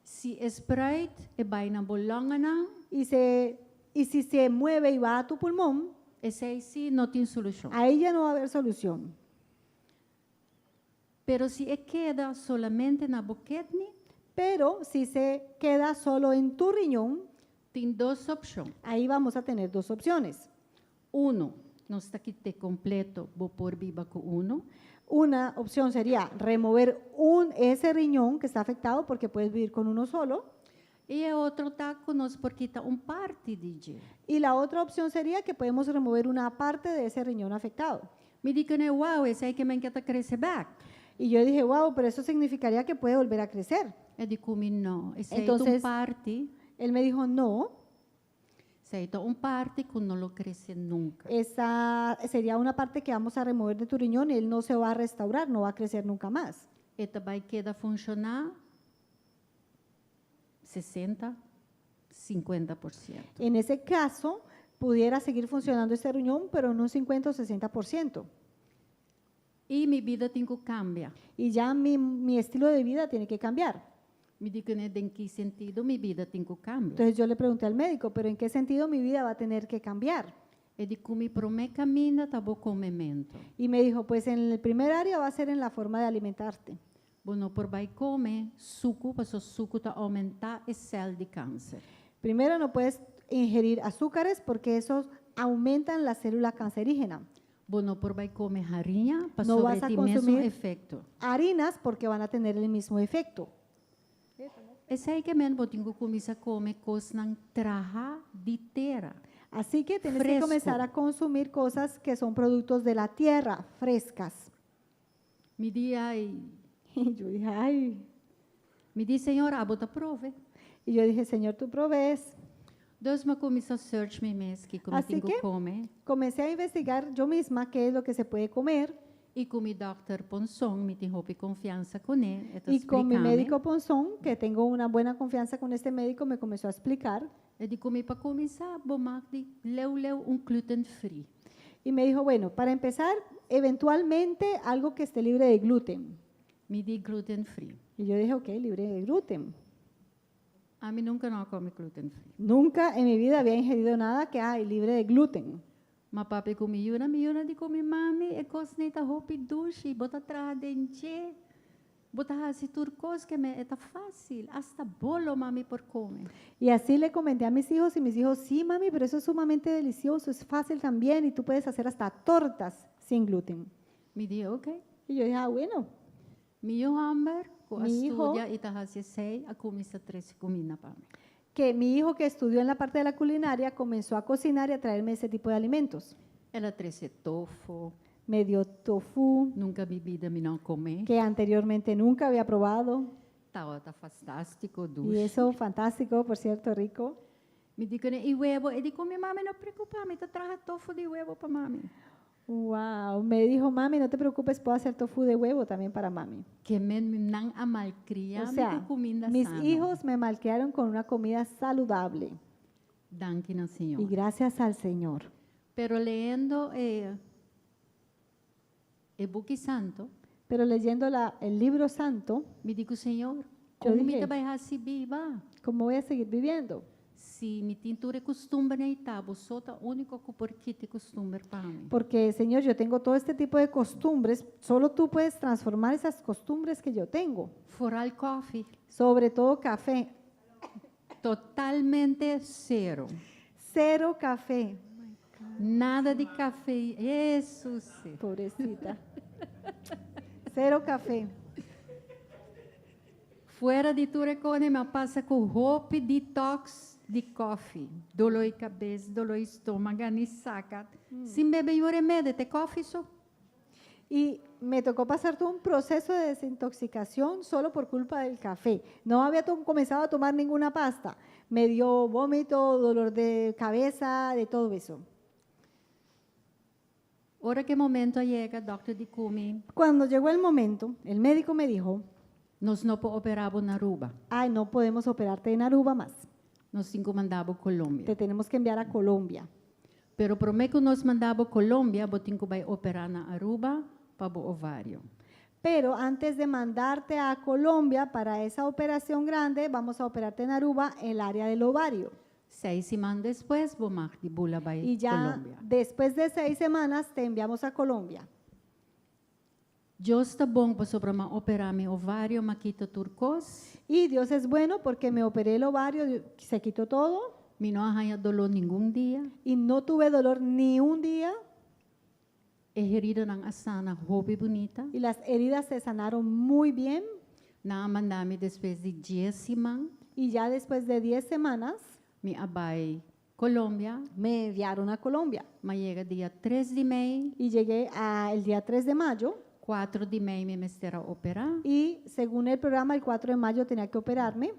Si e spreid, e bai na bo longanan, Y si se mueve y va a tu pulmón, esei sí no tin solushon. Ahí ya no va a haber solución. Pero si e keda solamente na bo kidney, Pero si se queda solo en tu riñón, tin dos opcion. Ahí vamos a tener dos opciones. Uno, nos ta kit'e completo, bo por biba cu uno. Una opción sería remover ese riñón que está afectado porque puedes vivir con uno solo. Y e otro ta cu nos por kita un parti di dje. Y la otra opción sería que podemos remover una parte de ese riñón afectado. Mi di cu ne, wow, esey kiermen cu e ta crece back. Y yo dije: "Wow, pero eso significaría que puede volver a crecer". E di cu mi no, esey Entonces, un parti. Él me dijo: "No". Esey ta un parti cu no lo crece nunca. Esa sería una parte que vamos a remover de tu riñón y él no se va a restaurar, no va a crecer nunca más. E ta bay keda funciona 60, 50%. En ese caso, pudiera seguir funcionando ese riñón, pero en un 50 o 60%. Y mi bida tin cu cambia. Y ya mi estilo de vida tiene que cambiar. Mi di cu ne, den ki sentido mi bida tin cu cambia? Entonces yo le pregunté al médico: "Pero ¿en qué sentido mi vida va a tener que cambiar?". E di cu mi, prome caminda ta bo comemento. Y me dijo: "Pues en el primer área va a ser en la forma de alimentarte". Bo no por bay come sucu, paso sucu ta aumenta e cel di cancer. Primero, no puedes ingerir azúcares porque esos aumentan la célula cancerígena. Bo no por bay come hariña, paso No vas a tin mesun consumir efecto. Harinas porque van a tener el mismo efecto. Esey kiermen bo tin cu cuminsa come cosnan traha di tera. Así que tienes que Fresco. comenzar a consumir cosas que son productos de la tierra, frescas. Mi di, ay, Y yo dije: "Ay". Mi di, Señor, abo ta provee. Y yo dije: "Señor, tú provees". Dus m'a cuminsa search mi mes kico mi Así tin cu que come. Comencé a investigar yo misma qué es lo que se puede comer. Y cu mi dokter Ponson, mi tin hopi confianza cu ne, e ta Y con mi splica mi. médico Ponzón, que tengo una buena confianza con este médico, me comenzó a explicar. E di cu mi, pa cuminsa, bo mag di leu leu un gluten free. Y me dijo: "Bueno, para empezar, eventualmente algo que esté libre de gluten". Mi di, gluten free. Y yo dije: "Ok, libre de gluten". Ami nunca no a come gluten free. Nunca en mi vida había ingerido nada que hay libre de gluten. M'a papia cu mi yiunan, mi yiunan di cu mi, mami, e cos ey ta hopi dushi, bo ta traha den dje. Bo ta haci tur cos kiermen e ta facil, hasta bolo mami por come. Y así le comenté a mis hijos y mis hijos: "Sí, mami, pero eso es sumamente delicioso, es fácil también y tú puedes hacer hasta tortas sin gluten". Mi di, ok. Y yo dije: "Ah, bueno". Mi yiu homber, cu Mi hijo, studia y ta haci esey, a cuminsa trece cuminda pa mi. Que mi hijo que estudió en la parte de la culinaria comenzó a cocinar y a traerme ese tipo de alimentos. El a trece tofu. Me dio tofu, Nunca mi bida mi no a come. Que anteriormente nunca había probado. Tabata fantastico, Y dushi. eso, fantástico, por cierto, rico. Mi di cu ne, y webo, e di cu mi, mami, no preocupa, mi ta traha tofu di webo pa mami. Wow, me dijo: "Mami, no te preocupes, puedo hacer tofu de huevo también para mami". Kiermen nan a malcria O sea, cu cuminda mis sano. Hijos me malcriaron con una comida saludable. Danki na Señor. Y gracias al Señor. Pero leyendo e Buki Santo, Pero leyendo el libro santo, mi di, Señor, yo con mi dije: ta bay haci biba? "¿Cómo voy a seguir viviendo?". Si mi tin tur e custumber ey ta, bo so ta unico cu por kita custumber pa mi. Porque, Señor, yo tengo todo este tipo de costumbres, solo tú puedes transformar esas costumbres que yo tengo. Vooral koffie. Sobre todo café. Totalmente cero. Cero café. Nada di café. Jesus. Pobrecita. Cero café. Fuera di tur cos, m'a pasa cu hopi detox di koffie. Dolor di cabes, dolor di stoma, ni saca. Sin bebe ningun remedi, te koffie so. Y me tocó pasar todo un proceso de desintoxicación solo por culpa del café. No había comenzado a tomar ninguna pasta. Me dio vómito, dolor de cabeza, de todo eso. Ora cu e momento a yega, dokter di cu mi, Cuando llegó el momento, el médico me dijo: nos no por opera bo na Aruba. "Ay, no podemos operarte en Aruba más. Nos tin cu manda bo Colombia. Te tenemos que enviar a Colombia. Pero prome cu nos manda bo Colombia, bo tin cu bay opera na Aruba pa bo ovario. Pero antes de mandarte a Colombia para esa operación grande, vamos a operarte en Aruba, el área del ovario. 6 siman despues, bo mag di bula bay Y ya Colombia. Después de 6 semanas te enviamos a Colombia". Dios ta bon pasobra m'a operá mi ovario, m'a kita tur kos. Y Dios es bueno porque me operé el ovario, se quitó todo. Mi no a haña doló ningun dia. Y no tuve dolor ni un día. E heridanan a sana hopi bunita. Y las heridas se sanaron muy bien. Nan a manda mi despues di dies siman. Y ya después de 10 semanas. Mi a bai Colombia. Me enviaron a Colombia. M'a yega dia tres di mei. Y llegué a el día 3 de mayo. Kuater di mei mi mester a operá. Y según el programa el 4 de mayo tenía que operarme.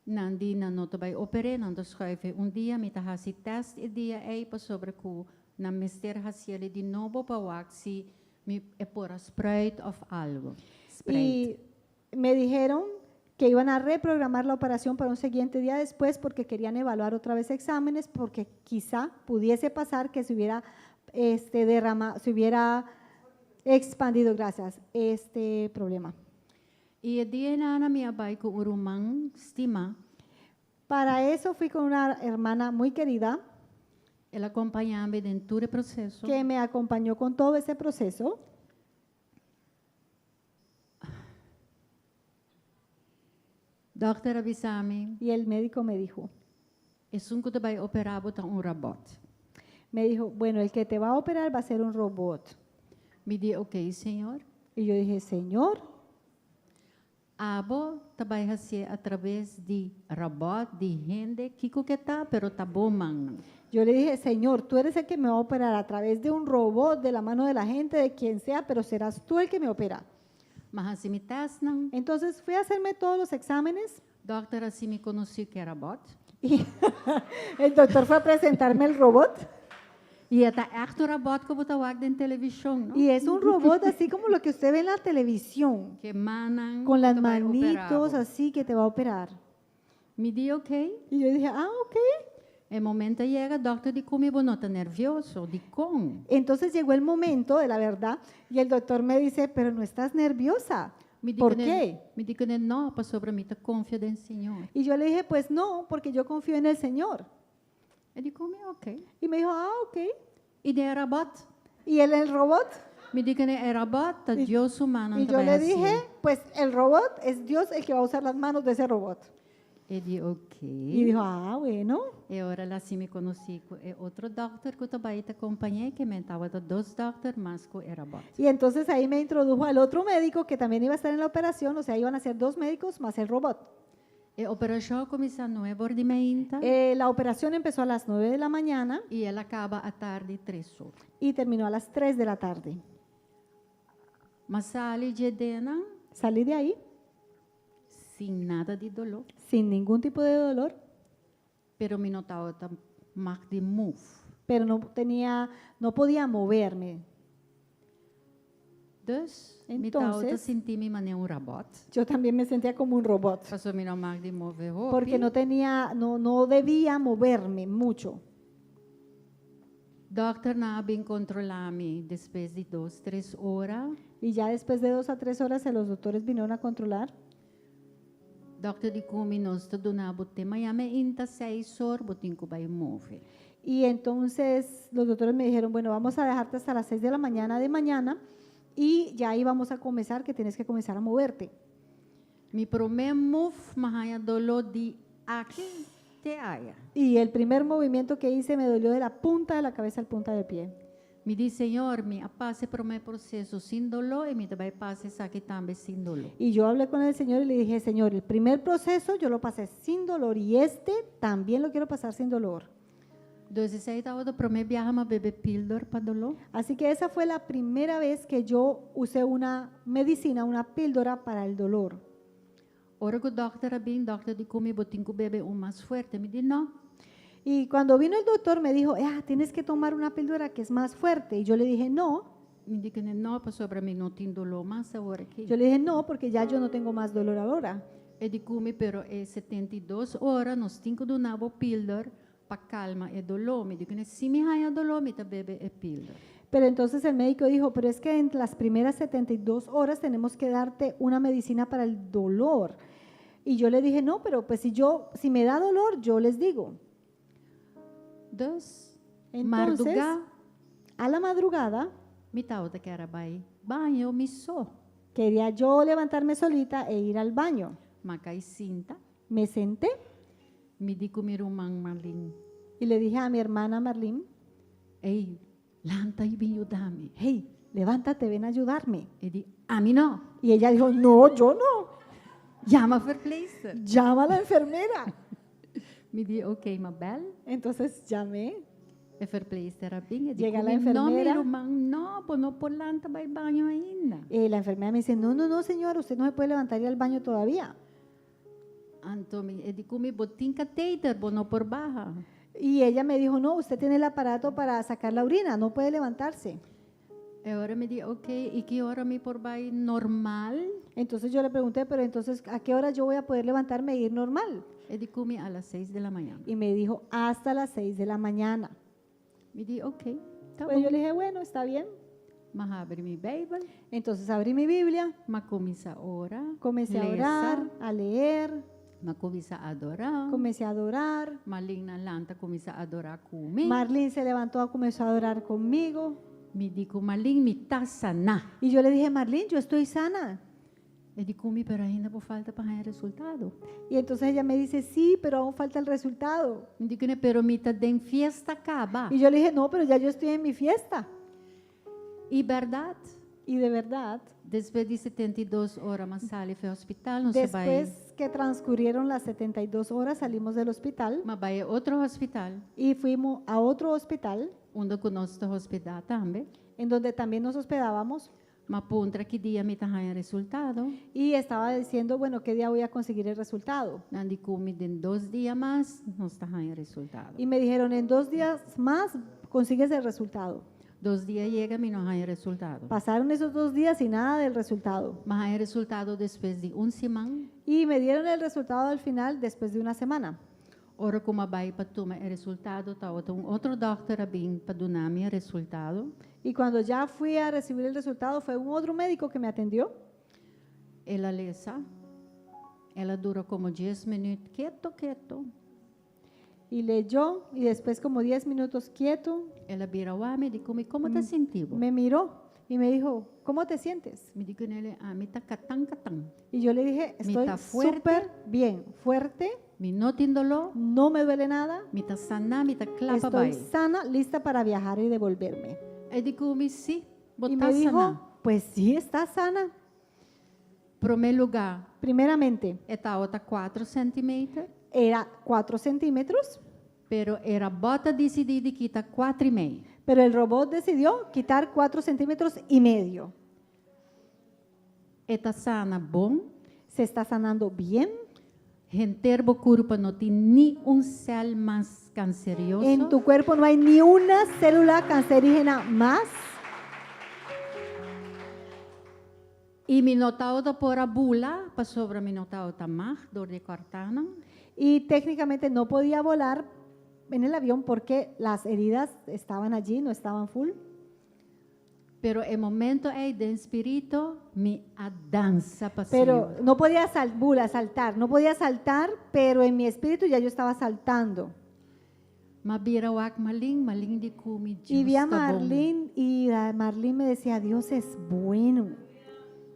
Nan di nan no ta bai oper'é, nan ta schuif e un dia, mi ta hasi tèst e dia ei pasobra ku nan mester hasiel di nobo pa wak si mi e por a spruit òf algu. Spreid. Y me dijeron que iban a reprogramar la operación para un siguiente día después porque querían evaluar otra vez exámenes porque quizá pudiese pasar que se hubiera este derrama, se hubiera expandido, gracias, este problema. I e dia einan mi a bai ku un ruman stimá. Para eso fui con una hermana muy querida. El a kompañá mi den tur e proseso. Que me acompañó con todo ese proceso. Dòkter a bisa mi. Y el médico me dijo. Esun ku ta bai operá bo ta un robòt. Me dijo, bueno, el que te va a operar va a ser un robot. Mi di, Ok, Señor. Y yo dije, Señor. Abo ta bai hasié a traves di robòt, di hende, kiko ke ta, pero ta bo mannan. Yo le dije, Señor, tú eres el que me va a operar a través de un robot, de la mano de la gente, de quien sea, pero serás tú el que me opera. M'a hasi mi tèstnan. Entonces fui a hacerme todos los exámenes. Dòkter a hasi mi konosí ku e robòt. Y el doctor fue a presentarme el robot. I e ta ègt un robòt ku bo ta wak den televishon, no? Y es un robot así como lo que usted ve en la televisión. Ku mannan Con las ku ta bai operá manitos bo. así que te va a operar. Mi di ok. Y yo dije, ah, ok. E momento a yega, dòkter di ku mi bo no ta nervioso, dikon? Entonces llegó el momento de la verdad y el doctor me dice, pero no estás nerviosa, Mi di ¿por kuné, qué? mi di kuné no, pasobra mi ta konfia den Señor. Y yo le dije, pues no, porque yo confío en el Señor. E di ku mi, ok. Y me dijo, ah, ok. I den e robòt? Y él el robot? Mi di kuné e robòt ta Dios su mannan Y ta yo bai le hasié. dije, pues el robot es Dios el que va a usar las manos de ese robot. E di ok. Y dijo, ah, bueno. E ora el a hasi mi konosí ku e otro dòkter ku ta bai ta kompañ'é, ke men tabata dos dòkter mas ku e robòt. Y entonces ahí me introdujo al otro médico que también iba a estar en la operación, o sea, iban a ser dos médicos más el robot. E operashon a kuminsá nuebe or di meinta. La operación empezó a las 9 de la mañana. I el a kaba atardi tres or. Y terminó a las 3 de la tarde. M'a sali dje dena. Salí de ahí. Sin nada di doló. Sin ningún tipo de dolor. Pero mi no tabata mag di move. Pero no tenía, no podía moverme. Dus, mi tabata Entonces, sinti mi manera un robot. Yo también me sentía como un robot. Paso mi no mag di move hopi. Porque no tenía, no, no debía moverme mucho. Dokternan a bin kontrolá mi despues di dos, tres ora. Y ya después de dos a tres horas los doctores vinieron a controlar. Dokter di ku mi nos ta duna bo te mañan meinta seis or bo tin ku bai move. Y entonces los doctores me dijeron, bueno, vamos a dejarte hasta las 6 de la mañana de mañana y ya ahí vamos a comenzar, que tienes que comenzar a moverte. Mi promé move m'a haña doló di aki te aya. Y el primer movimiento que hice me dolió de la punta de la cabeza al punta del pie. Mi di, Señor, mi a pasa e promé proseso sin doló i mi ta bai pasa esaki tambe sin doló. Y yo hablé con el Señor y le dije, Señor, el primer proceso yo lo pasé sin dolor y este también lo quiero pasar sin dolor. Dus esei tabata e promé biaha m'a bebe píldora pa doló. Así que esa fue la primera vez que yo usé una medicina, una píldora para el dolor. Ora ku dòkter a bin, dòkter di ku mi bo tin ku bebe un mas fuerte. Mi di no. Y cuando vino el doctor me dijo, ah, tienes que tomar una píldora que es más fuerte. Y yo le dije, no. Mi di ku no, pasobra mi no tin doló mas awor aki. Yo le dije, no, porque ya yo no tengo más dolor ahora. E di ku mi, pero e 72 ora nos tin ku duna bo píldora pa kalma e doló. Mi di ku si mi haña doló, mi ta bebe e píldora. Pero entonces el médico dijo, pero es que en las primeras 72 horas tenemos que darte una medicina para el dolor. Y yo le dije, no, pero pues si yo, si me da dolor, yo les digo. Dus, Entonces, mardugá, a la madrugada, mi tabata kier a bai baño mi so. Quería yo levantarme solita e ir al baño. M'a kai sinta, Me senté mi di ku mi ruman Marlene, y le dije a mi hermana Marlene, Ei, lanta i bin yuda mi. Hey, levántate, ven a ayudarme. E di, ami no. Y ella dijo, no, yo no. Yama verpleegster. Llama a la enfermera. Mi di, ok, m'a bel. Entonces llamé. E verpleegster a bin. E di, Llega la ku mi, no, mi enfermera. ruman, no, bo no por lanta bai baño ainda. La enfermera me dice, no, no, no, señora, usted no se puede levantar y ir al baño todavía. Anto, mi, e di ku mi, bo tin katheter, bo no por baha. Y ella me dijo, no, usted tiene el aparato para sacar la orina, no puede levantarse. E ora mi di, ok, i ki ora mi por bai normal? Entonces yo le pregunté, pero entonces, ¿a qué hora yo voy a poder levantarme e ir normal? E di ku mi a las 6 di la mañana. Y me dijo, hasta las 6 de la mañana. Mi di, ok, ta Pues yo bon. le dije, bueno, está bien. M'a habri mi Beibel, Entonces abrí mi Biblia, m'a kuminsá ora, comencé a lesa, orar, a leer, m'a kuminsá adorá. comencé a adorar. Marlene a lanta kuminsá adorá ku mi. Marlene se levantó, comenzó a adorar conmigo. Mi di ku Marlene, mi ta saná. Y yo le dije, Marlene, yo estoy sana. E di ku mi, pero ainda bo falta pa e resultado. Y entonces ella me dice, sí, pero aún falta el resultado. Mi di kuné, pero mi ta den fiesta kaba. Y yo le dije, no, pero ya yo estoy en mi fiesta. I bèrdat, Y de verdad, despues di 72 ora, m'a sali for di hospital, nos a bai. después que transcurrieron las 72 horas, salimos del hospital M'a bai otro hospital, y fuimos a otro hospital, unda ku nos ta hospedá tambe. en donde también nos hospedábamos. M'a puntra ki dia mi ta haña resultado. Y estaba diciendo, bueno, ¿qué día voy a conseguir el resultado? Nan di ku mi den 2 dia mas, nos ta haña resultado. Y me dijeron, en 2 días más consigues el resultado. 2 dia a yega, mi no a haña resultado. Pasaron esos 2 días y nada del resultado. M'a haña resultado despues di un siman. Y me dieron el resultado al final después de una semana. Ora ku m'a bai pa tuma e resultado, tabata un otro dòkter a bin pa duna mi resultado. Y cuando ya fui a recibir el resultado, fue un otro médico que me atendió. El a lesa. El a dura komo 10 minüt, ketu, ketu. Y leyó y después como 10 minutos quieto, El a bira wak mi, di ku mi, kon bo ta sinti bo? me miró y me dijo, ¿cómo te sientes? Mi di kuné, ami ta katan katan. Y yo le dije, Mi estoy ta fuerte. súper bien, fuerte, Mi no tin doló, no me duele nada, mi ta saná, mi ta kla pa estoy bai. sana, lista para viajar y devolverme. E di ku mi, si, Y me bo ta dijo, saná. pues sí, está sana. Promé lugá, Primeramente, e tabata 4 centimeter, era 4 centímetros, pero e robòt a disidí di kita 4 i mei. pero el robot decidió quitar 4 centímetros y medio. E ta sana bon, Se está sanando bien. Henter bo kurpa no tin ni un sèl mas kanseroso. En tu cuerpo no hay ni una célula cancerígena más. I mi no tabata por a bula, pasobra mi no tabata mag, dor di kòrtánan. Y técnicamente no podía volar en el avión porque las heridas estaban allí, no estaban full. Pero e momento ei den spiritu, mi a dansa pa Pero Señor. no podía sal, bula, saltar, no podía saltar, pero en mi espíritu ya yo estaba saltando. M'a bira wak Marlene, Marlene di ku mi Y vi a Dios ta bon. Marlene y a Marlene me decía, Dios es bueno.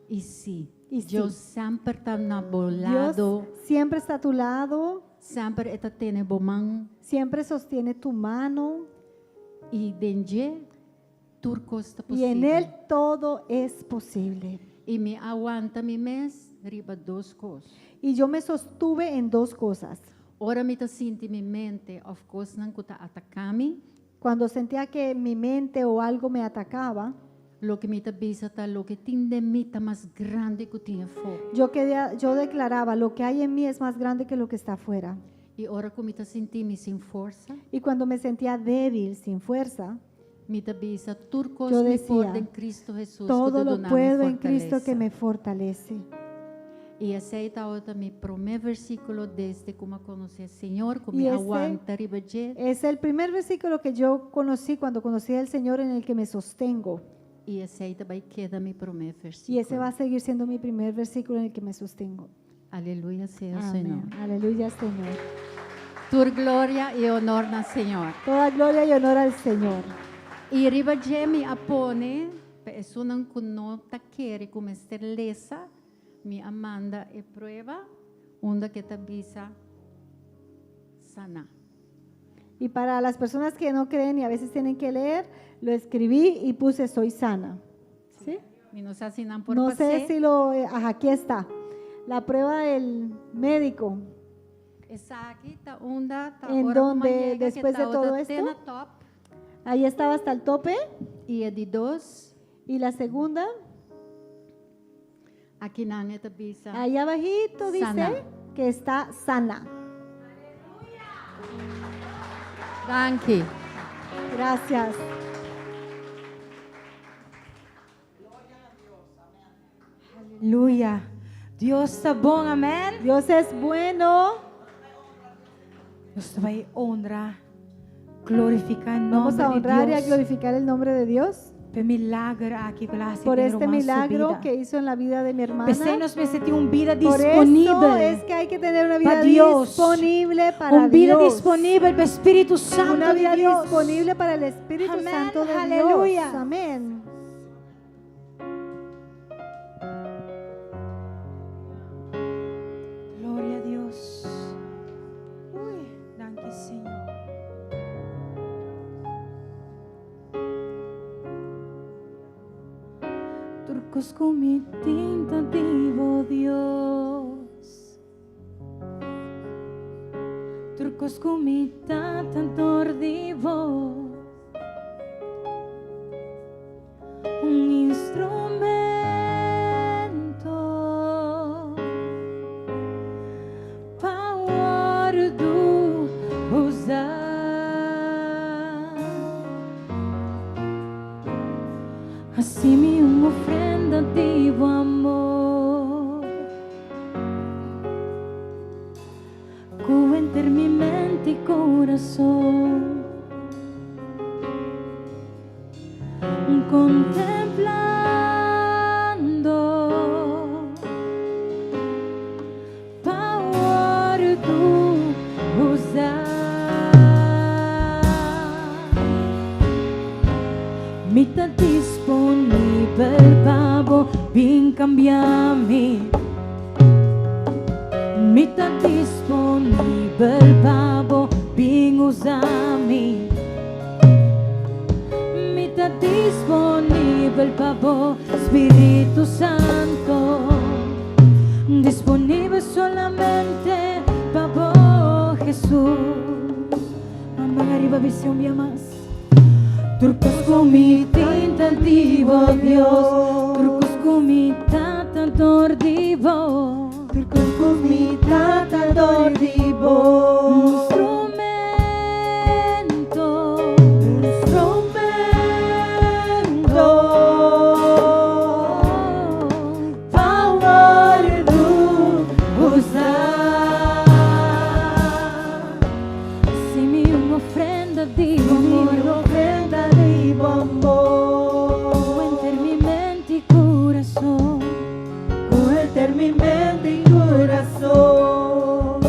I si, I Dios si. semper ta na Dios bo lado, siempre está a tu lado, semper e ta tene bo man siempre sostiene tu mano i den dje tur kos ta y en posibel. Él todo es posible. I mi a wanta mi mes riba dos kos. Y yo me sostuve en dos cosas. Ora mi ta sinti mi mente òf kosnan ku ta ataká mi, Cuando sentía que mi mente o algo me atacaba, loke mi ta bisa ta loke tin den mi ta mas grandi ku tin afó. yo declaraba, lo que hay en mí es más grande que lo que está afuera. I ora ku mi ta sinti mi sin forsa, Y cuando me sentía débil, sin fuerza, mi ta bisa tur kos Yo mi por decía, den Kristu Hesus todo lo puedo en Cristo que me fortalece. I esei ta mi promé versíkulo desde ku m'a konosé Señor, ku I mi ese a wanta riba dje. Es el primer versículo que yo conocí cuando conocí al Señor en el que me sostengo. I esei ta bai keda mi promé versíkulo. Y ese va a seguir siendo mi primer versículo en el que me sostengo. Aleluya sea Amén. Señor. Aleluya, Señor. Tur gloria i honor na Señor. Toda gloria y honor al Señor. I riba dje mi a pone, Pa esunnan ku no ta kere ku mester lesa, mi a manda e prueba unda ku ta bisa sana. Y para las personas que no creen y a veces tienen que leer, lo escribí y puse "soy sana". ¿Sí? Mi no sa si nan por No sé pas'é. si lo. Ajá, aquí está. La prueba del médico. Esaki ta unda ta En ora ku donde m'a yega, ku después de ta todo ota esto, te na top. Ahí estaba hasta el tope. I e di dos, Y la segunda, akinan e ta bisa. Ahí abajito dice Sana. Que está sana. Danki. Gracias. Aleluya. Dios ta bon, amèn. Dios es bueno. Nos ta bai honra, glorifiká Vamos nòmber a di honrar y a Dios. Glorificar el nombre de Dios Pa e milager aki ku el a hasi por den este ruman su milagro bida. Que hizo en la vida de mi hermana. P'esei nos mester tin un bida Por eso disponibel es que hay que tener una vida pa Dios. Disponible para Un bida Dios. disponibel pa Spiritu Santu Una di vida Dios. Disponible para el Espíritu Amén. Santo de Aleluya. Dios. Amén. Gloria na Dios. Ui, danki Señor. Tur kos ku mi tin ta di bo, Dios. Tur kos ku mi ta ta dor di bo. Un instrumento pa wòrdu usá. Hasi mi un ofrenda di amor. Ku henter mi mente i kurason. Kontemplando pa wòrdu usá. Mi ta disponibel pa bo bin kambia mi. Mi ta disponibel pa bo bin usa mi. Mi ta disponibel pa bo, Spiritu Santu. Disponibel solamente pa bo, Jesus. Mama ariba bis'é un bia mas. Tur kos ku mi tin ta di bo, Dios. Tur kos ku mi ta ta dor di bo. Tur kos ku mi ta ta dor di bo. Instrumento. Instrumento. Pa wòrdu usá. Hasi mi un ofrenda di amor. Ofrenda di amor. Henter mi mente i kurason. Henter mi mente i kurason.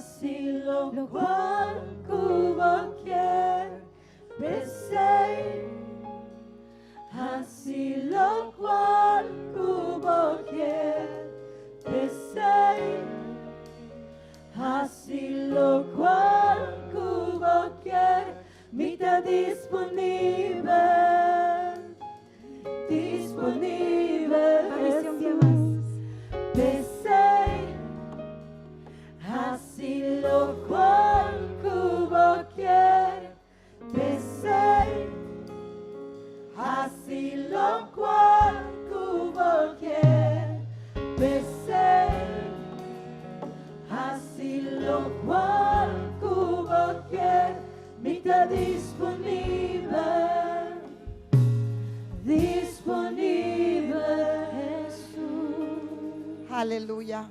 Hasi lokual ku bo kier, p'esei. Hasi lokual ku bo kier, p'esei. Hasi lokual ku bo kier, mi ta disponibel, disponibel, Hesus. P'esei, hasi lokual ku bo kier, p'esei, hasi lokual ku bo kier, p'esei, hasi lokual ku bo kier, mi ta disponibel, disponibel, Hesus. Aleluya.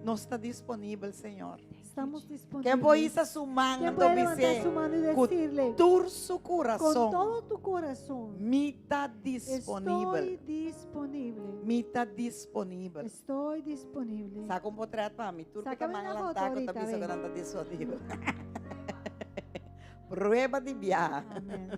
Nos ta disponibel, Señor. Estamos disponibles. Ken por hisa su man ¿Quién anto puede levantar bis'é su mano y ku decirle tur su con kurason, todo tu corazón, Mi ta disponibel. Estoy disponible. Mi ta disponibel. Estoy disponible. Saka un potret pa mi. Tur ku ta Sácame man una foto lantá ku ta ahorita, bisa ku ven. nan ta disponibel. Prueba di biaha. Amén.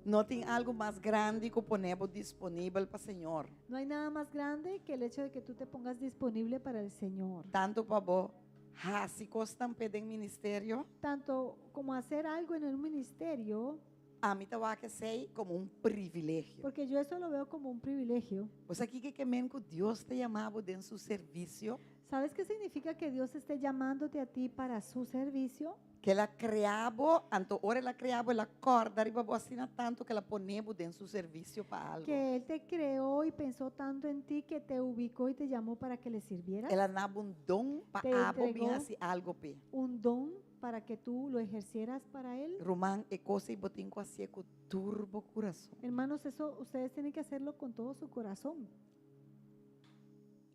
No tin algu mas grandi ku pone bo disponibel pa Señor. No hay nada más grande que el hecho de que tú te pongas disponible para el Señor. Tantu pa bo hasi kosnan p'e den ministerio. Tanto como hacer algo en el ministerio. Ami ta wak esei komo un privilegio. Porque yo eso lo veo como un privilegio. Bo sa kiko ke men ku Dios ta yama bo den su servisio? ¿Sabes qué significa que Dios esté llamándote a ti para su servicio? Ku el a krea bo, anto ora el a krea bo el a kòrda riba bo asina tantu ku el a pone bo den su servisio pa algu. Que Él te creó y pensó tanto en ti que te ubicó y te llamó para que le sirvieras. El a na bo un don pa Te abo bin entregó hasi algu p'e. un don para que tú lo ejercieras para Él. Ruman, e kos ei bo tin ku hasié ku tur bo kurason. Hermanos, eso ustedes tienen que hacerlo con todo su corazón.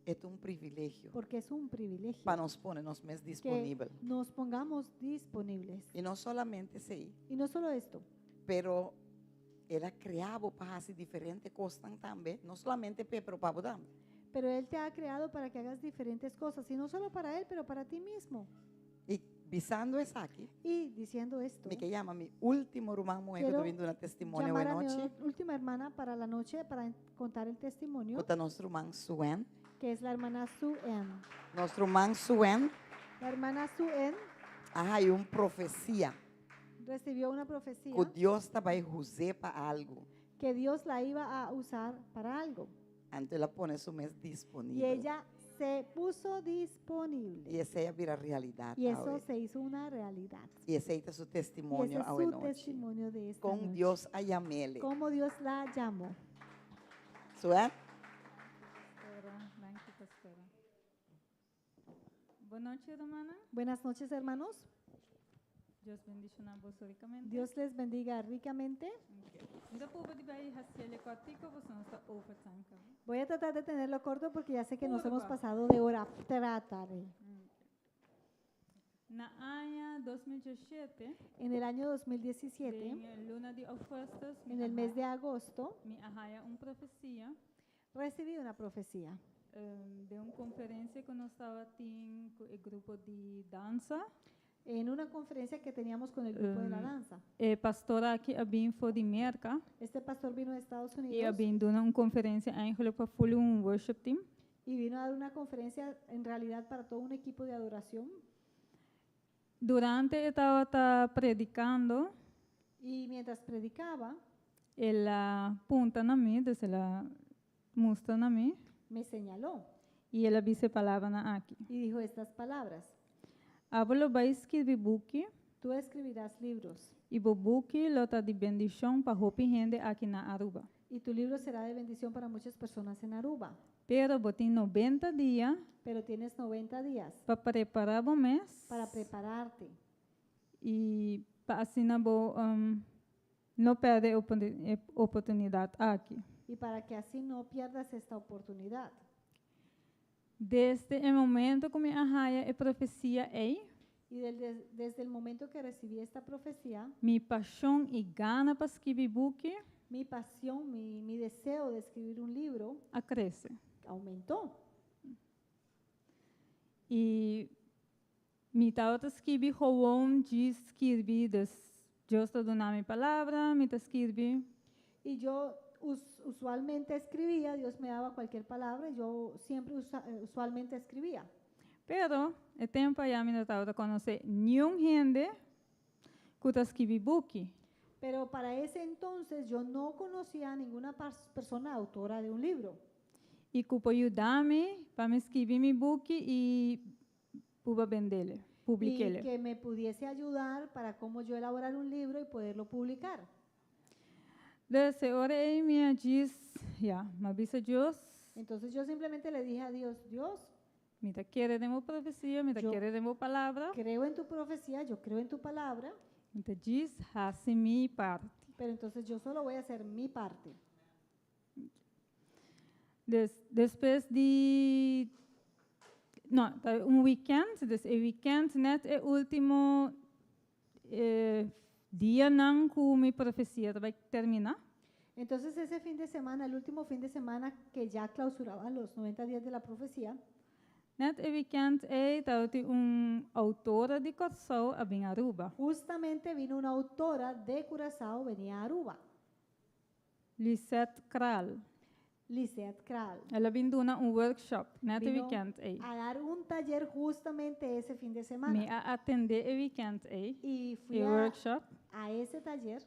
E ta un privilegio. Porque es un privilegio. Pa nos pone nos mes disponibel. Que nos pongamos disponibles. I no solamente esei. Y no solo esto. Pero el a krea bo pa hasi diferente kosnan tambe, no solamente p'e, pero pa bo tambe. Pero Él te ha creado para que hagas diferentes cosas, y no solo para Él, pero para ti mismo. I bisando esaki. Y diciendo esto. Mi ke yama mi último ruman muhé ku ta Quiero bin duna testimonio llamar a mi awe nochi. última hermana para la noche, para contar el testimonio. Ku ta nos ruman Suen. Que es la hermana Sue Ann. Nos ruman Suen. La hermana Sue Ann. A haña un profesia. Recibió una profecía. Ku Dios ta bai us'é pa algu. Que Dios la iba a usar para algo. Anto el a pone su mes disponibel. Y ella se puso disponible. I esei a bira realidat Y eso awe. se hizo una realidad. I esei ta su Y testimonio ese es awe su nochi. testimonio de esta Kon noche. Dios a yam'é. Cómo Dios la llamó. Sue? Pastora, danki pastora. Bon nochi, rumannan. Buenas noches, hermanos. Dios bendishoná boso rikamente. Dios les bendiga ricamente. Mi ta purba di bai hasié kòrtiku, pasobra nos ta overtime kaba. Voy a tratar de tenerlo corto porque ya sé que nos hemos Purba. pasado de hora. Trataré. Na aña 2017, En el año 2017, den luna di ougùstùs, en el mes de agosto, mi a haña un profesia. Recibí una profecía. Den un konferensia ku nos tabatin ku e grupo di dansa. En una conferencia que teníamos con el grupo de la danza. E pastor aki a bin for di Merka. Este pastor vino de Estados I a Unidos bin duna un konferensia eigenlijk pa full un worship team. y vino a dar una conferencia en realidad para todo un equipo de adoración. Durante e tabata predikando, Y mientras predicaba, el a punta na mi, dus el a mustra na mi. Me señaló. I el a bisa e palabranan aki. Y dijo estas palabras. Abo lo bai skirbi buki. Tú escribirás libros. I bo buki lo ta di bendishon pa hopi hende aki na Aruba. Y tu libro será de bendición para muchas personas en Aruba. Pero bo tin 90 dia. Pero tienes 90 días. Pa prepará bo mes. Para prepararte. I pa asina bo no pèrdè e oportunidat aki. Y para que así no pierdas esta oportunidad. Desde e momento ku mi a haña e profesia ei, Y desde el momento que recibí esta profecía, mi pashon i gana pa skirbi buki mi pasión, mi deseo de escribir un libro a krese. aumentó. I mi tabata skirbi gewoon djis skirbi, dus Dios ta duna mi palabra, mi ta skirbi. Y yo usualmente escribía, Dios me daba cualquier palabra, y yo siempre usualmente escribía. Pero e tempu ei mi no tabata konosé ningun hende ku ta skirbi buki. Pero para ese entonces yo no conocía a ninguna persona autora de un libro. I ku por yuda mi pa mi skirbi mi buki i pa bend'é, Y publik'é. Que me pudiese ayudar para cómo yo elaborar un libro y poderlo publicar. Dus ora ei mi a djis, ja, m'a bisa Dios, Entonces yo simplemente le dije a Dios: "Dios, mi ta kere den bo profesia, mi ta Yo kere den bo palabra. Creo en tu profecía, yo creo en tu palabra, Mi ta djis hasi mi parti." Pero entonces yo solo voy a hacer mi parte." Despues di, no, ta un weekend, dus e weekend net e último dianan ku mi profesia ta bai terminá. Entonces ese fin de semana, el último fin de semana que ya clausuraba los 90 días de la profecía, Net e weekend ei tabatin un outora di Kòrsou a bin Aruba. Justamente vino una autora de Curazao, venía a Aruba. Lisette Kral. Lisette Kral. El a bin duna un workshop net e Vino weekend ei. a dar un taller justamente ese fin de semana. Mi a atendé e weekend ei. Y fui E workshop. A ese taller.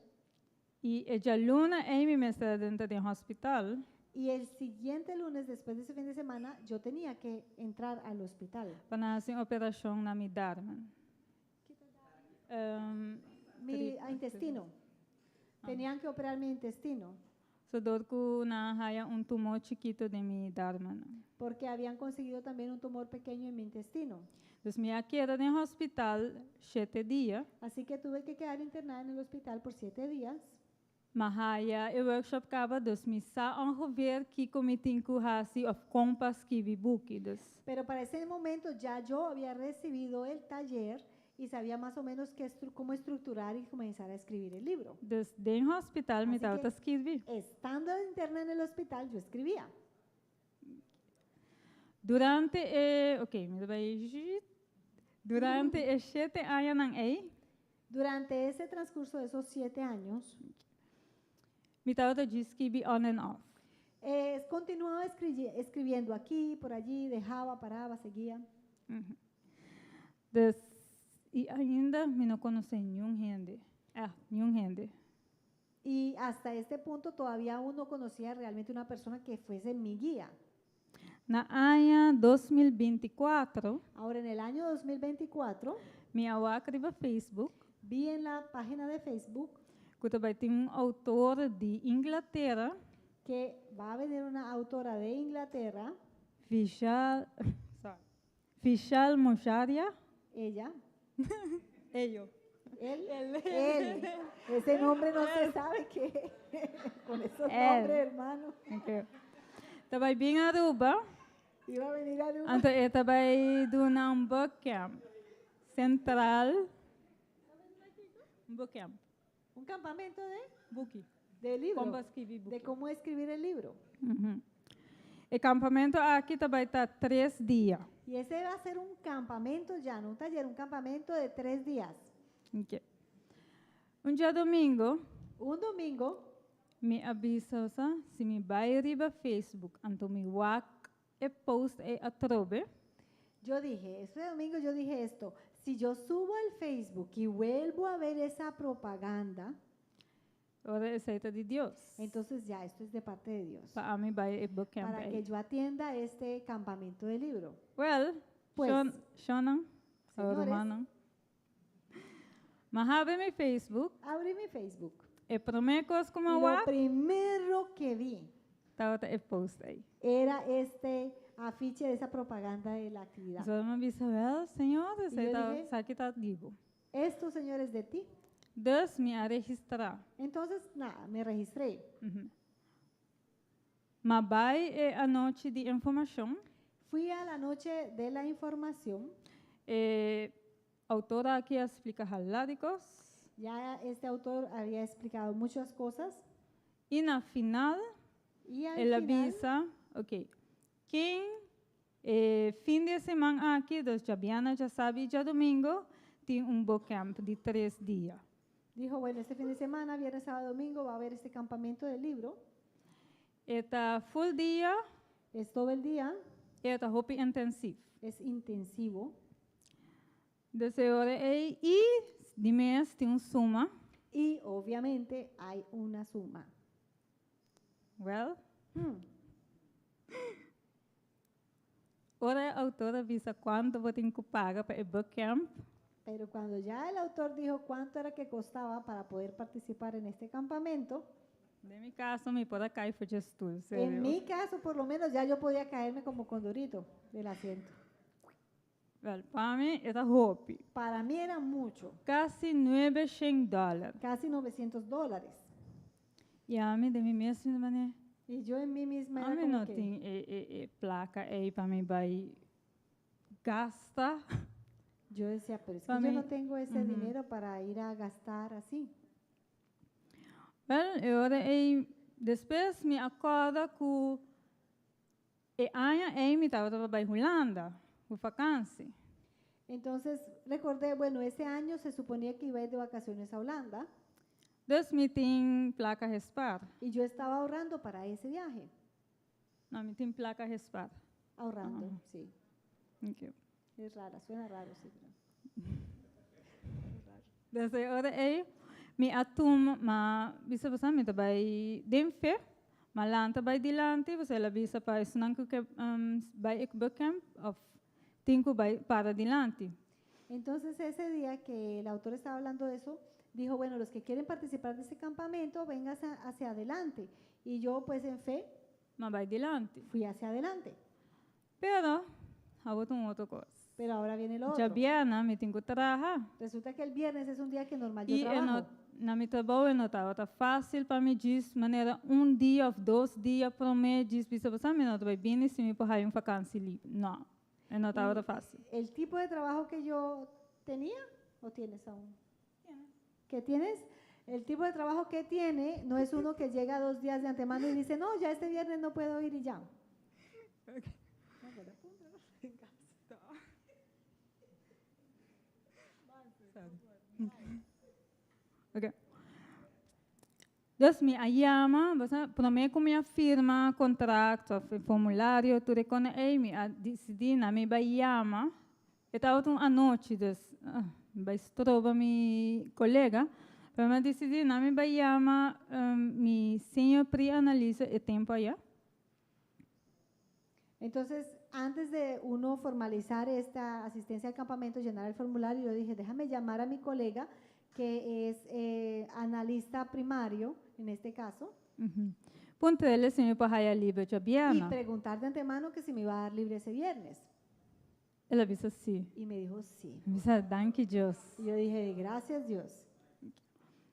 I e djaluna ei mi mester a drenta den hospital. Y el siguiente lunes, después de ese fin de semana, yo tenía que entrar al hospital. Pa nan hasi un operashon na mi darmen. Mi intestino. Tenían que operar mi intestino. So dor ku nan a haya un tumor chikitu den mi darmen. Porque habían conseguido también un tumor pequeño en mi intestino. Dus mi a keda den hospital 7 dia. Así que tuve que quedar internada en el hospital por 7 días. M'a haya e workshop kaba, dus mi sa ongeveer kiko mi tin ku hasi òf kon pa skirbi buki. Dus Pero para ese momento ya yo había recibido el taller y sabía más o menos cómo estructurar y comenzar a escribir el libro. Dus den hospital mi Así tabata que, skirbi. estando interna en el hospital, yo escribía. Durante e, ok, mi ta bai durante e 7 añanan ei, Durante ese transcurso de esos 7 años, mi tabata skirbi on and off. Continuaba escribiendo aquí, por allí, dejaba, paraba, seguía. Dus, i ainda mi no konosé ningun hende. Ah, ningun hende. Y hasta este punto todavía aún no conocía realmente una persona que fuese mi guía. Na aña 2024, Ahora, en el año 2024, mi a wak riba Facebook, vi en la página de Facebook ku ta bai tin un outor di Inglatera, que va a venir una autora de Inglaterra, Vishal, sorry, Vishal Mojaria. Ella, Ello. Él, él, ese nombre no se sabe qué, con esos Él. nombres, hermano. Ok. Ta bai bin Aruba, Iba a venir a Aruba. anto e ta bai duna un bootcamp sentral. Un bootcamp. Un campamento de, Buki. De libro, Kon pa skirbi buki. De cómo escribir el libro. E kampamentu aki ta bai ta 3 dia. Y ese va a ser un campamento ya, no un taller, un campamento de 3 días. Ok. Un djadumingu, Un domingo, mi a bisa, sa, si mi bai riba Facebook, anto mi wak e post ei atrobe, yo dije, ese domingo yo dije esto: si yo subo al Facebook y vuelvo a ver esa propaganda, ora esei ta di Dios. Entonces ya esto es de parte de Dios. Pa mi bai e bootcamp Para ei. que yo atienda este campamento de libro. Well, Pues, Shona, señores, rumannan. M'a habri mi Facebook, abrí mi Facebook. E promé kos ku Y m'a lo wak, primero que vi tabata e post ei. Era este afiche de esa propaganda de la actividad. So m'a bisa, well, Señor, Y esei yo ta, dije, esaki ta di bo. Esto, Señor, es de ti. Dus mi a registrá. Entonces, nada, me registré. M'a bai e anochi di informashon. Fui a la noche de la información. E outor aki a splika hala di kos. Ya este autor había explicado muchas cosas. I na final, Y al el a final, bisa, ok, ken E fin di siman aki, dus djabièrnè, djasabra i djadumingu, tin un book camp di 3 dia. Dijo, bueno, este fin de semana, viernes, sábado, domingo, va a haber este campamento del libro. E ta full dia, Es todo el día, e ta hopi intensivo. Es intensivo. Dus e i di mes tin un suma. Y obviamente hay una suma. Well, ora e outor a bisa kuantu bo tin ku paga pa e book camp, Pero cuando ya el autor dijo cuánto era que costaba para poder participar en este campamento, den mi kaso mi por a kai for di stul, en serio. Mi caso por lo menos ya yo podía caerme como condorito del asiento. Well, pa mi e ta hopi. Para mí era mucho, Kasi 900 dòler. Casi 900 dólares. I ami den mi mes manera, Y yo en mí misma era ami como no que, tin e plaka ei pa mi bai gasta. Yo decía, pero es que Pa yo mí, no tengo ese ujú. dinero para ir a gastar así. Well, e ora ei despues mi a kòrda ku e aña ei mi tabata bai Hulanda, ku vakantie. Entonces recordé, bueno, ese año se suponía que iba a ir de vacaciones a Holanda Dus mi tin plaka spaar. Y yo estaba ahorrando para ese viaje. No, mi tin plaka spaar. Ahorrando, Ah. Sí. Ok. Es rara, suena raro, sí. Pero Dus e ora ei mi a tuma, m'a bisa bo mi bai den fe, m'a lanta bai dilanti, bo el a bisa pa esnan ku ke bai e book camp of tin ku bai para dilanti. Entonces ese día que el autor estaba hablando de eso, dijo, bueno, los que quieren participar de ese campamento, vengan hacia adelante. Y yo, pues en fe, M'a bai dilanti. Fui hacia adelante. Pero, awor un otro kos. Pero ahora viene lo otro. Djabièrnè, mi tin ku traha. Resulta que el viernes es un día que normal yo I trabajo. No, na mi trabou no tabata fásil pa mi djis manera un dia òf 2 dia promé djis bisa bo mi no bai bini si mi por un vakantie liber. No, no tabata fásil. El tipo de trabajo que yo tenía, ¿o tienes aún? ¿Qué tienes? El tipo de trabajo que tiene no es uno que llega 2 días de antemano y dice, no, ya este viernes no puedo ir y ya. No, pero apúntalo en casa. Ok. Dus mi a yama, bo promé ku mi a firma kontrakt òf formulario, tur kos ei, mi a disidí, na mi bai yama. E tabata un anochi, dus, bai stroba mi kolega, pero mi a disidí, na mi bai yama mi senior pre-analista e tempu ei. Entonces, antes de uno formalizar esta asistencia al campamento, llenar el formulario, yo dije, déjame llamar a mi colega que es analista primario, en este caso, Puntr'é si mi por haya liber y djabièrnè. Preguntar de antemano que si me iba a dar libre ese viernes. El a bisa si. Y me dijo sí. Mi a bisa, danki Dios. Y yo dije, gracias, Dios.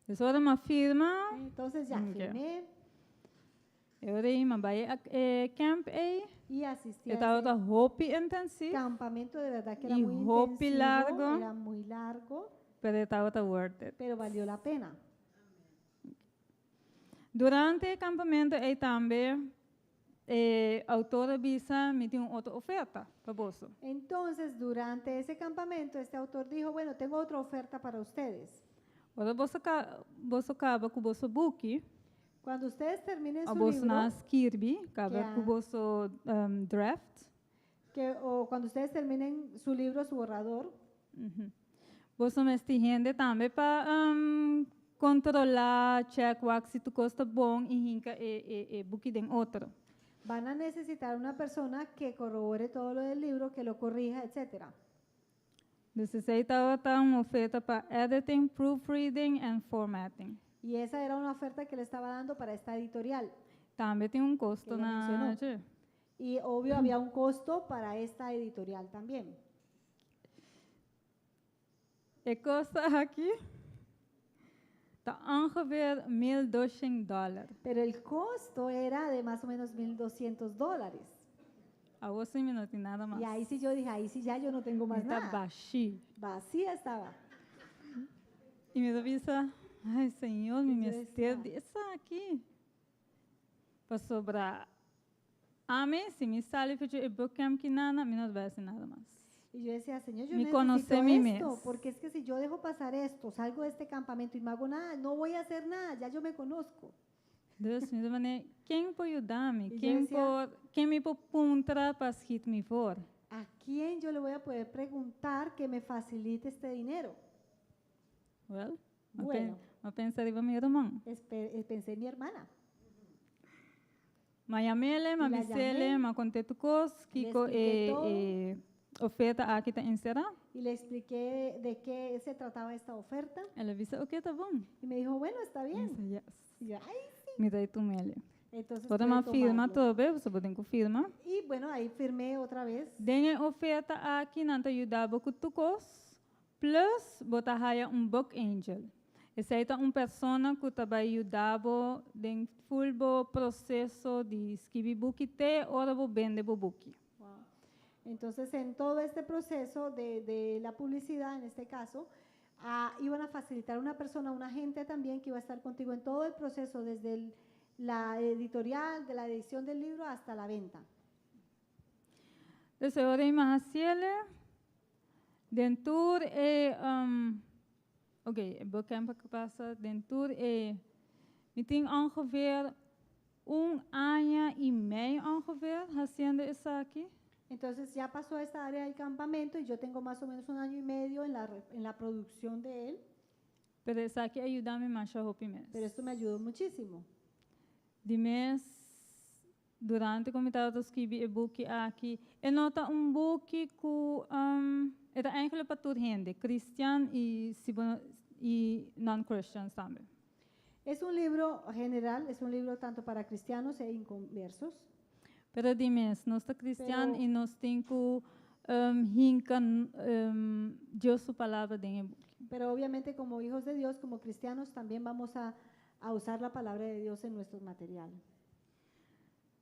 Dus ora m'a firma, Entonces ya firmé e ora ei m'a bai camp ei. Y asistí a E tabata ese hopi intensivo, campamento, de verdad que era Y muy hopi intensivo, largu. Era muy largo, pero e tabata worth it. Pero valió la pena. Durante e kampamentu ei tambe e outor a bisa mi tin un otro oferta pa boso. Entonces, durante ese campamento, este autor dijo, bueno, tengo otra oferta para ustedes. Ora boso kaba ku boso buki, Cuando ustedes terminen a su boso libro, nan skirbi, kaba Que ku boso draft, o cuando ustedes terminen su libro, su borrador, Boso mester hende tambe pa kontrolá, check wak si tur kos ta bon i hinka e buki den otro. Van a necesitar una persona que corrobore todo lo del libro, que lo corrija, etcétera. Dus esei tabata un oferta pa editing, proofreading and formatting. Y esa era una oferta que le estaba dando para esta editorial. Tambe tin un kosto Que ella na mencionó. dje. Y obvio había un costo para esta editorial también. E kosto aki ta ongeveer 1.200 dòler. Pero el costo era de más o menos 1.200 dólares. Awor si mi no tin nada mas. Y ahí sí yo dije, ahí sí ya yo no tengo más Mi ta nada. bashí. Vacía estaba. I mi a bisa, ai Señor, mi I yo mester decía, di esaki. Pasobra. Ami, si mi sali for di e bootcamp akinan, mi no ta bai hasi nada mas. Y yo decía, Señor, yo Mi necesito konosé mi esto, mes. porque es que si yo dejo pasar esto, salgo de este campamento y no hago nada, no voy a hacer nada, ya yo me conozco. Dus, mi ta ken por yuda mi? Y yo Ken decía, por, ken mi por puntra pa schiet mi voor? ¿A quién yo le voy a poder preguntar que me facilite este dinero? Well, Bueno. m'a pensa riba mi ruman. Pensé en mi hermana. M'a yam'é, m'a Y la bis'é, llamé. m'a kont'é tur kos, Le kiko expliqué e, todo. e oferta aki ta enserá. Y le expliqué de qué se trataba esta oferta. El a bisa, ok, ta bon. Y me dijo, bueno, está bien. Mi bisa, yes. Y yo, ay, sí. Mi ta tum'é. Entonces Por pude m'a firma tomarlo. tur, bo tin ku firma. Y bueno, ahí firmé otra vez. Den e oferta aki nan ta yuda bo ku tur kos, plus bo ta haya un book angel. Esei ta un persona ku ta bai yuda bo den full bo proseso di skirbi buki te ora bo bende bo buki. Wow. Entonces, en todo este proceso de la publicidad, en este caso, iban a facilitar una persona, un agente también que iba a estar contigo en todo el proceso, desde la editorial, de la edición del libro hasta la venta. Entonces, ora m'a hasié, den tur e oké, bootcamp a pasa, den tur e mi tin ongeveer un aña i mei ongeveer hasiendo esaki. Entonces ya pasó esta área del campamento y yo tengo más o menos un año y medio en la producción de él, Pero esaki a yuda mi masha hopi mes. pero esto me ayudó muchísimo. Di mes, durante ku mi tabata skirbi e buki aki, e no ta un buki ku e ta eigenlijk pa tur hende, kristian i si bo- i non-Christians tambe. Es un libro general, es un libro tanto para cristianos e inconversos. Pero di mes, nos ta kristian Pero- i nos tin ku hinka Dios su palabra den e buki. Pero obviamente como hijos de Dios, como cristianos, también vamos a usar la palabra de Dios en nuestro material.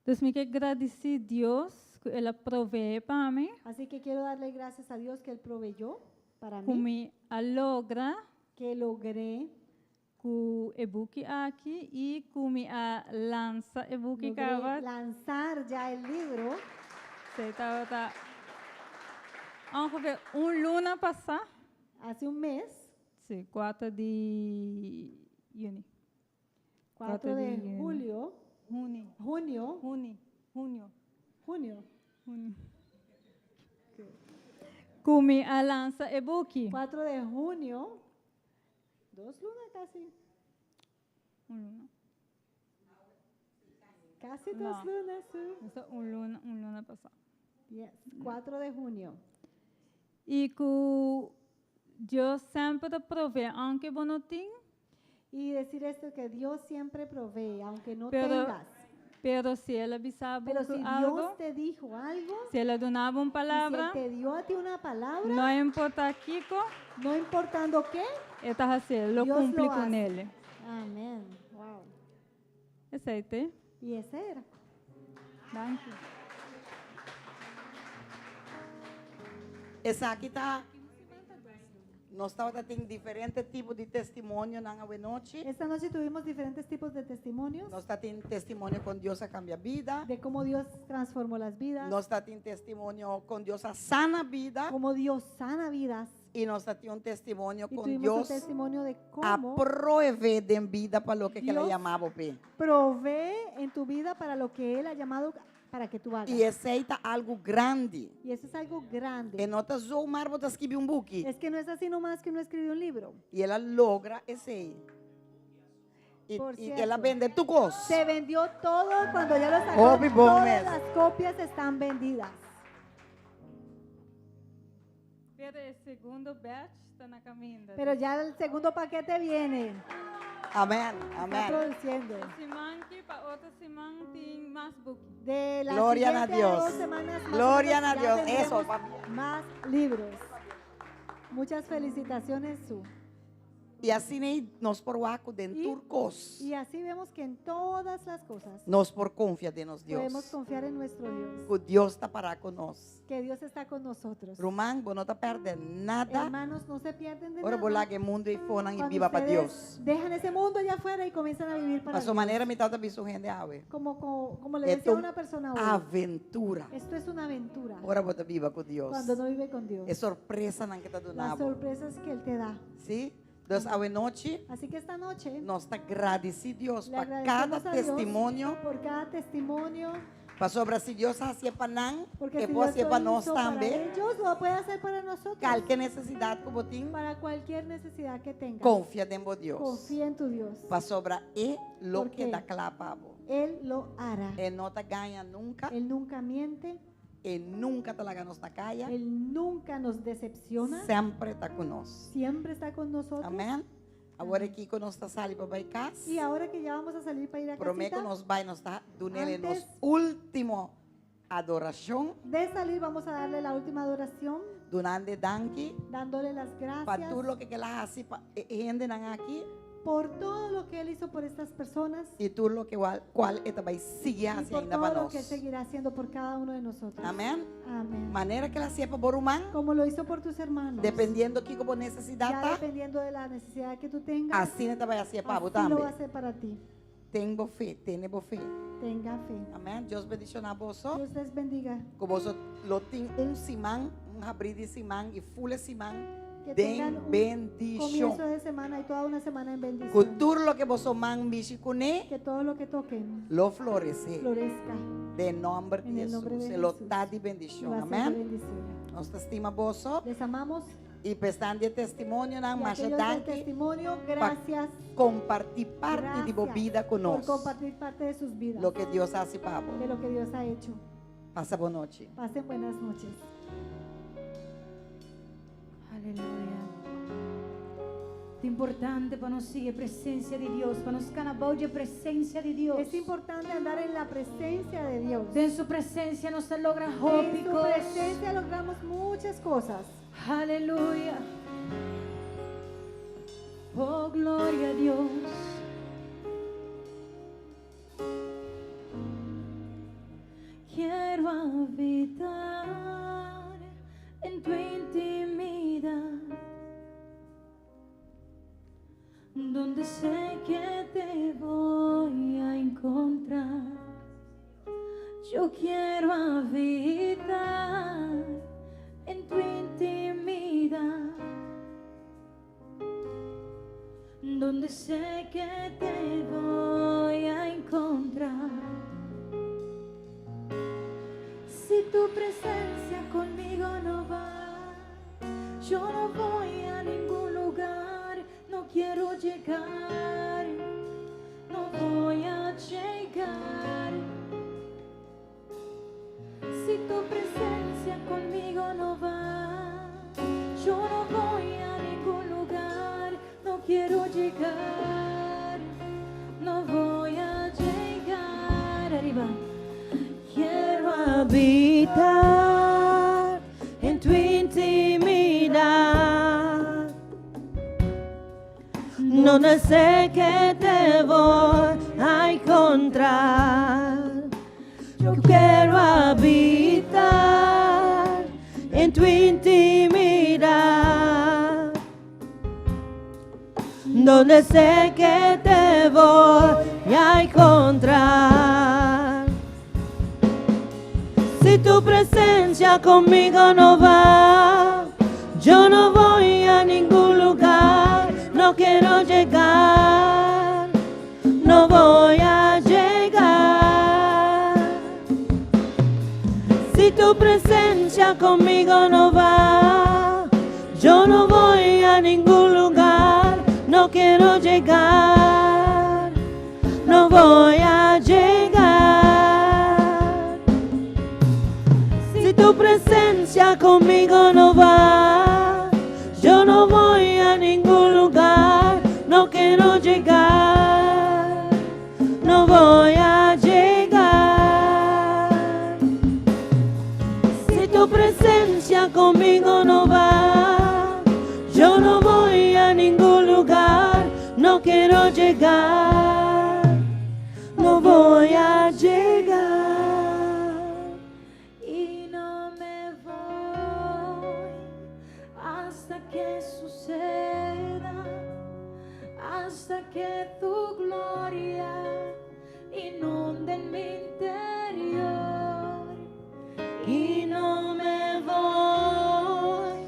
Dus mi ke gradisí Dios ku El a proveé pa mi, Así que quiero darle gracias a Dios que Él proveyó para ku mí, mi a logra que logré, ku e buki aki i ku mi a lansa e buki logré kaba. lanzar ya el libro. E tabata ongeveer un luna pasá. Hace un mes, Si, 4 di yüni. 4 de yüni. julio, Yüni. junio, Yüni. Junio. junio, Junio. Ku mi a lansa e buki. 4 de junio, 2 lunas casi, Un luna. casi 2 No. lunas. Sí. Esei un luna pasá. Yes, 4 de junio. I ku Dios semper ta proveé, aunke bo no tin, Y decir esto que Dios siempre provee, aunque no Pero- tengas. pero si El a bisa bo Pero si algu, Dios te dijo algo, si El a duna bo un y si palabra, Él te dio a ti una palabra, no importá kiko, no importando qué, E ta hasié, lo Dios kumpli lo ku hace. e. Amén. Wow. Esei ta. Y ese era. Dank je. Esaki ta. Nos tabatin diferente tipo di testimonio na anochi. Esta noche tuvimos diferentes tipos de testimonios Nos tabatin testimonio kon Dios a kambia bida. de cómo Dios transformó las vidas, Nos tabatin testimonio kon Dios a sana bida. cómo Dios sana vidas. I nos tabatin un testimonio Y kon tuvimos un Dios testimonio de a cómo proveé den bida pa loke ku El a Dios yama bo p'e. provee en tu vida para lo que Él ha llamado para que tú hagas. I esei ta algu grandi. Y eso es algo grande. E no ta zomaar bo ta skirbi un buki. Es que no es así nomás que uno escribe un libro. I el a logra esei. I, Por i el a cierto. bende tur kos. Se vendió todo cuando ya lo sacó. Hopi bon Todas mes. las copias están vendidas. Pero e segundo batch ta na kaminda. Pero ya el segundo paquete viene. Amèn. Está Amèn. produciendo. Siman aki pa otro siman tin mas buki. De la Gloria a siguiente Dios. 2 semanas, más o Gloria menos, a ya Dios. tendremos Eso, papi. Más libros. Muchas felicitaciones, Su. I asina nos por wak ku den tur kos. Y así vemos que en todas las cosas Nos por konfia den nos podemos Dios. confiar en nuestro Dios. Ku Dios ta pará ku nos. Que Dios está con nosotros. Ruman, bo no ta pèrdè nada. Hermanos, no se pierden de Ora nada. bo laga e mundu eifonan i Cuando biba pa ustedes Dios. Dejan ese mundo allá afuera y comienzan a vivir para Paso Dios. manera mi tabata bisa un hende awe. Como le E decía ta una persona hoy, aventura. esto es una aventura. Ora bo ta biba ku Dios. Cuando no vive con Dios. E sorpresanan ku e ta Las duna bo. sorpresas que Él te da. Sí? Dus awe nochi, Así que esta noche nos ta gradisí Dios le pa agradecemos kada a Dios testimonio. por cada testimonio. Pasobra si Dios a hasié pa nan, Porque e si por Dios hasié lo pa nos hizo para tambe. ellos, lo puede hacer para nosotros. Kualke nesesidat ku bo tin, Para cualquier necesidad que tengas. konfia den bo Dios. Confía en tu Dios. Pasobra e lo Porque keda kla pa bo. Él lo hará. E no ta gaña nunka. Él nunca miente. E nunka ta laga nos na kaya. Él nunca nos decepciona. Semper ta ku nos. Siempre está con nosotros. Amèn. Awor aki ku nos ta sali pa bai kas. Y ahora que ya vamos a salir para ir a Promé casita, ku nos bai, nos ta dun'é nos Antes último adorashon. de salir vamos a darle la última adoración, Dunand'e danki. dándole las Pa gracias tur loke el a hasi pa e hendenan aki. por todo lo que él hizo por estas personas I tur loke kual e ta bai sigui y hasi por ainda pa todo lo nos. que él seguirá haciendo por cada uno de nosotros. Amèn. Amén. Manera ku el a hasié pa bo ruman. Como lo hizo por tus hermanos. Dependiendo kiko bo nesesidat Ya ta. dependiendo de la necesidad que tú tengas. Asina e ta bai hasié pa bo Así lo tambe. va a hacer para ti. Tin bo fe, tene bo fe. Tenga fe. Amèn. Dios bendishoná boso. Dios les bendiga. Ku boso lo tin un siman, un habrí di siman i full siman Que den tengan un bendishon. comienzo de semana y toda una semana en bendición. Ku tur loke boso man mishi kuné, Que todo lo que toquen lo floresé. florezca. Den nòmber di En el nombre Hesus. de Lo Jesús. ta di Y bendishon. va a ser de Amèn. bendición. Nos ta stima boso. Les amamos. I pa esnan di testimonionan, Y masha aquellos del danki testimonio, pa gracias. kompartí parti di bo Gracias bida ku por nos. compartir parte de sus vidas. Loke Dios a hasi pa bo. De lo que Dios ha hecho. Pasa bon nochi. Pasen buenas noches. Aleluya. Ta importante pa nos sigui presensia di Dios, pa nos kana bou di presensia di Dios. Es importante andar en la presencia de Dios. Den su presensia nos ta logra En hopi su kos. presencia logramos muchas cosas. Aleluya. Oh, gloria a Dios. Quiero habitar en tu intimidad, donde sé que te voy a encontrar. Yo quiero habitar en tu intimidad, donde sé que te voy a encontrar. Si tu presencia conmigo no va, yo no voy a ningún lugar, no quiero llegar, no voy a llegar. Si tu presencia conmigo no va, yo no voy a ningún lugar, no quiero llegar, no voy a llegar. Arriba. Quiero habitar en tu intimidad, donde sé que te voy a encontrar. Yo quiero habitar en tu intimidad, donde sé que te voy a encontrar. Si tu presencia conmigo no va, yo no voy a ningún lugar, no quiero llegar, no voy a llegar. Si tu presencia conmigo no va, yo no voy a ningún lugar, no quiero llegar, no voy a llegar. Si tu presencia conmigo no va, yo no voy a ningún lugar, no quiero llegar, no voy a llegar. Si tu presencia conmigo no va, yo no voy a ningún lugar. que tu gloria inunde en mi interior. Y no me voy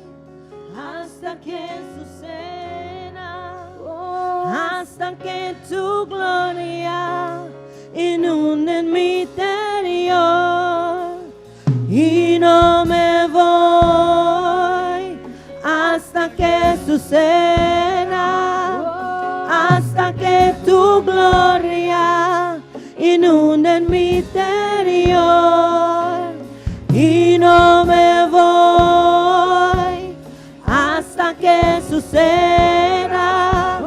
hasta que suceda, hasta que tu gloria inunde en mi interior. Y no me voy hasta que suceda, hasta que tu gloria inunde en mi interior. Y no me voy hasta que suceda,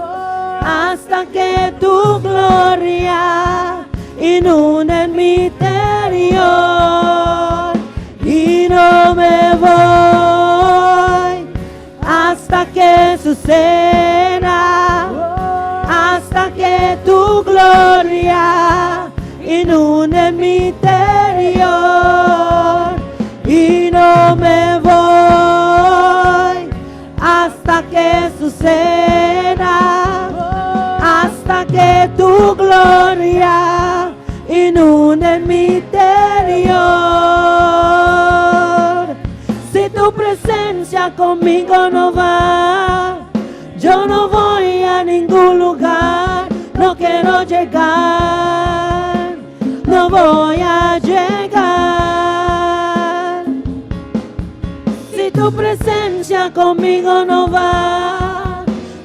hasta que tu gloria inunde en mi interior. Y no me voy hasta que suceda, hasta que tu gloria inunde mi interior. Y no me voy hasta que suceda, hasta que tu gloria inunde mi interior. Si tu presencia conmigo no va, yo no voy a ningún lugar, no quiero llegar, no voy a llegar. Si tu presencia conmigo no va,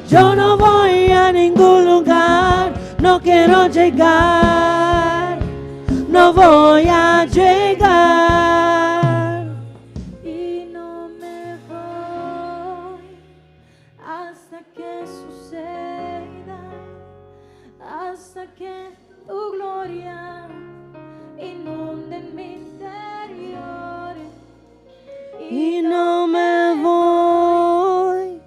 yo no voy a ningún lugar, no quiero llegar, no voy a llegar. Y no me voy hasta que suceda, hasta que tu gloria inunde en mi interior. Y no me voy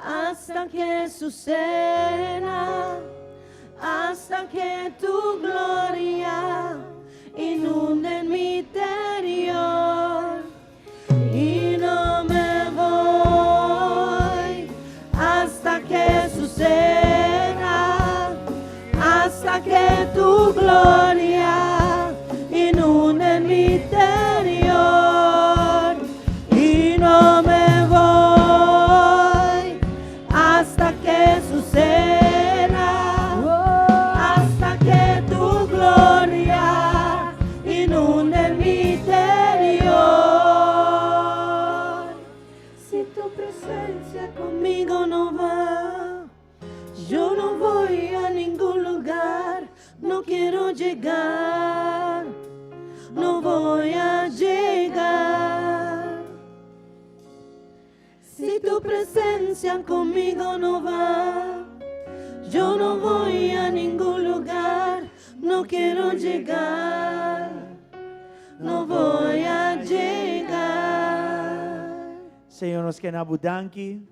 hasta que suceda, hasta que tu gloria inunde en mi interior. Y no me voy hasta que suceda, hasta que tu gloria inunde en mi interior. Y no me voy hasta que suceda, hasta que tu gloria inunde mi interior. Si tu presencia conmigo no va, yo no voy a ningún lugar, no quiero llegar, no voy a llegar. Si tu presencia conmigo no va, yo no voy a ningún lugar, no quiero llegar, no voy a llegar. Señor, nos ke yama Bo danki.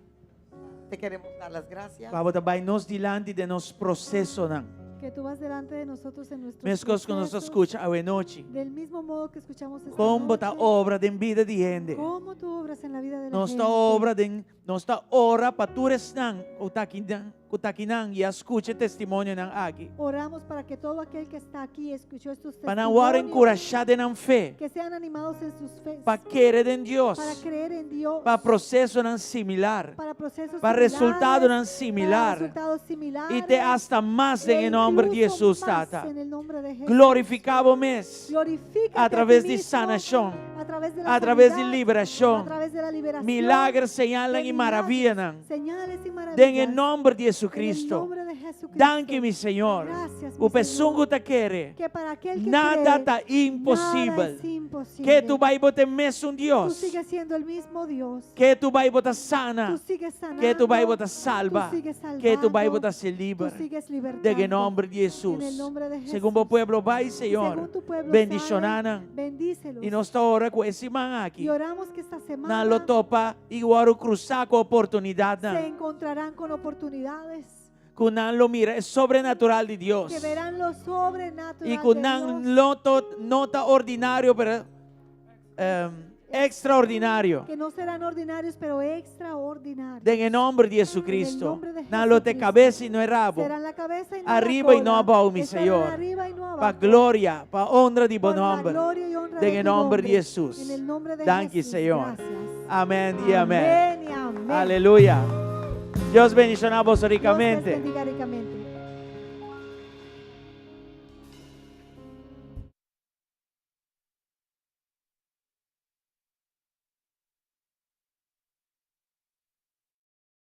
Te queremos dar las gracias. Pa Bo ta bai nos dilanti den nos prosesonan. Que tú vas delante de nosotros en nuestros Meskos ku nos a procesos, skucha awe nochi. Del mismo modo que escuchamos esta Kon Bo ta noche, obra den bida di hende. cómo tú obras en la vida de la Nos gente. ta obra den, nos ta ora pa tur esnan ku ta akinan, ku ta akinan i a skucha testimonionan aki. Oramos para que todo aquel que está aquí escuchó estos Pa nan wòrdu testimonios, enkurashá den nan fe. que sean animados en sus fe, Pa kere den Dios. para creer en Dios, Pa prosesonan similar. para procesos Pa similares, resultadonan para similar. resultados similares, I te asta mas e den nòmber di incluso Jesus, más Tata. en el nombre de Jesús. Glorifiká Bo mes. Glorifícate A a ti traves di mismo sanashon. a través de la A traves di sanidad, liberashon. a través de la liberación, Milager, señal de i milagros, maravianan. señales y maravillas. Den nòmber di En el Jesucristo. nombre de Jesucristo. Danki, mi Señor. Gracias, mi O p'esun Señor. ku ta kere. Que para aquel que Nada cree, ta imposibel. nada es imposible. Ketu bai Bo ta e mesun Tú Dios. sigues siendo el mismo Dios. Ketu bai Bo ta sana. Tú sigues sanando. Ketu bai Bo ta salba. Tú sigues Ketu bai salvando. Bo ta hasi liber. Tú sigues libertando. Den nòmber di Jesus. En el nombre de Segun bo Jesús. pueblo bai, Y Señor. según tu pueblo Bendishoná sale, nan. bendícelos. I nos ta ora ku e siman aki. Y oramos que esta semana Nan lo topa i wòrdu krusá ku oportunidat. se encontrarán con oportunidades. Ku nan lo mira e sobrenatural di Dios. Que verán lo sobrenatural I ku de nan Dios. lo to, no ta ordinario, pero El Ekstraordinario. Que no serán ordinarios, pero extraordinarios. Den e nòmber di En el Jesucristo. nombre de Nan lo ta Jesucristo. kabes i no e rabo. Serán la cabeza y no la Ariba i no cola. abou, mi Estarán Señor. arriba y no Pa abajo. gloria, pa honra di bo Por la nòmber. gloria y honra Den de e tu nòmber di nombre. Jesus. En el nombre de Danki, Jesús. Señor. Gracias. Amèn i amèn. Amén y amén. Aleluya. Dios bendishoná boso Dios les rikamente. bendiga ricamente.